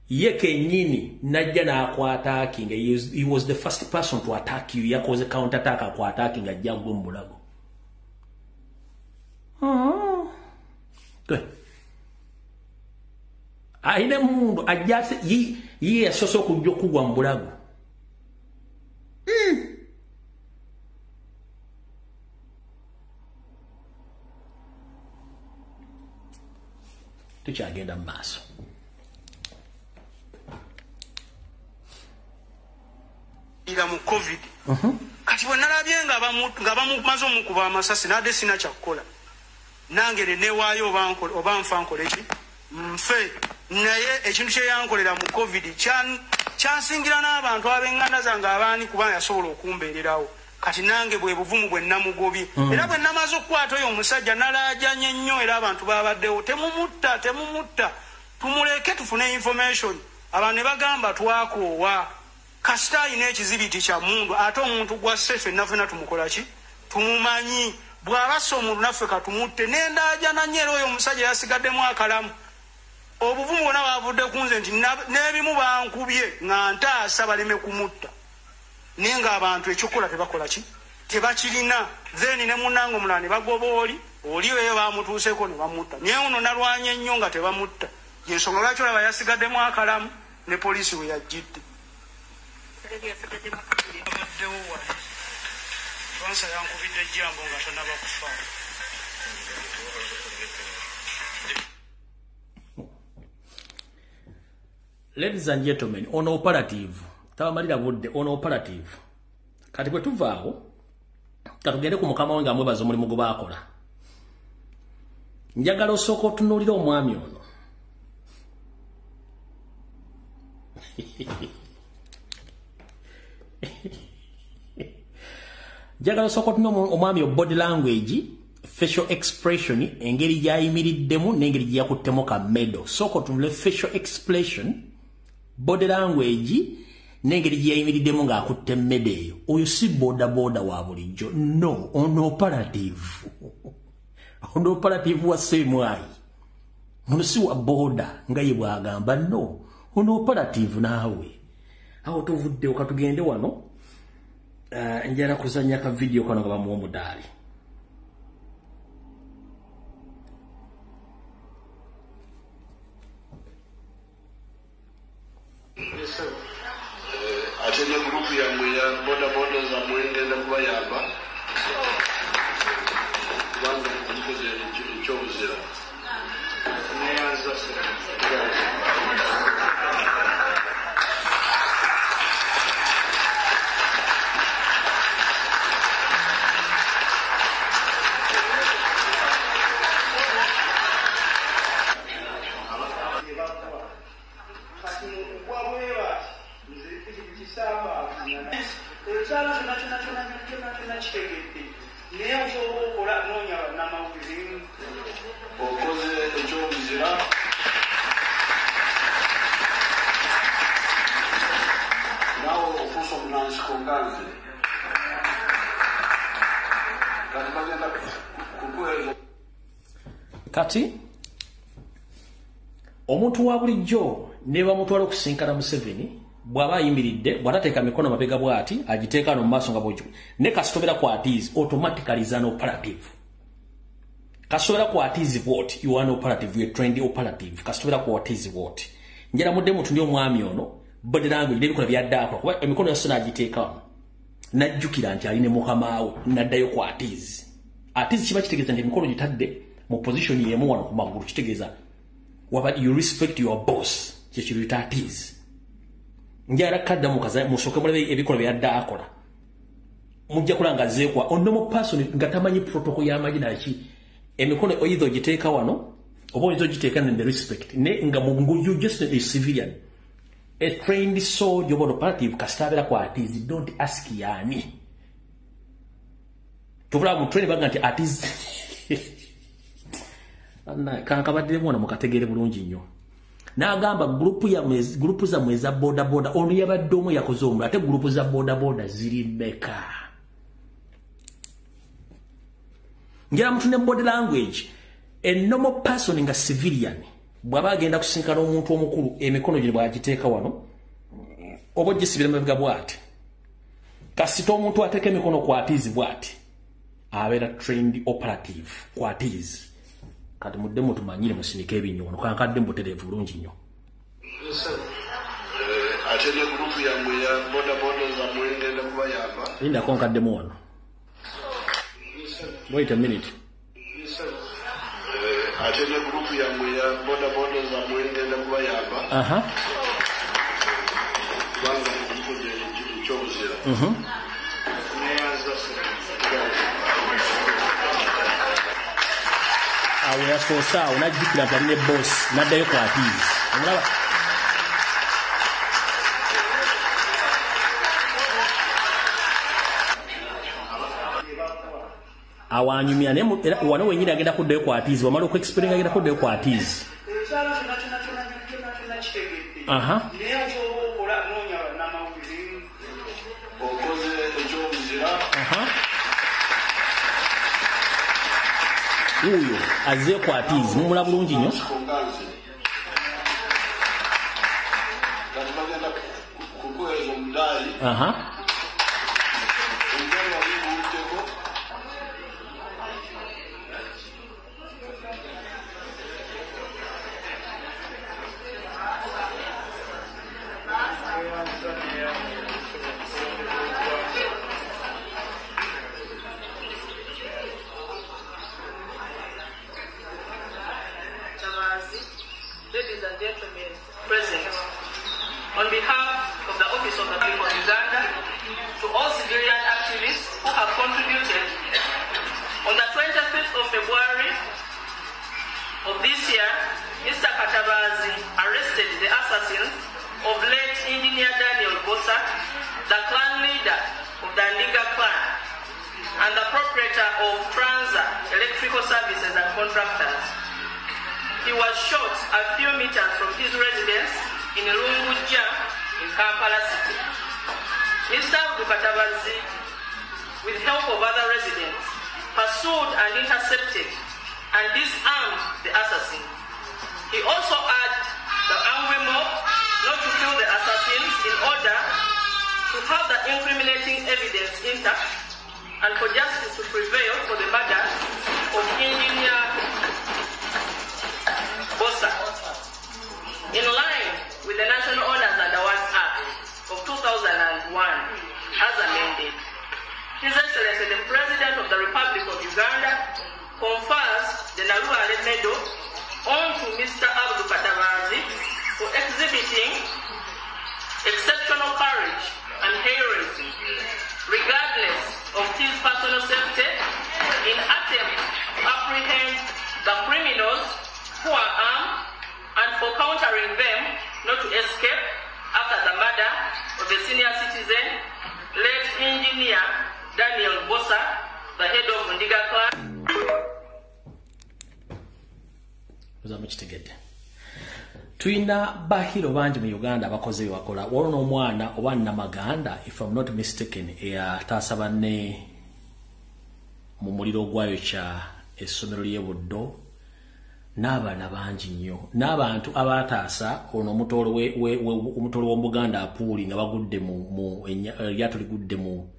ye kennyini n'ajja n'akwataakinga. He was the first person to attack you. Yakoze counter attack, akwataakinga, ajja gwe mu bulago. Ayina emmundu, ajja ye yasoose okujja okugwa mu bulago. Tukyagenda mu maaso. Mu COVID. Kati bwe nalabye nga bamumaze omukuba amasasi, nadde sina kyakukola, nange ne neewaayo oba nfa nkole ki, nfe. Naye ekintu kye yankolera mu COVID kyansingira n'abantu ab'eŋŋanda zange abaani, kubanga yasobola okumbeererawo. Kati nange bwe buvumu bwe namugobye. Era bwe namaze okukwata oyo omusajja nalaajanye nnyo, era abantu babaddewo, temumutta, temumutta, tumuleke tufune information. Abantu ne bagamba twakoowa, kasita alina ekizibiti kya mundu, ate omuntu gwa ffenna ffenna tumukola ki, tumumanyi. Bw'abassa omuntu naffe katumutte. Nendaajana nnyo, era oyo omusajja yasigaddemu akalamu. Obuvumu bwonna bavudde ku nze, nti n'ebimu bankubye nga ntaasa baleme kumutta, naye ng'abantu ekyokukola tebakola ki, tebakirina. Then ne munnange omulala ne bagoba oli eyo bamutuuseeko ne bamutta. Naye ono nalwanye nnyo nga tebamutta. Yensonga lwaki olaba yasigaddemu akalamu ne poliisi we yajjidde. Abaddewo wali Lwansa yankubidde ejjambo nga tannaba kufa. Ladies and gentlemen, ono operative tabamalira budde, ono operative. Kati bwe tuvaawo katugende ku mukama we nga amwebaza omulimu gwe baakola. Njagala osooka otunuulira omwami ono. Njagala osooka otunuulira omwami, body language, facial expression, engeri gy'ayimiriddemu n'engeri gye yakuttemu ka medal. Sooka otunule facial expression, body language n'engeri gye yayimiriddemu ng'akutte medal eyo. Oyo si boda boda wa bulijjo, no, ono operative. Ono operative wa Semwayi. Ono si wa boda nga ye bw'agamba, no, ono operative naawe. Awo tuvuddewo, katugende wano. Njala kuzannya ka video kano nga bamuwa omudaali. Ate ne gurupu yammwe ya boda boda zammwe ngenda kubayamba, kubanga mukoze ekyobuzira. Neyanza. Ekyalo kyonna kyonna kyonna kyonna kyonna kitegedde, naye osobola okola noonya bannamawulire. Okoze ekyobuzira. Naawe ofuuse omunansiko nga nze. Kati bagenda kukuweereza. Kati omuntu wa bulijjo ne bamutwala okusinkana Museveni, bw'aba ayimiridde bw'atateeka mikono mabega bw'ati, agiteeka no mu maaso nga bw'ogi, ne kasitobera ku atiizi, automatically is an operative. Kasitobera ku atiizi bw'oti, you are an operative, you are trained operative. Kasitobera ku atiizi bw'oti. Njala mudde mutundi omwami ono Body language n'ebikola byaddaako kuba emikono yose n'agiteeka wano, najjukira nti ali ne mukamaawe, n'addayo ku at ease. At ease kiba kitegeeza nti emikono gitadde mu position y'emu wano ku magulu, kitegeeza waba you respect your boss, kyekiruyita at ease. Njala kadda mukaza musooke mulabe ebikola byadda akola, mujja kulanga azzeekwa a normal person nga tamanyi protocol y'amagye naki. Emikono oyinza ogiteeka wano oba oyinza ogiteeka in the respect ne nga you just a civilian, a trained soldier oba operative kasita abeera ku at ease, don't ask yaani. Tubula mu train baga nti at ease. Kankabaddiremu wano mukategeere bulungi nnyo. N'agamba gurupu zammwe eza boda boda, ono yabadde omu yakoze omulala, ate gurupu za boda boda ziri mmeka? Njala mutune body language. A normal person nga civilian bw'aba agenda kusinkana omuntu omukulu, emikono gye bw'agiteeka wano oba ogisibira mabega bw'ati, kasita omuntu ateeka emikono ku at ease bw'ati, abeera trained operative ku at ease. Kati mudde mutumanyire musinike ebinnyo wano, kankadde mubutereevu bulungi nnyo. Ate ne gurupu yammwe ya boda boda zammwe ngenda kubayamba. Lindako nkaddemu wano. Wait a minute. Ate ne gurupu yammwe ya boda boda zammwe ngenda kubayamba. Kubanga mukoze ekyobuzira. Awo yasoose awo n'ajjukira nti ali ne boss, n'addayo ku at ease. Omulaba? Awo anyumya naye era wano wennyini agenda kuddayo ku at ease, bw'amala okuexplaininga agenda kuddayo ku at ease. Ekyalo kyonna kyonna kyonna kyonna kyonna kitegedde. Naye ky'oba okola noonya bannamawulire. Okoze ekyobuzira. Wuuyo azze ku at ease, mumula bulungi nnyo. Kati bagenda kukuweeza omudaali. Omudaali wali guwuddeko. Ladies and gentlemen present, on behalf of the Office of the People of Uganda, to all civilian activists who have contributed, on the 25th of February of this year, Mr. Katabazi arrested the assassins of late Engineer Daniel Bosa, the clan leader of the Ndiga clan, and the proprietor of Transa Electrical Services and Contractors. He was shot a few meters from his residence in Lungujja in Kampala City. Mr. Abdu Katabazi, with help of other residents, pursued and intercepted and disarmed the assassin. He also urged the angry mob not to kill the assassins in order to have the incriminating evidence intact and for justice to prevail for the murder of Engineer Bosa. In line with the National Honors and Awards Act of 2001, as amended, His Excellency the President of the Republic of Uganda confers the Nalubaale Medal on to Mr. Abdu Katabazi for exhibiting exceptional courage and heroism, regardless of his personal safety, in attempt to apprehend the criminals who are armed and for countering them not to escape after the murder of a senior citizen, late Engineer Daniel Bosa, the head of Ndiga clan. Tulina bahiro bangi mu Uganda abakoze bye bakola. Waliwo n'omwana oba Namaganda, if I'm not mistaken, eyataasa banne mu muliro ogwayokya essomero ly'e Buddo, n'abaana bangi nnyo, n'abantu abaataasa ono omutoolo w'Omuganda Apuuli nga bagudde mu eryato ligudde mu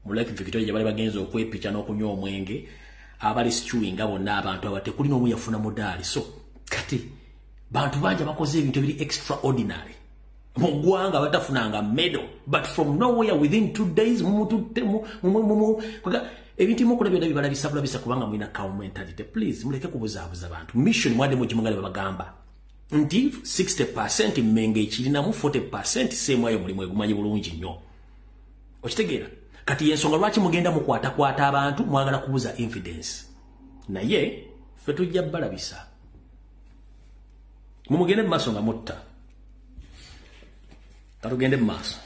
Lake Victoria gye bali bagenze okwepicha n'okunywa omwenge, abali stewing bonna abantu aba tekuli n'omu yafuna mudaali. So kati bantu bangi abakoze ebintu ebiri extraordinary. mu ggwanga batafunanga medal, but from nowhere within 2 days mumututte ebintu mukola byonna bibalabisa bulabisa kubanga mulina cow mentality. Please muleke kubuzaabuza bantu. Mission mwadde mugimugale babagamba nti 60% Mmenge ekirinamu, 40% Ssemwayo mulimu egumanyi bulungi nnyo. Okitegeera? Kati yensonga lwaki mugenda mukwatakwata abantu, mwagala kubuza evidence, naye ffe tujja balabisa. Mumugende mu maaso nga mutta. Katugende mu maaso.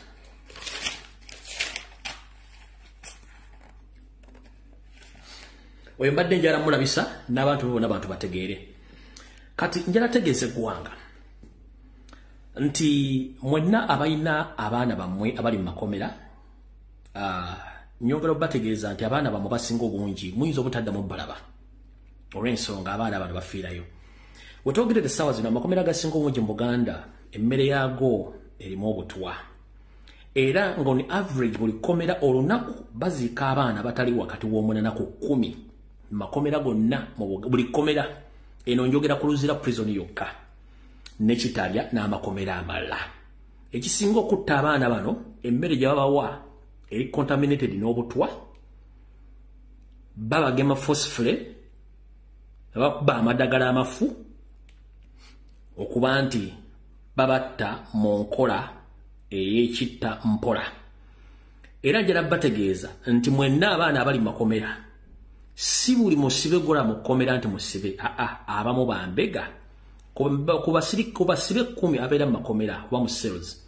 Oyo mbadde njala mulabisa n'abantu bonna abantu bategeere. Kati njala tegeeza eggwanga nti mwenna abalina abaana bammwe abali mu makomera, nyongera obategeeza nti abaana bammwe basinga obungi muyinza obutaddamu balaba olw'ensonga abaana bano bafiirayo. Wetwogerera essaawa zino, amakomera agasinga obungi mu Buganda emmere yaago erimu obutwa, era nga on average buli kkomera olunaku baziika abaana batali wakati w'omunaana ku 10 mu makomera gonna. Buli kkomera eno njogera ku Luzira prison yokka ne Kitalya n'amakomera amalala. Ekisinga okutta abaana bano, emmere gye babawa eri contaminated n'obutwa, babagema phosphore, babakuba amadagala amafu okuba nti babatta mu nkola ey'ekitta mpola. Era njala bategeeza nti mwenna abaana abali mu makomera, si buli musibe gola mu kkomera nti musibe, aa, abamu bambega. Ku basibe 10 abeera mu makomera oba mu cells,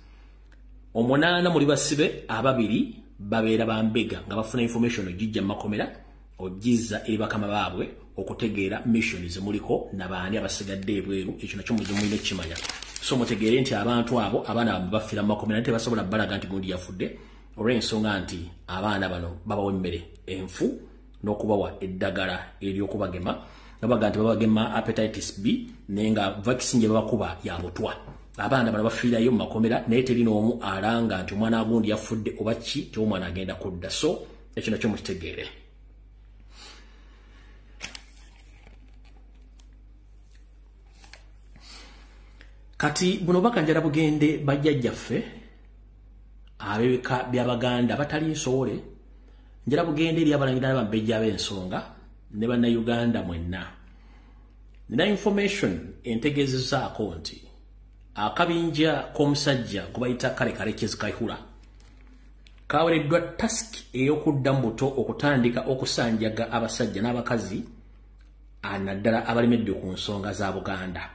8 muli basibe, 2 babeera bambega nga bafuna information ogijja mu makomera ogizza eri bakama baabwe okutegeera mission zemuliko nabaani abasigadde ebweru. Ekyo nakyo muze mulina okukimanya. So mutegeere nti abantu abo abaana bamwe bafiira mu makomera, naye tebasobola balaga nti gundi yafudde olw'ensonga nti abaana bano babawa emmere enfu n'okubawa eddagala ery'okubagema, nga baga nti babagema hepatitis B, naye nga vaccine gye babakuba ya butwa. Abaana bano bafiirayo mu makomera, naye teri n'omu alanga nti omwana gundi yafudde oba ki, ti omwana agenda kudda. So ekyo nakyo mukitegeere. Kati buno bakanjala bugende bajjajjaffe ab'ebika by'Abaganda batali nsowole, njala bugende eri abalangira n'abambejja ab'ensonga ne bannayuganda mwenna. Nina information entegeezezaako nti akabinja k'omusajja gwe bayita Kale Kalekezi Kayihura kaweereddwa task ey'okudda mu buto okutandika okusanjaga abasajja n'abakazi naddala abalemedde ku nsonga za Buganda.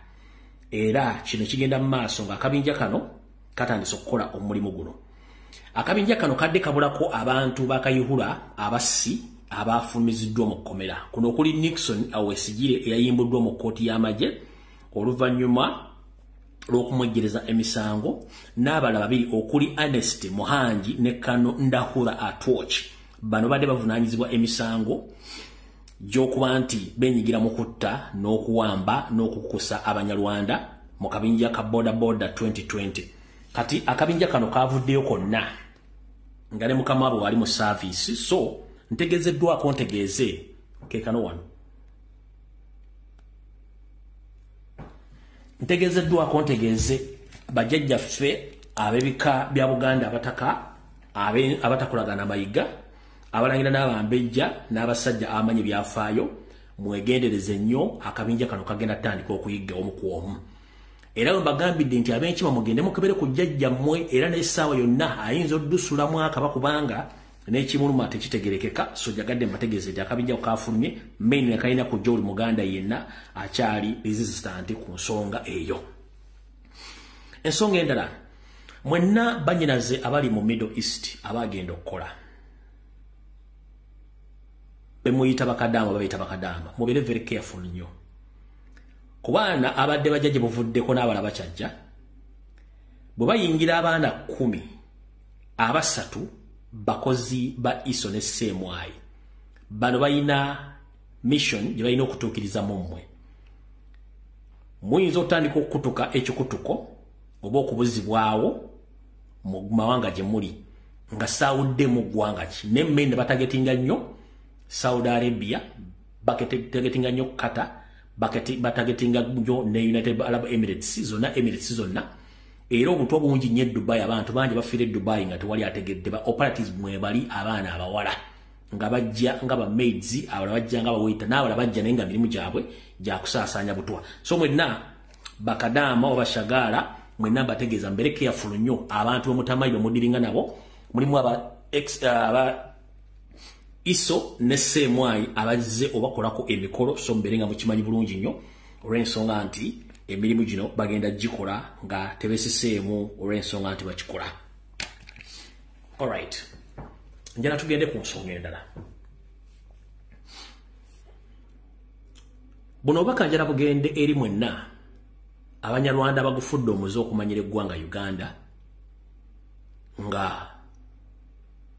Era kino kigenda mu maaso ng'akabinja kano katandise okukola omulimu guno. Akabinja kano kadde kabulako abantu ba Kayihura abassi abafulumiziddwa mu kkomera. Kuno okuli Nixon Awesigire eyayimbuddwa mu kkooti y'amagye oluvannyuma lw'okumwejjereza emisango, n'abalala babiri okuli Ernest Muhangi ne Kano Ndahura Atwoch. Bano badde bavunaanyizibwa emisango gy'okuba nti beenyigira mu kutta n'okuwamba n'okukukusa Abanyarwanda mu kabinja ka Boda Boda 2020. Kati akabinja kano kavuddeyo konna nga ne mukama waabwe wali mu service. So ntegeezeddwako ntegeeze ke kano wano, ntegeezeddwako ntegeeze bajjajjaffe ab'ebika bya Buganda abataka abatakolagana mayiga, abalangira n'abambejja n'abasajja abamanyi byafaayo, mwegendereze nnyo akabinja kano kagenda tandika okuyigga omu ku omu. Era bwe mbagambidde nti ab'enkima mugende mukebere ku jjajjammwe, era n'essaawa yonna ayinza oddusulamu akaba kubanga n'ekimuluma tekitegerekeka. So jagadde mbategeeze nti akabinja kafulumye main kalina kujja buli Muganda yenna akyali resistant ku nsonga eyo. Ensonga endala, mwenna bannyinaze abali mu Middle East abagenda okukola, bemuyita bakadaama, babayita bakadaama, mubeere very careful nnyo. Ku baana abadde bajja gye buvuddeko n'abalala bakyajja, bwe bayingira abaana 10, 3 bakozi ba ISO ne CMI. Bano balina mission gye balina okutuukiriza mu mmwe. Muyinza okutandika okukutuka ekikutuko oba okubuzibwawo mu mawanga gye muli nga saawudde mu ggwanga ki, ne mmwe ne batagetinga nnyo Saudi Arabia, batagetinga nnyo Qatar, batagetinga nnyo ne United Arab Emirates, zonna Emirates zonna. Era obutwa bungi nnyo e Dubai, abantu bangi bafiira e Dubai nga tewali ategedde. Ba operatives mwe bali, abaana abawala nga bajja nga ba maids, abalala bajja nga ba waiter, n'abalala bajja naye nga mirimu gyabwe gya kusaasaanya butwa. So mwenna bakadaama oba shagala, mwenna mbategeeza mbeere careful nnyo abantu bemutamanyi bemudiringa nabo. Mulimu aba ex aba ISO ne CMI abazze obakolako emikolo, so mbeere nga mukimanyi bulungi nnyo olw'ensonga nti emirimu gino bagenda gikola nga tebesiseemu olw'ensonga nti bakikola. Alright, njala tugende ku nsonga endala. Buno obubaka njala bugende eri mwenna Abanyarwanda abagufudde omuze okumanyira eggwanga Uganda, nga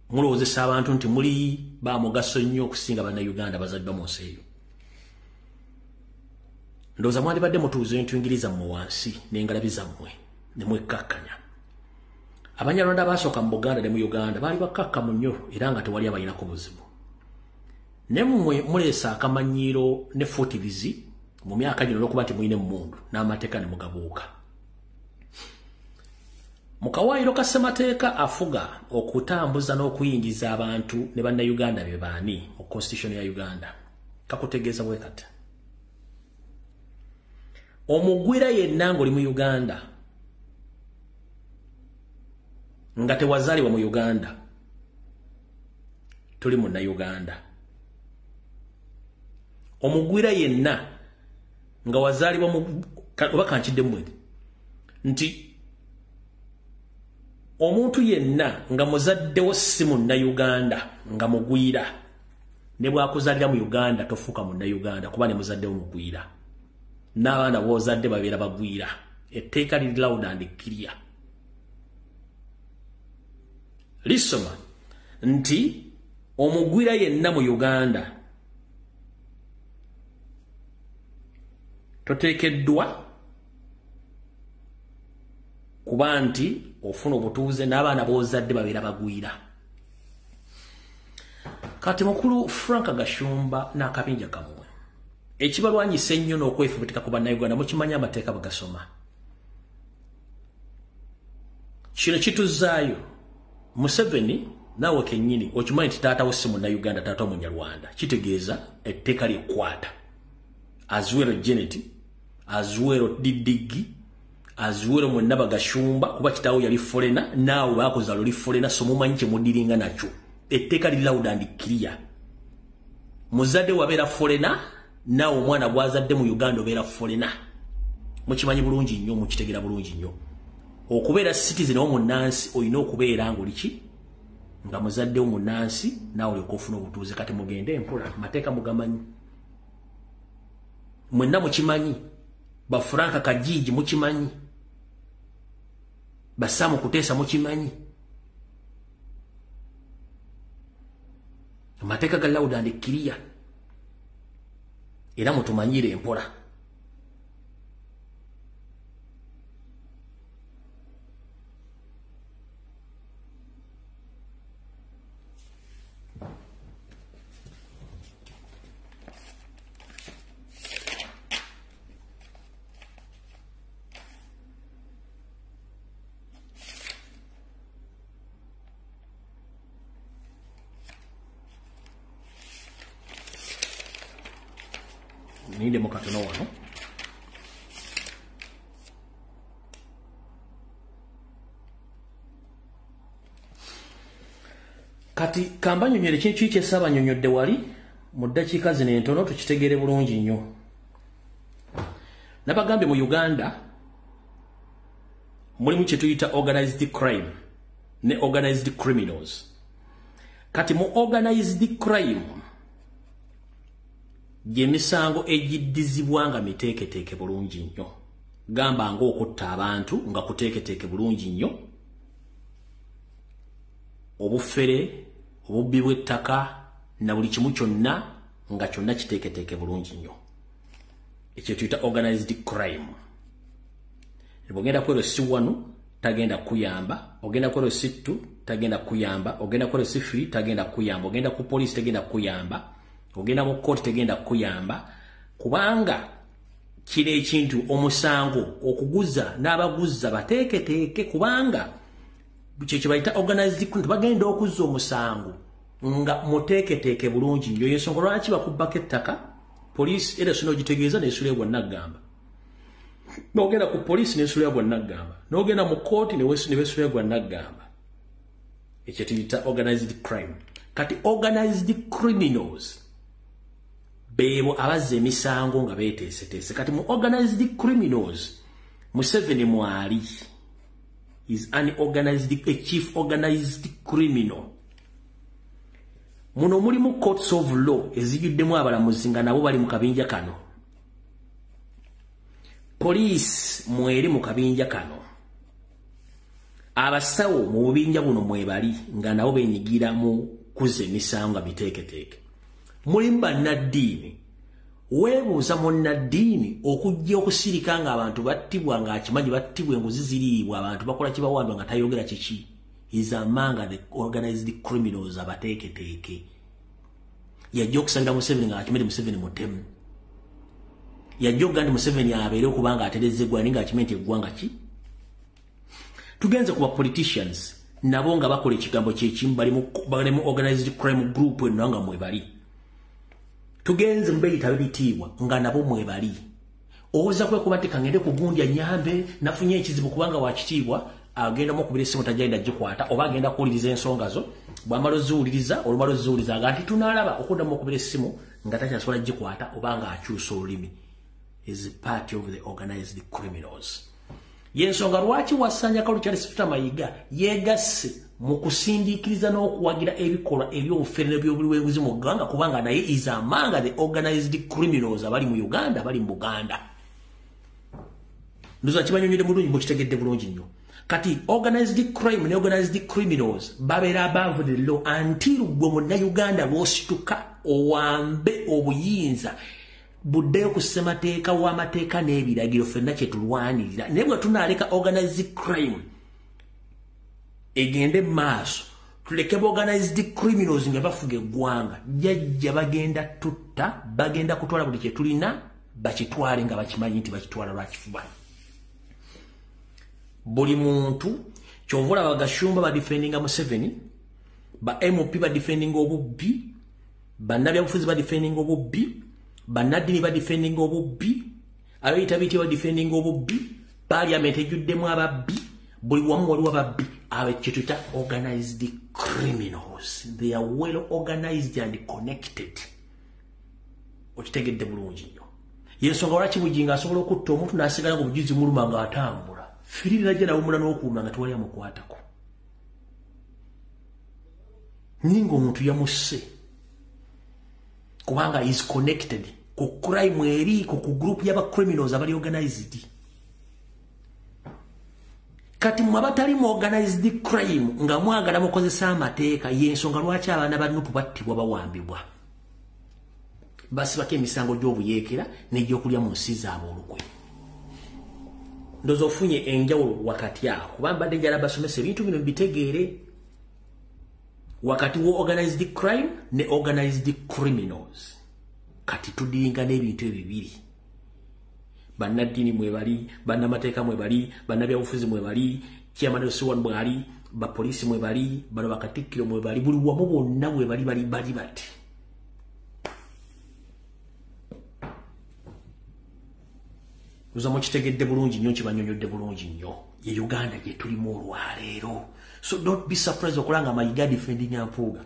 mulowoozesa abantu nti muli ba mugaso nnyo okusinga Bannayuganda bazaddwa mu nsi eyo. Ndowooza mwandibadde mutuuza entwingiri zammwe wansi n'engalabi zammwe ne mwekkakkanya. Abanyarwanda abaasooka mu Buganda ne mu Uganda baali bakkakkamu nnyo era nga tewali abalinako buzibu. Ne mmwe muleese akamanyiiro ne fuutirizi mu myaka gino olw'okuba nti mulina emmundu n'amateeka ne mugabuuka. Mu kawaayiro ka ssemateeka afuga okutambuza n'okuyingiza abantu ne Bannayuganda be baani mu constitution ya Uganda, kakutegeeza bwe kati: omugwira yenna ng'oli mu Uganda nga tewazaalibwa mu Uganda, toli Munnayuganda. Omugwira yenna nga wazaalibwa mu, oba kankiddemu nti omuntu yenna nga muzaddewo si Munnayuganda nga mugwira, ne bw'akuzaalira mu Uganda tofuuka Munnayuganda kuba ne muzaddewo mugwira, n'abaana b'ozadde babeera bagwira. Etteeka liri loud and clear, lisoma nti omugwira yenna mu Uganda toteekeddwa kuba nti ofuna obutuuze n'abaana b'ozadde babeera bagwira. Kati mukulu Frank Gashumba n'akabinja kammwe ekibalwanyisa ennyo n'okwefubutika ku Bannayuganda, mukimanyi amateeka bagasoma. Kino kituzaayo Museveni naawe kennyini okimanyi nti taata wo si Munnayuganda, taata wo Munyarwanda. Kitegeeza etteeka lyekwata Azuero Janet, Azuero Didigi, Azuero mwenna Bagashumba, kuba kitaawo yali foreigner, naawe baakuzaala oli foreigner, so mumanyi kye mudiringa nakyo. Etteeka liri loud and clear. Muzadde wabeera foreigner, naawe omwana gw'azadde mu Uganda obeera foreigner. Mukimanyi bulungi nnyo, mukitegeera bulungi nnyo. Okubeera citizen omunnansi olina okubeera ng'oli ki? Nga muzadde omunnansi, naawe olyoka ofuna obutuuze. Kati mugende empola, amateeka mugamanyi. Mwenna mukimanyi, ba Frank Kajiji mukimanyi, ba Sam Kutesa mukimanyi. Amateeka ga loud and clear, era mutumanyire empola. Ninde mukatono wano. Kati kambanyonyere kintu kye ssaabanyonyodde wali mu ddakiika zino entono tukitegeere bulungi nnyo. Nabagambye mu Uganda mulimu kye tuyita organized crime ne organized criminals. Kati mu organized crime gy'emisango egiddizibwa nga miteeketeeke bulungi nnyo, gamba ng'okutta abantu nga kuteeketeeke bulungi nnyo, obufere, obubbi bw'ettaka na buli kimu kyonna nga kyonna kiteeketeeke bulungi nnyo. Ekyo tuyita organized crime. Bw'ogenda ku LC1 tagenda kuyamba, ogenda ku LC2 tagenda kuyamba, ogenda ku LC3 tagenda kuyamba, ogenda ku poliisi tegenda kuyamba, ogenda mu kkooti tegenda kuyamba, kubanga Kino ekintu omusango okuguza n'abaguza bateeketeeke, kubanga kye bayita organized crime. Bagenda okuzza omusango nga muteeketeeke bulungi nnyo. Yensonga lwaki bakubbako ettaka, poliisi era sino ogitegeeza n'esula bwannagamba, n'ogenda ku poliisi n'esula bwannagamba, n'ogenda mu kkooti ne besula bwannagamba. Ekyo tuyita organized crime. Kati organized criminals beebo abazza emisango nga beeteeseteese. Kati mu organized criminals Museveni mwali, is an organized, a chief organized criminal. Muno mulimu courts of law ezijjuddemu abalamuzi nga nabo bali mu kabinja kano. Poliisi mweri mu kabinja kano. Abasawo mu bubinja buno mwebali nga nabo benyigira mu kuzza emisango nga miteeketeeke. Mulimu bannaddiini. Weebuuza munnaddiini okujja okusirika ng'abantu battibwa, ng'akimanyi battibwa, enguzi ziriibwa, abantu bakola kibawandwa nga tayogera kiki. Is among the organized criminals abateeketeeke. Yajja okusabira Museveni ng'akimanyi Museveni mutemu. Yajja okugamba nti Museveni abeere okubanga aterezza eggwanga ng'akimanyi nti eggwanga ki. Tugenze ku ba politicians nabo nga bakola ekigambo kyekimu, bali mu organized crime group eno nga mwebali. Tugenze mu beyita b'ebitiibwa nga nabo mwebali. Owoza kwekuba nti kangende ku gundi anyambe nafunye ekizibu kubanga wa kitiibwa, agenda mukubira essimu tajja gikwata, oba agenda kuwuliriza ensonga zo. Bw'amala oziwuliriza, olumala oziwuliriza aga nti tunaalaba, okuddamu okubira essimu nga takyasobola gikwata oba nga akyusa olulimi. Is part of the organized criminals. Yensonga lwaki Wasanja Kalu Charles Peter Mayiga yeegasse mu kusindiikiriza n'okuwagira ebikolwa eby'obufere n'eby'obuliwenguzi mu ggwanga, kubanga naye is among the organized criminals abali mu Uganda, abali mu Buganda. Ndoza kibanyonyodde bulungi, mukitegedde bulungi nnyo. Kati organized crime ne organized criminals babeera above the law until gwe munnayuganda lw'osituka owambe obuyinza buddeyo ku ssemateeka w'amateeka n'ebiragiro ffenna kye tulwanirira. Naye bwe tunaaleka organized crime egende mu maaso, tuleke organized criminals nga bafuga eggwanga, jjajja bagenda tutta, bagenda kutwala buli kye tulina, bakitwale nga bakimanyi nti bakitwala lwakifuba. Buli muntu kyova olaba Gashumba badefendinga Museveni, ba MP badefendinga obubbi, bannabyabufuzi badefendinga obubbi, bannaddiini badefendinga obubbi, abeeyita bitya badefendinga obubbi, parliament ejjuddemu ababbi, buli wamu waliwo ababbi. Abo kye tuyita organized criminals. They are well organized and connected. Okitegedde bulungi nnyo. Yensonga lwaki Bugingo asobola okutta omuntu n'asigala ng'obujuzi muluma ng'atambula. Firiri najja nawumula n'okuwuma nga tewali amukwatako. Ninga omuntu yamusse kubanga is connected ku crime eri ku group y'aba criminals abali organized. Kati mwe abatali mu organized crime nga mwagala mukozesa amateeka, y'ensonga lwaki abaana ba NUP battibwa, bawambibwa, basibako emisango gy'obuyeekera n'egyokulya mu nsi zaabwe olukwe. Ndowooza ofunye enjawulo wakati awo, kuba mbadde njagala basomesa ebintu bino mbitegeere wakati wo organized crime ne organized criminals. Kati tudiringa n'ebintu ebibiri. Bannaddiini mwebali, bannamateeka mwebali, bannabyabufuzi mwebali, chairman Osuwan mwali, bapoliisi mwebali, bano bakatikkiro mwebali, buli wamu bonna mwebali, bali bali bati. Uza mukitegedde bulungi nnyo, kibanyonyodde bulungi nnyo. Ye Uganda gye tulimu olwaleero. So don't be surprised okulanga Mayiga defending Mpuuga.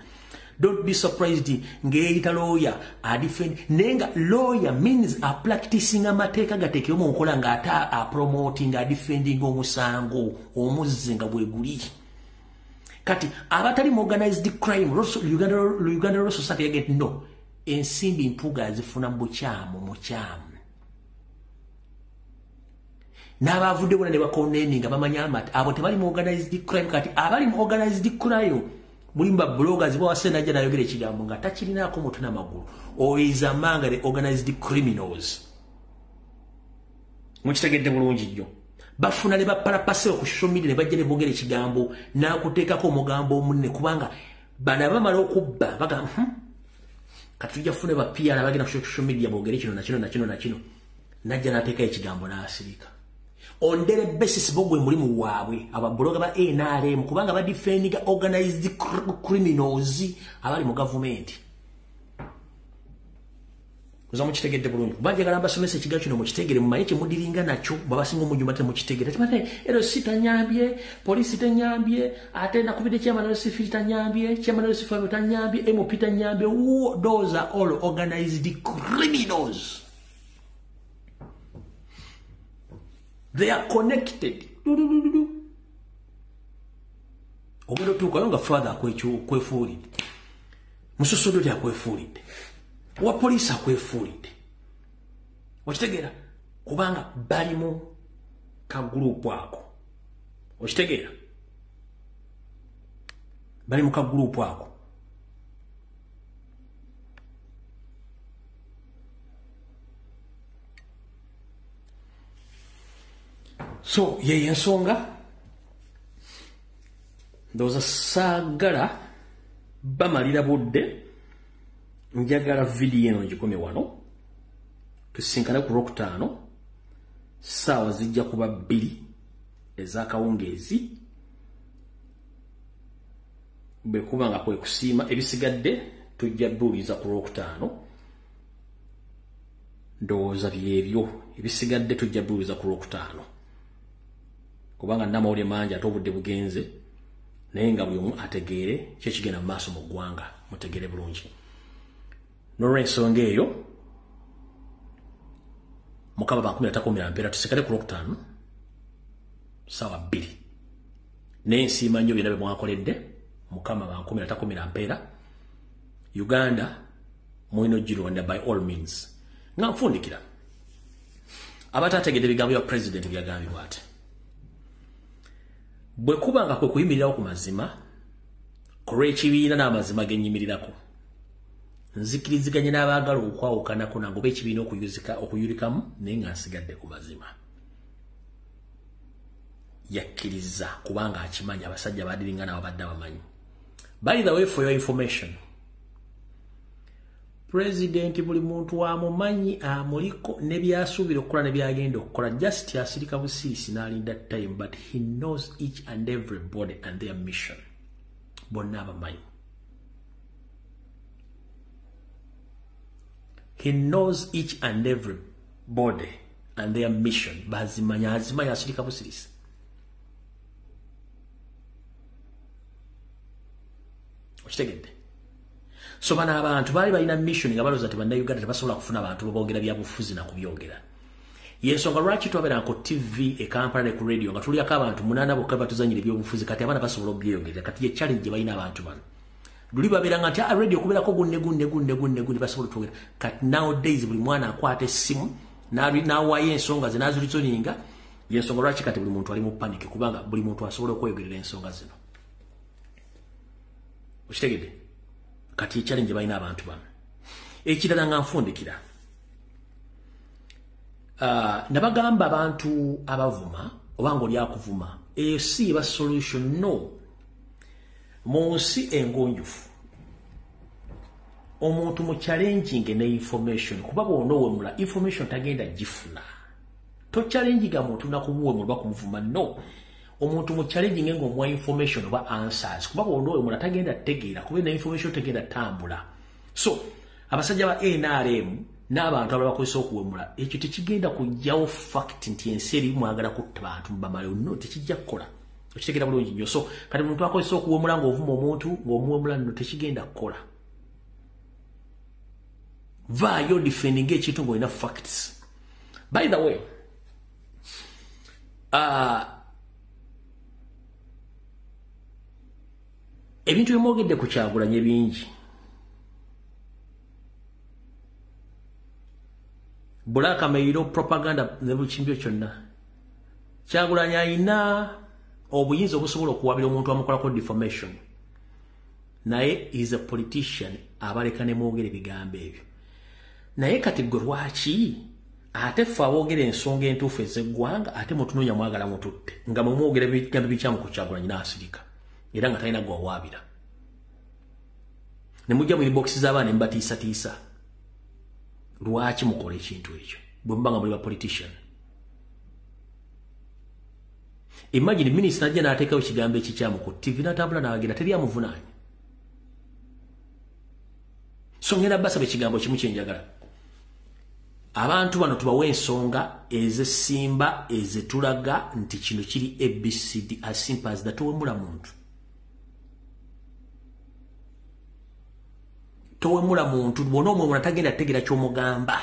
Don't be surprised ng'eyita lawyer adefend, naye nga lawyer means a practicing amateeka gateekebwe mu nkola ng'ate a promoting, a defending omusango omuzze nga bwe guli. Kati abatali mu organized crime, Uganda Law Society get no ensimbi Mpuuga azifuna mu bukyamu mukyamu. N'abavudde bonna ne bakoneni nga bamanya amata, abo tebali mu organized crime. Kati abali mu organized crime mulimu ba bloggers bawase najja nayogera ekigambo nga takirinaako mutwe n'amagulu. Or is among the organized criminals. Mukitegedde bulungi nnyo. Bafuna ne bapalapase ku social media ne bajja ne boogera ekigambo n'akuteekako omugambo omunene, kubanga bano abamala okubba bagamba kati tujja kufuna ba PR abagenda ku social media boogere kino na kino na kino na kino. Najja n'ateekayo ekigambo n'asirika. On daily basis bo gwe mulimu waabwe ababuloga ba NRM, kubanga badefendinga organized criminals abali mu gavumenti. Muza mukitegedde bulungi. Kuba njagala mbasomesa ekigambo kino mukitegere, mumanye kye mudiringa nakyo, babasinga omujumba temukitegere. Ate ero si tanyambye, poliisi tanyambye, ate nakubidde chairman LC tanyambye, chairman LC tanyambye, MP tanyambye. Those are all organized criminals. They are connected. Ogenda otuukayo nga father akwefuulidde, musosodoti akwefuulidde, wa poliisi akwefuulidde. Okitegeera? Kubanga bali mu kagurupu ako. Okitegeera? Bali mu kagurupu ako. So yeyo ensonga. Ndowooza saagala bamalira budde, njagala vidiyo eno ngikome wano. Tusinkane ku Lwokutaano, ssaawa zijja kuba 2 ez'akawungeezi. Bwe kuba nga kwe kusiima, ebisigadde tujja biwuliriza ku Lwokutaano. Ndowooza byebyo, ebisigadde tujja biwuliriza ku Lwokutaano, kubanga nnamawulire mangi ate obudde bugenze, naye nga buli omu ategeere ki ekigenda mu maaso mu ggwanga, mutegeere bulungi. N'olw'ensonga eyo, Mukama bankumira takumira mpeera, tusikale ku Lwokutaano ssaawa 2. Naye nsiima nnyo byonna bye mwakoledde. Mukama bankumira takumira mpeera. Uganda mulina ogironda by all means. Nga nfundikira, abataategedde ebigambo bya pulezidenti byagambibwa ati bwe kuba nga kwe kuyimirirawo ku mazima, ku lw'ekibiina n'amazima ge nnyimirirako, nzikiriziganye n'abaagala okwawukanako nange oba ekibiina okuyulikamu, naye nga nsigadde ku mazima. Yakkiriza kubanga akimanyi abasajja baadiringa nabo badde abamanyi. By the way, for your information, President buli muntu amumanyi, amuliko ne byasuubira okukola ne byagenda okukola. Just asirika busiisi n'alinda time, but he knows each and everybody and their mission. Bonna abamanyi. He knows each and every body and their mission. Bazimanya, azimanya, asirika busirisi. Okitegedde? So bano abantu baali balina mission nga balowooza nti bannayuganda tebasobola kufuna abantu boogera byabufuzi na kubyogera. Yensonga lwaki twabeera ku TV e Kampala ne ku radio nga tulyako abantu 8 bokka batuzannyira ebyobufuzi, kati abaana basobola obyeyongerera. Kati ye challenge gye balina abantu bano. Luli babeeranga nti radio okubeerako gunne gunne gunne gunne gunne basobola otwogera. Kati nowadays buli mwana akwata essimu n'awaayo ensonga ze n'azirizoninga. Yensonga lwaki kati buli muntu ali mu panic, kubanga buli muntu asobola okweyogerera ensonga zino. Okitegedde? Kati ye challenge balina abantu bano. Ekirala nga nfundikira, nabagamba abantu abavuma oba ng'oli akuvuma, eyo si eba solution. No, mu nsi engunjufu omuntu mu challenging ne information, kuba bw'onoowemula information tagenda gifuna. Tochallenginga muntu nakumuwemula oba kumuvuma. No, omuntu mu challenging ng'omuwa information oba answers, kuba bw'onoowemula tagenda tegeera, kuba ne information tegenda tambula. So abasajja ba NRM n'abantu abalala bakozesa okuwemula, ekyo tekigenda kuggyawo fact nti ensi eri mwagala kutta bantu mubamalewo. No, tekijja kukola. Okitegeera bulungi nnyo. So kati omuntu akozesa okuwemula ng'ovuma omuntu ng'omuwemula, nno tekigenda kukola. Vaayo defending ekintu ng'olina facts. By the way, ebintu byemwogedde ku Kyagulanyi bingi. Black mail propaganda ne bukimbyo kyonna. Kyagulanyi alina obuyinza obusobola okuwabira omuntu amukolako defamation, naye is a politician, abaleka ne mwogera ebigambo ebyo. Naye kati gwe lwaki ate ffe aboogera ensonga entuufu ez'eggwanga ate mutunoonya mwagala mututte nga mumwogera ebigambo bikyamu ku Kyagulanyi n'asirika era nga talina gwawaabira, ne mujja mu inbox z'abaana ne mubatiisatiisa? Lwaki mukola ekintu ekyo? Bwe muba nga muli ba politician. Imagine minister najja n'ateekawo ekigambo ekikyamu ku TV n'atambula n'agenda teri amuvunaanya. So ngenda basaba ekigambo kimu kye njagala. Abantu bano tubawe ensonga ezesimba ezetulaga nti kino kiri ABCD, as simple as that. Towemula muntu. Towemula muntu bw'ono omwemula tagenda kutegeera ky'omugamba.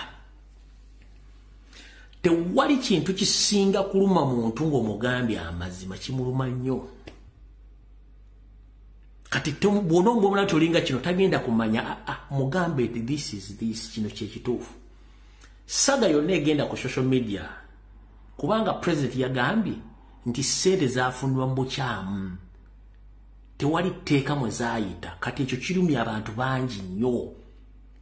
Tewali kintu kisinga kuluma muntu ng'omugambye amazima, kimuluma nnyo. Kati bw'ono omwemula nti olinga kino tagenda kumanya, mugambe nti this is this, kino kye kituufu. Saga yonna egenda ku social media kubanga president yagambye nti ssente zaafunibwa mu bukyamu, tewali tteeka mwe zaayita. Kati ekyo kirumya abantu bangi nnyo.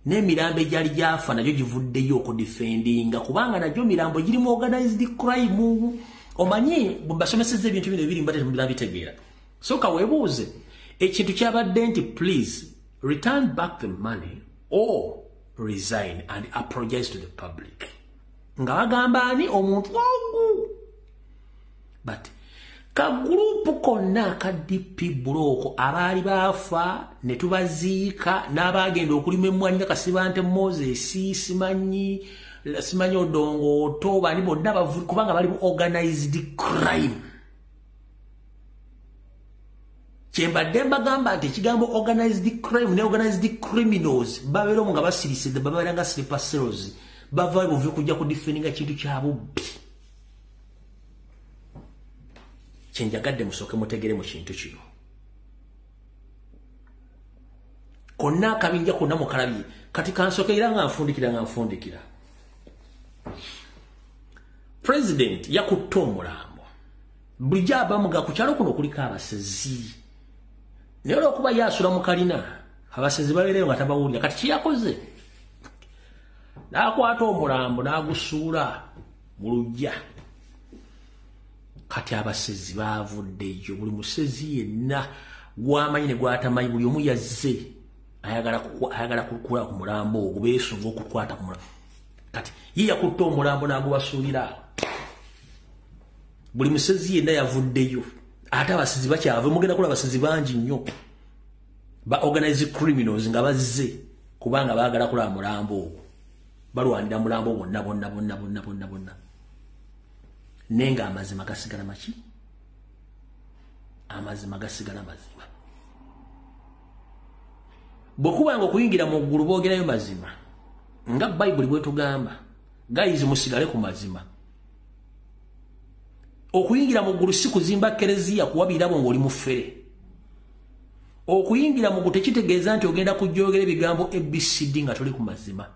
N'emirambo egyali gyafa nagyo givuddeyo okudifendinga kubanga nagyo mirambo girimu organized crime. Omanyi bwe mbasomesezza ebintu bino ebiri mbadde temubitegeera. Sooka weebuuze ekintu kyabadde nti please return back the money or resign and apologize to the public. Nga bagamba ani omuntu ogu. But ka group konna aka DP Bloc abaali baafa ne tubaziika n'abagenda okulima emmwanyi nga Kasibante Moses, simanyi Odongo Otto, bani bonna kubanga bali mu organized crime. Kyembadde mbagamba nti ekigambo organized crime ne organized criminals babeera omwo nga basirise, babeera nga sleeper cells, bava buvi kujja kudefendinga kintu kya bubbi. Kyenjagadde musooke mutegere mu kintu kino. Konna akabinja konna mukalabye. Kati kansooke era nga nfundikira. President yakutte omulambo. Bulijjo abamuga ku kyalo kuno kuliko abasezi. Naye olw'okuba ye asula mu kalina, abasezi babeereyo nga tabawulira. Kati kye yakoze, n'akwata omulambo n'agusuula mu luggya. Kati abasezi baavuddeyo, buli musezi yenna gw'amanyi ne gw'atamanyi, buli omu yazze ayagala kukula ku mulambo ogwo, beesunga okukwata ku mulambo. Kati ye yakutte omulambo n'agubasuulira awo. Buli musezi yenna yavuddeyo. Ate abasezi bakyava, mugenda kulaba abasezi bangi nnyo ba organized criminals nga bazze kubanga baagala kulaba mulambo ogwo, balwanira mulambo bonna bonna bonna bonna bonna bonna. Naye nga amazima gasigala maki? Amazima gasigala mazima. Bwe kubanga okuyingira mu ggulu boogerayo mazima, nga Bayibuli bwetugamba, guys musigale ku mazima. Okuyingira mu ggulu si kuzimba kereziya kuwa birabo ng'oli mufere. Okuyingira mu ggulu tekitegeeza nti ogenda kujogera ebigambo ABCD nga toli ku mazima.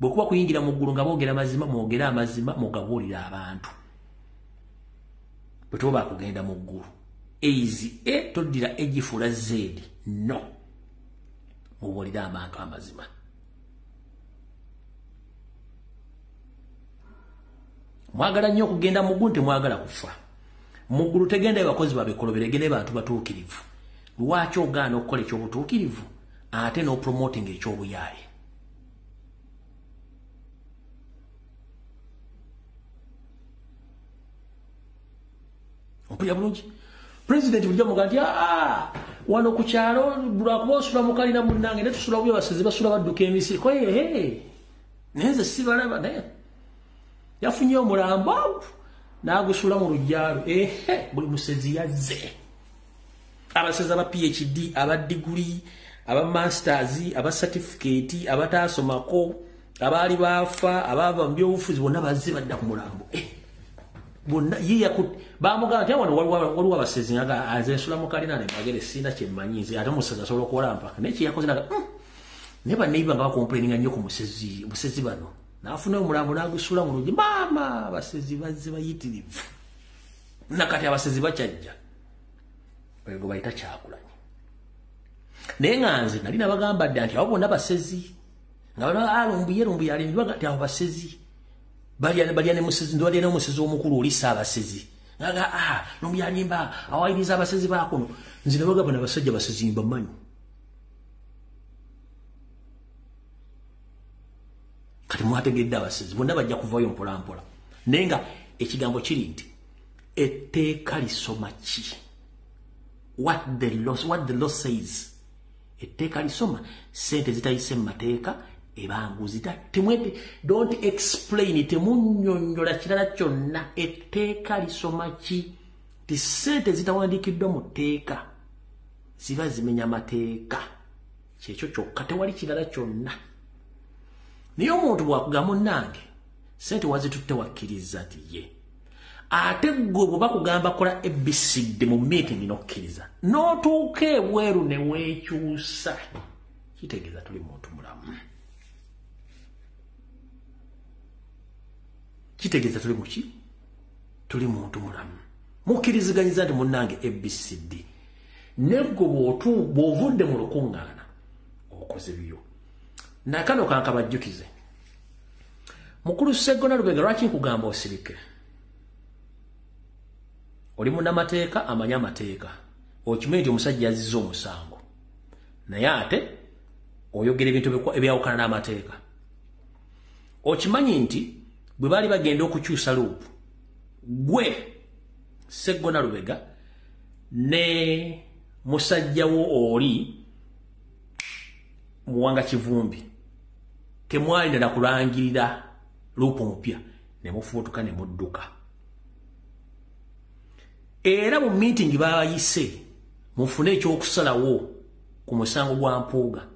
Bwe kuba kuyingira mu ggulu nga boogera mazima, mwogere amazima, mugabuulire abantu. Bwe tuba kugenda mu ggulu, A is A, toddira E gifuula Z. No. Mubuulire abantu amazima. Mwagala nnyo okugenda mu ggulu, temwagala kufa. Mu ggulu tegendayo bakozi babikolobero, egenda bantu batuukirivu. Lwaki ogaana okukola ekyobutuukirivu ate n'opromoting ekyobuyaaye? Ompulira bulungi? President bulijjo amugamba nti wano ku kyalo lwakuba osula mu kalina munnange, naye tusula bubi, abasezi basula badduka emisiri. Ko ehe, naye nze sibalaba. Naye yafunye omulambo n'agusula mu luggya lwe. Ehe, buli musezi yazze. Abasezi aba PhD, aba degree, aba masters, aba certificate, abataasomako, abaali baafa, abaava mu byobufuzi bonna bazze badda ku mulambo. Bonna ye bamugamba nti wano waliwo abasezi nga nze nsula mu kalina ne mbagere sirina kye mmanyi nze, ate omusezi asobola okuwalampa. Naye kye yakoze naga naye banneiba nga bakomplaininga nnyo ku musezi bano. N'afuna omulambo n'agusula mu luggi. Maama, abasezi bazze bayitirivu. Nakati abasezi bakyajja. Oyo gwe bayita Kyagulanyi. Naye nga nze nali nabagamba dda nti abo bonna basezi. Nga bano Lumbuye Lumbuye alimbiwa nti abo basezi. Balya ne musezi, balya ne musezi omukulu oli ssaabasezi. Nga Lumbuye alimba awayiriza abasezi baakuno. Nze nabagamba n'abasajja basezi mbamanyi. Kati mwategedde abasezi bonna bajja kuvayo mpola mpola. Naye nga ekigambo kiri nti etteeka lisoma ki? What the law says. Etteeka lisoma sente zitayise mu mateeka ebanguzi. Temwete, don't explain, temunnyonnyola kirala kyonna. Etteeka lisoma ki? Ti sente zitawandiikiddwa mu tteeka ziba zimenya mateeka. Kyekyo kyokka, tewali kirala kyonna. Naye omuntu bw'akugamba munnange sente wazitutte wakkiriza nti ye, ate ggwe bwe bakugamba kola ABCD mu meeting n'okkiriza, n'otuuka ebweru ne weekyusa, kitegeeza tuli muntu mulamu. Kitegeeza tuli muki? Tuli muntu mulamu. Mukkiriziganyiza nti munnange ABCD. Neggo bw'ovudde mu lukuŋŋaana okoze byo. Nakano kankabajjukize. Mukulu Sseggona Lubega, lwaki nkugamba osirike? Oli munnamateeka amanyi amateeka. Okimanyi nti omusajja yazizza omusango. Naye ate oyogera ebintu ebyawukana n'amateeka. Okimanyi nti bwe baali bagenda okukyusa luupu, gwe Sseggona Lubega ne musajja wo oli Muwanga Kivumbi temwalina na kulangirira luupu mupya, ne mufuutuka ne mudduka. Era mu meeting babayise mufune ekyokusalawo ku musango gwa Mpuuga,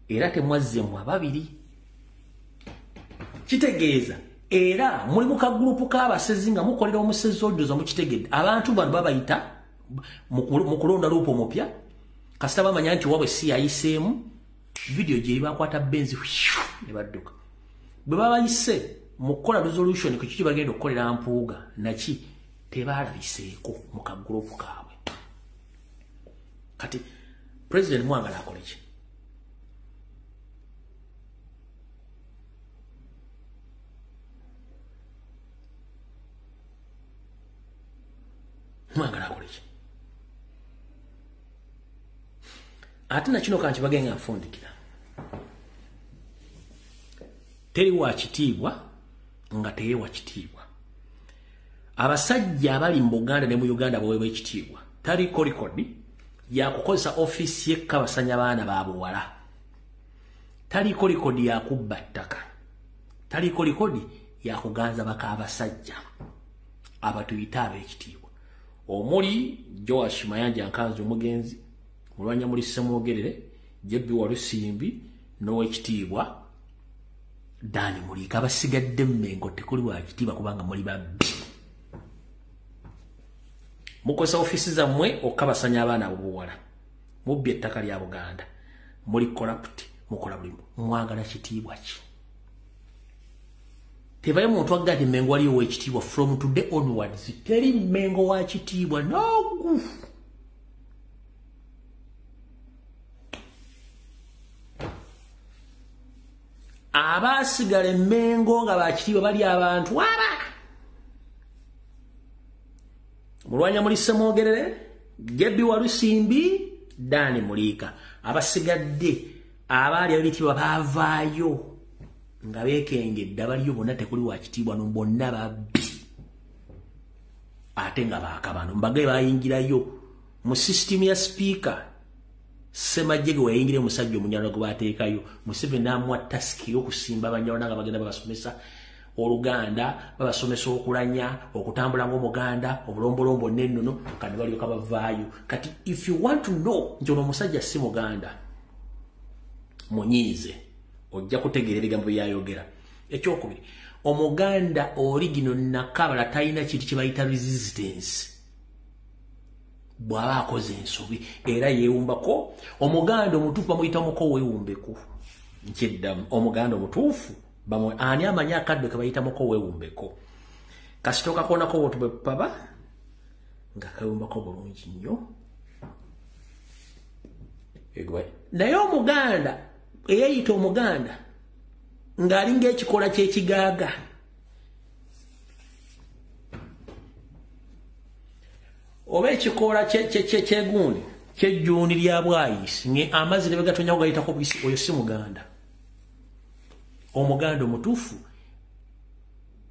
era temwazzeemu ababiri. Kitegeeza era muli mu kagurupu k'abasezi nga mukolera omusezi ojjoza, mukitegedde. Abantu bano babayita mu kulonda luupu omupya, kasita bamanya nti wabwe si yayiseemu, video gye bakwata benzi ne badduka. Bwe babayise mu kukola resolution ku kiki bagenda okukolera Mpuuga naki, tebalabiseeko mu kagurupu kaabwe. Kati President mwagala akole ki? Mwagala akole ki? Ate na kino kankibage nga nfundikira. Teri wa kitiibwa nga teyewa kitiibwa. Abasajja abali mu Buganda ne mu Uganda baweebwa ekitiibwa. Taliko likodi yakukozesa ofiisi y'ekabasanya baana ba buwala. Taliko likodi yakubba ttaka. Taliko likodi yakuganza bakabasajja abatuyita ab'ekitiibwa. Omuli Joash Mayanja Nkanzi omugenzi, Mulwanya muli Ssemwogerere, Jebbi Walusimbi n'owekitiibwa Dani Muliika. Abasigadde Mmengo tekuli wa kitiibwa kubanga muli babbi. Mukozesa ofiisi zammwe okukabasanya abaana abobuwala. Mubbye ettaka lya Buganda. Muli corrupt, mukola buli mwagala kitiibwa ki? Tevayo muntu agamba nti Mmengo waliyo ow'ekitiibwa. From today onwards teri Mmengo wa kitiibwa n'ogu. Abaasigala Mmengo nga bakitiibwa bali abantu aba Mulwanya muli Ssemwogerere, Jebbi Walusimbi, Dani Muliika. Abasigadde abaali ab'ebitiibwa baavaayo nga beekengedde, abaliyo bonna tekuli wa kitiibwa, no bonna babbi ate nga baakabano. Mbagaye bayingirayo mu sisitimu ya sipiika Ssemajjege weyayingira omusajja omunyarwanda gwe bateekayo. Museveni n'amuwa tasiki y'okusimba Abanyarwanda nga bagenda babasomesa Oluganda, babasomesa okulanya, okutambula ng'Omuganda, obulombolombo n'ennono, kati balyoka bavaayo. Kati if you want to know nti ono omusajja si Muganda, munyiize, ojja kutegeera ebigambo by'ayogera. Ekyokubiri, Omuganda origino nakabala talina kintu kye bayita resistance. Bw'aba akoze ensobi era yeewumbako. Omuganda omutuufu bamuyita muko weewumbeko. Nkyeddamu, Omuganda omutuufu ani amanyi akaddo ke bayita muko weewumbeko? Kasita okakoonako obuntu bwe bupaba nga kawumbako bulungi nnyo. Naye Omuganda eyeeyita Omuganda ng'alinga ekikola ky'ekigaaga, oba ekikoola kyegundi kyejjuuni lya bwayisi, amazzi ne bwe gatonnyako gayitako buyisi, oyo si Muganda. Omuganda omutuufu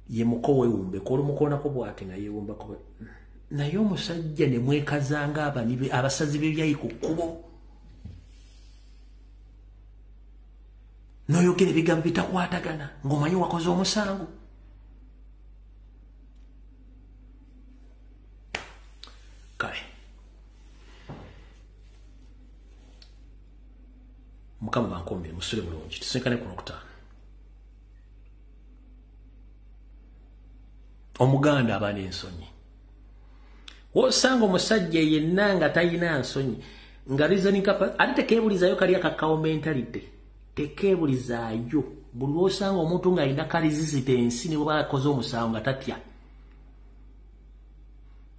ye muko weewumbe, olumukoonako bw'ati nga yeewumbako. Naye omusajja ne mwekazanga abasazi b'ebyayi ku kkubo, n'oyogera ebigambo bitakwatagana ng'omanyi wakoze omusango. Kale Mukama bankuumire, musule bulungi, tusinkane ku Lwokutaano. Omuganda aba n'ensonyi. Wosanga omusajja yenna nga talina nsonyi, nga reasoning capacity ate tekeebulizaayo, kali akakawo mentality tekeebulizaayo. Buli lw'osanga omuntu ng'alina ka resistance ne bw'aba akoze omusango nga tatya,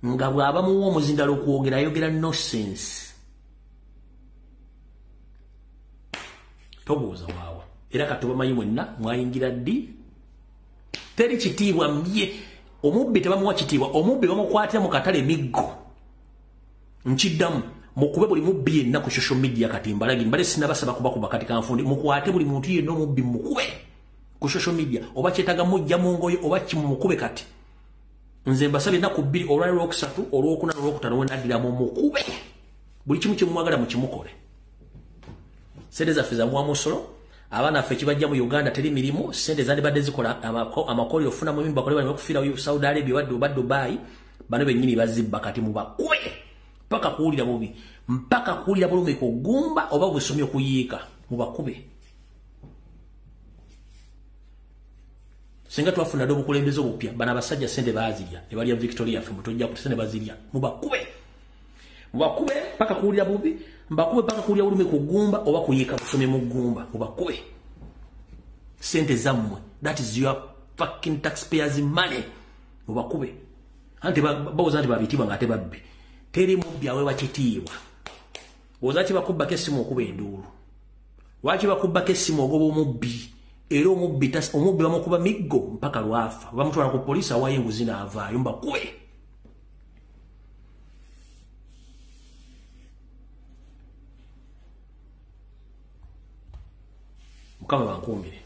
nga bw'aba muwa omuzindalo okwogera ayogera nonsense, tobuuza waawa. Era katubamanyi mwenna mwayingira ddi. Teri kitiibwa mye. Omubbi tebamuwa kitiibwa, omubbi bamukwatira mu katale emiggo. Nkiddamu, mukube buli mubbi yenna ku social media. Kati mbalagi mbale sinabasaba kubakuba, kati kanfundi mukwate buli muntu yenna omubbi, mukube ku social media, oba kyetaaga mujja mu ngoye oba kimumukube. Kati nze mbasabye ennaku 2, olwali Lwokusatu, Olwokuna, Olwokutaano, wenaddiramu mukube buli kimu kyemwagala mukimukole. Sente zaffe zamuwa musolo, abaana ffe kibajja mu Uganda teri mirimu, sente zandibadde zikola amakolero ofunamu emirimu, bakole baleme okufiira Saudi Arabia oba Dubai, bano bennyini bazibba. Kati mubakube mpaka kuwulira bubi, mpaka kuwulira bulumi ku ggumba oba busomye okuyiika, mubakube. Singa twafuna dde obukulembeze obupya, bano abasajja sente baazirya ne balya Victoria ffe mutojja kuti sente bazirya. Mubakube, mubakube mpaka kuwulira bubi, mbakube mpaka kuwulira bulumi ku ggumba oba kuyiika busomye mu ggumba, mubakube. Sente zammwe, that is your fucking taxpayers money, mubakube. Anti bawoza nti babitiibwa ng'ate babbi. Teri mubbi aweebwa kitiibwa. Bw'oza kibakubbako essimu okuba enduulu, lwaki bakubbako essimu ogoba omubbi? Era omubbi bamukuba miggo mpaka lwafa, bamutwala ku poliisi awaayo enguzi n'avaayo. Mbakube. Mukama bankuumire.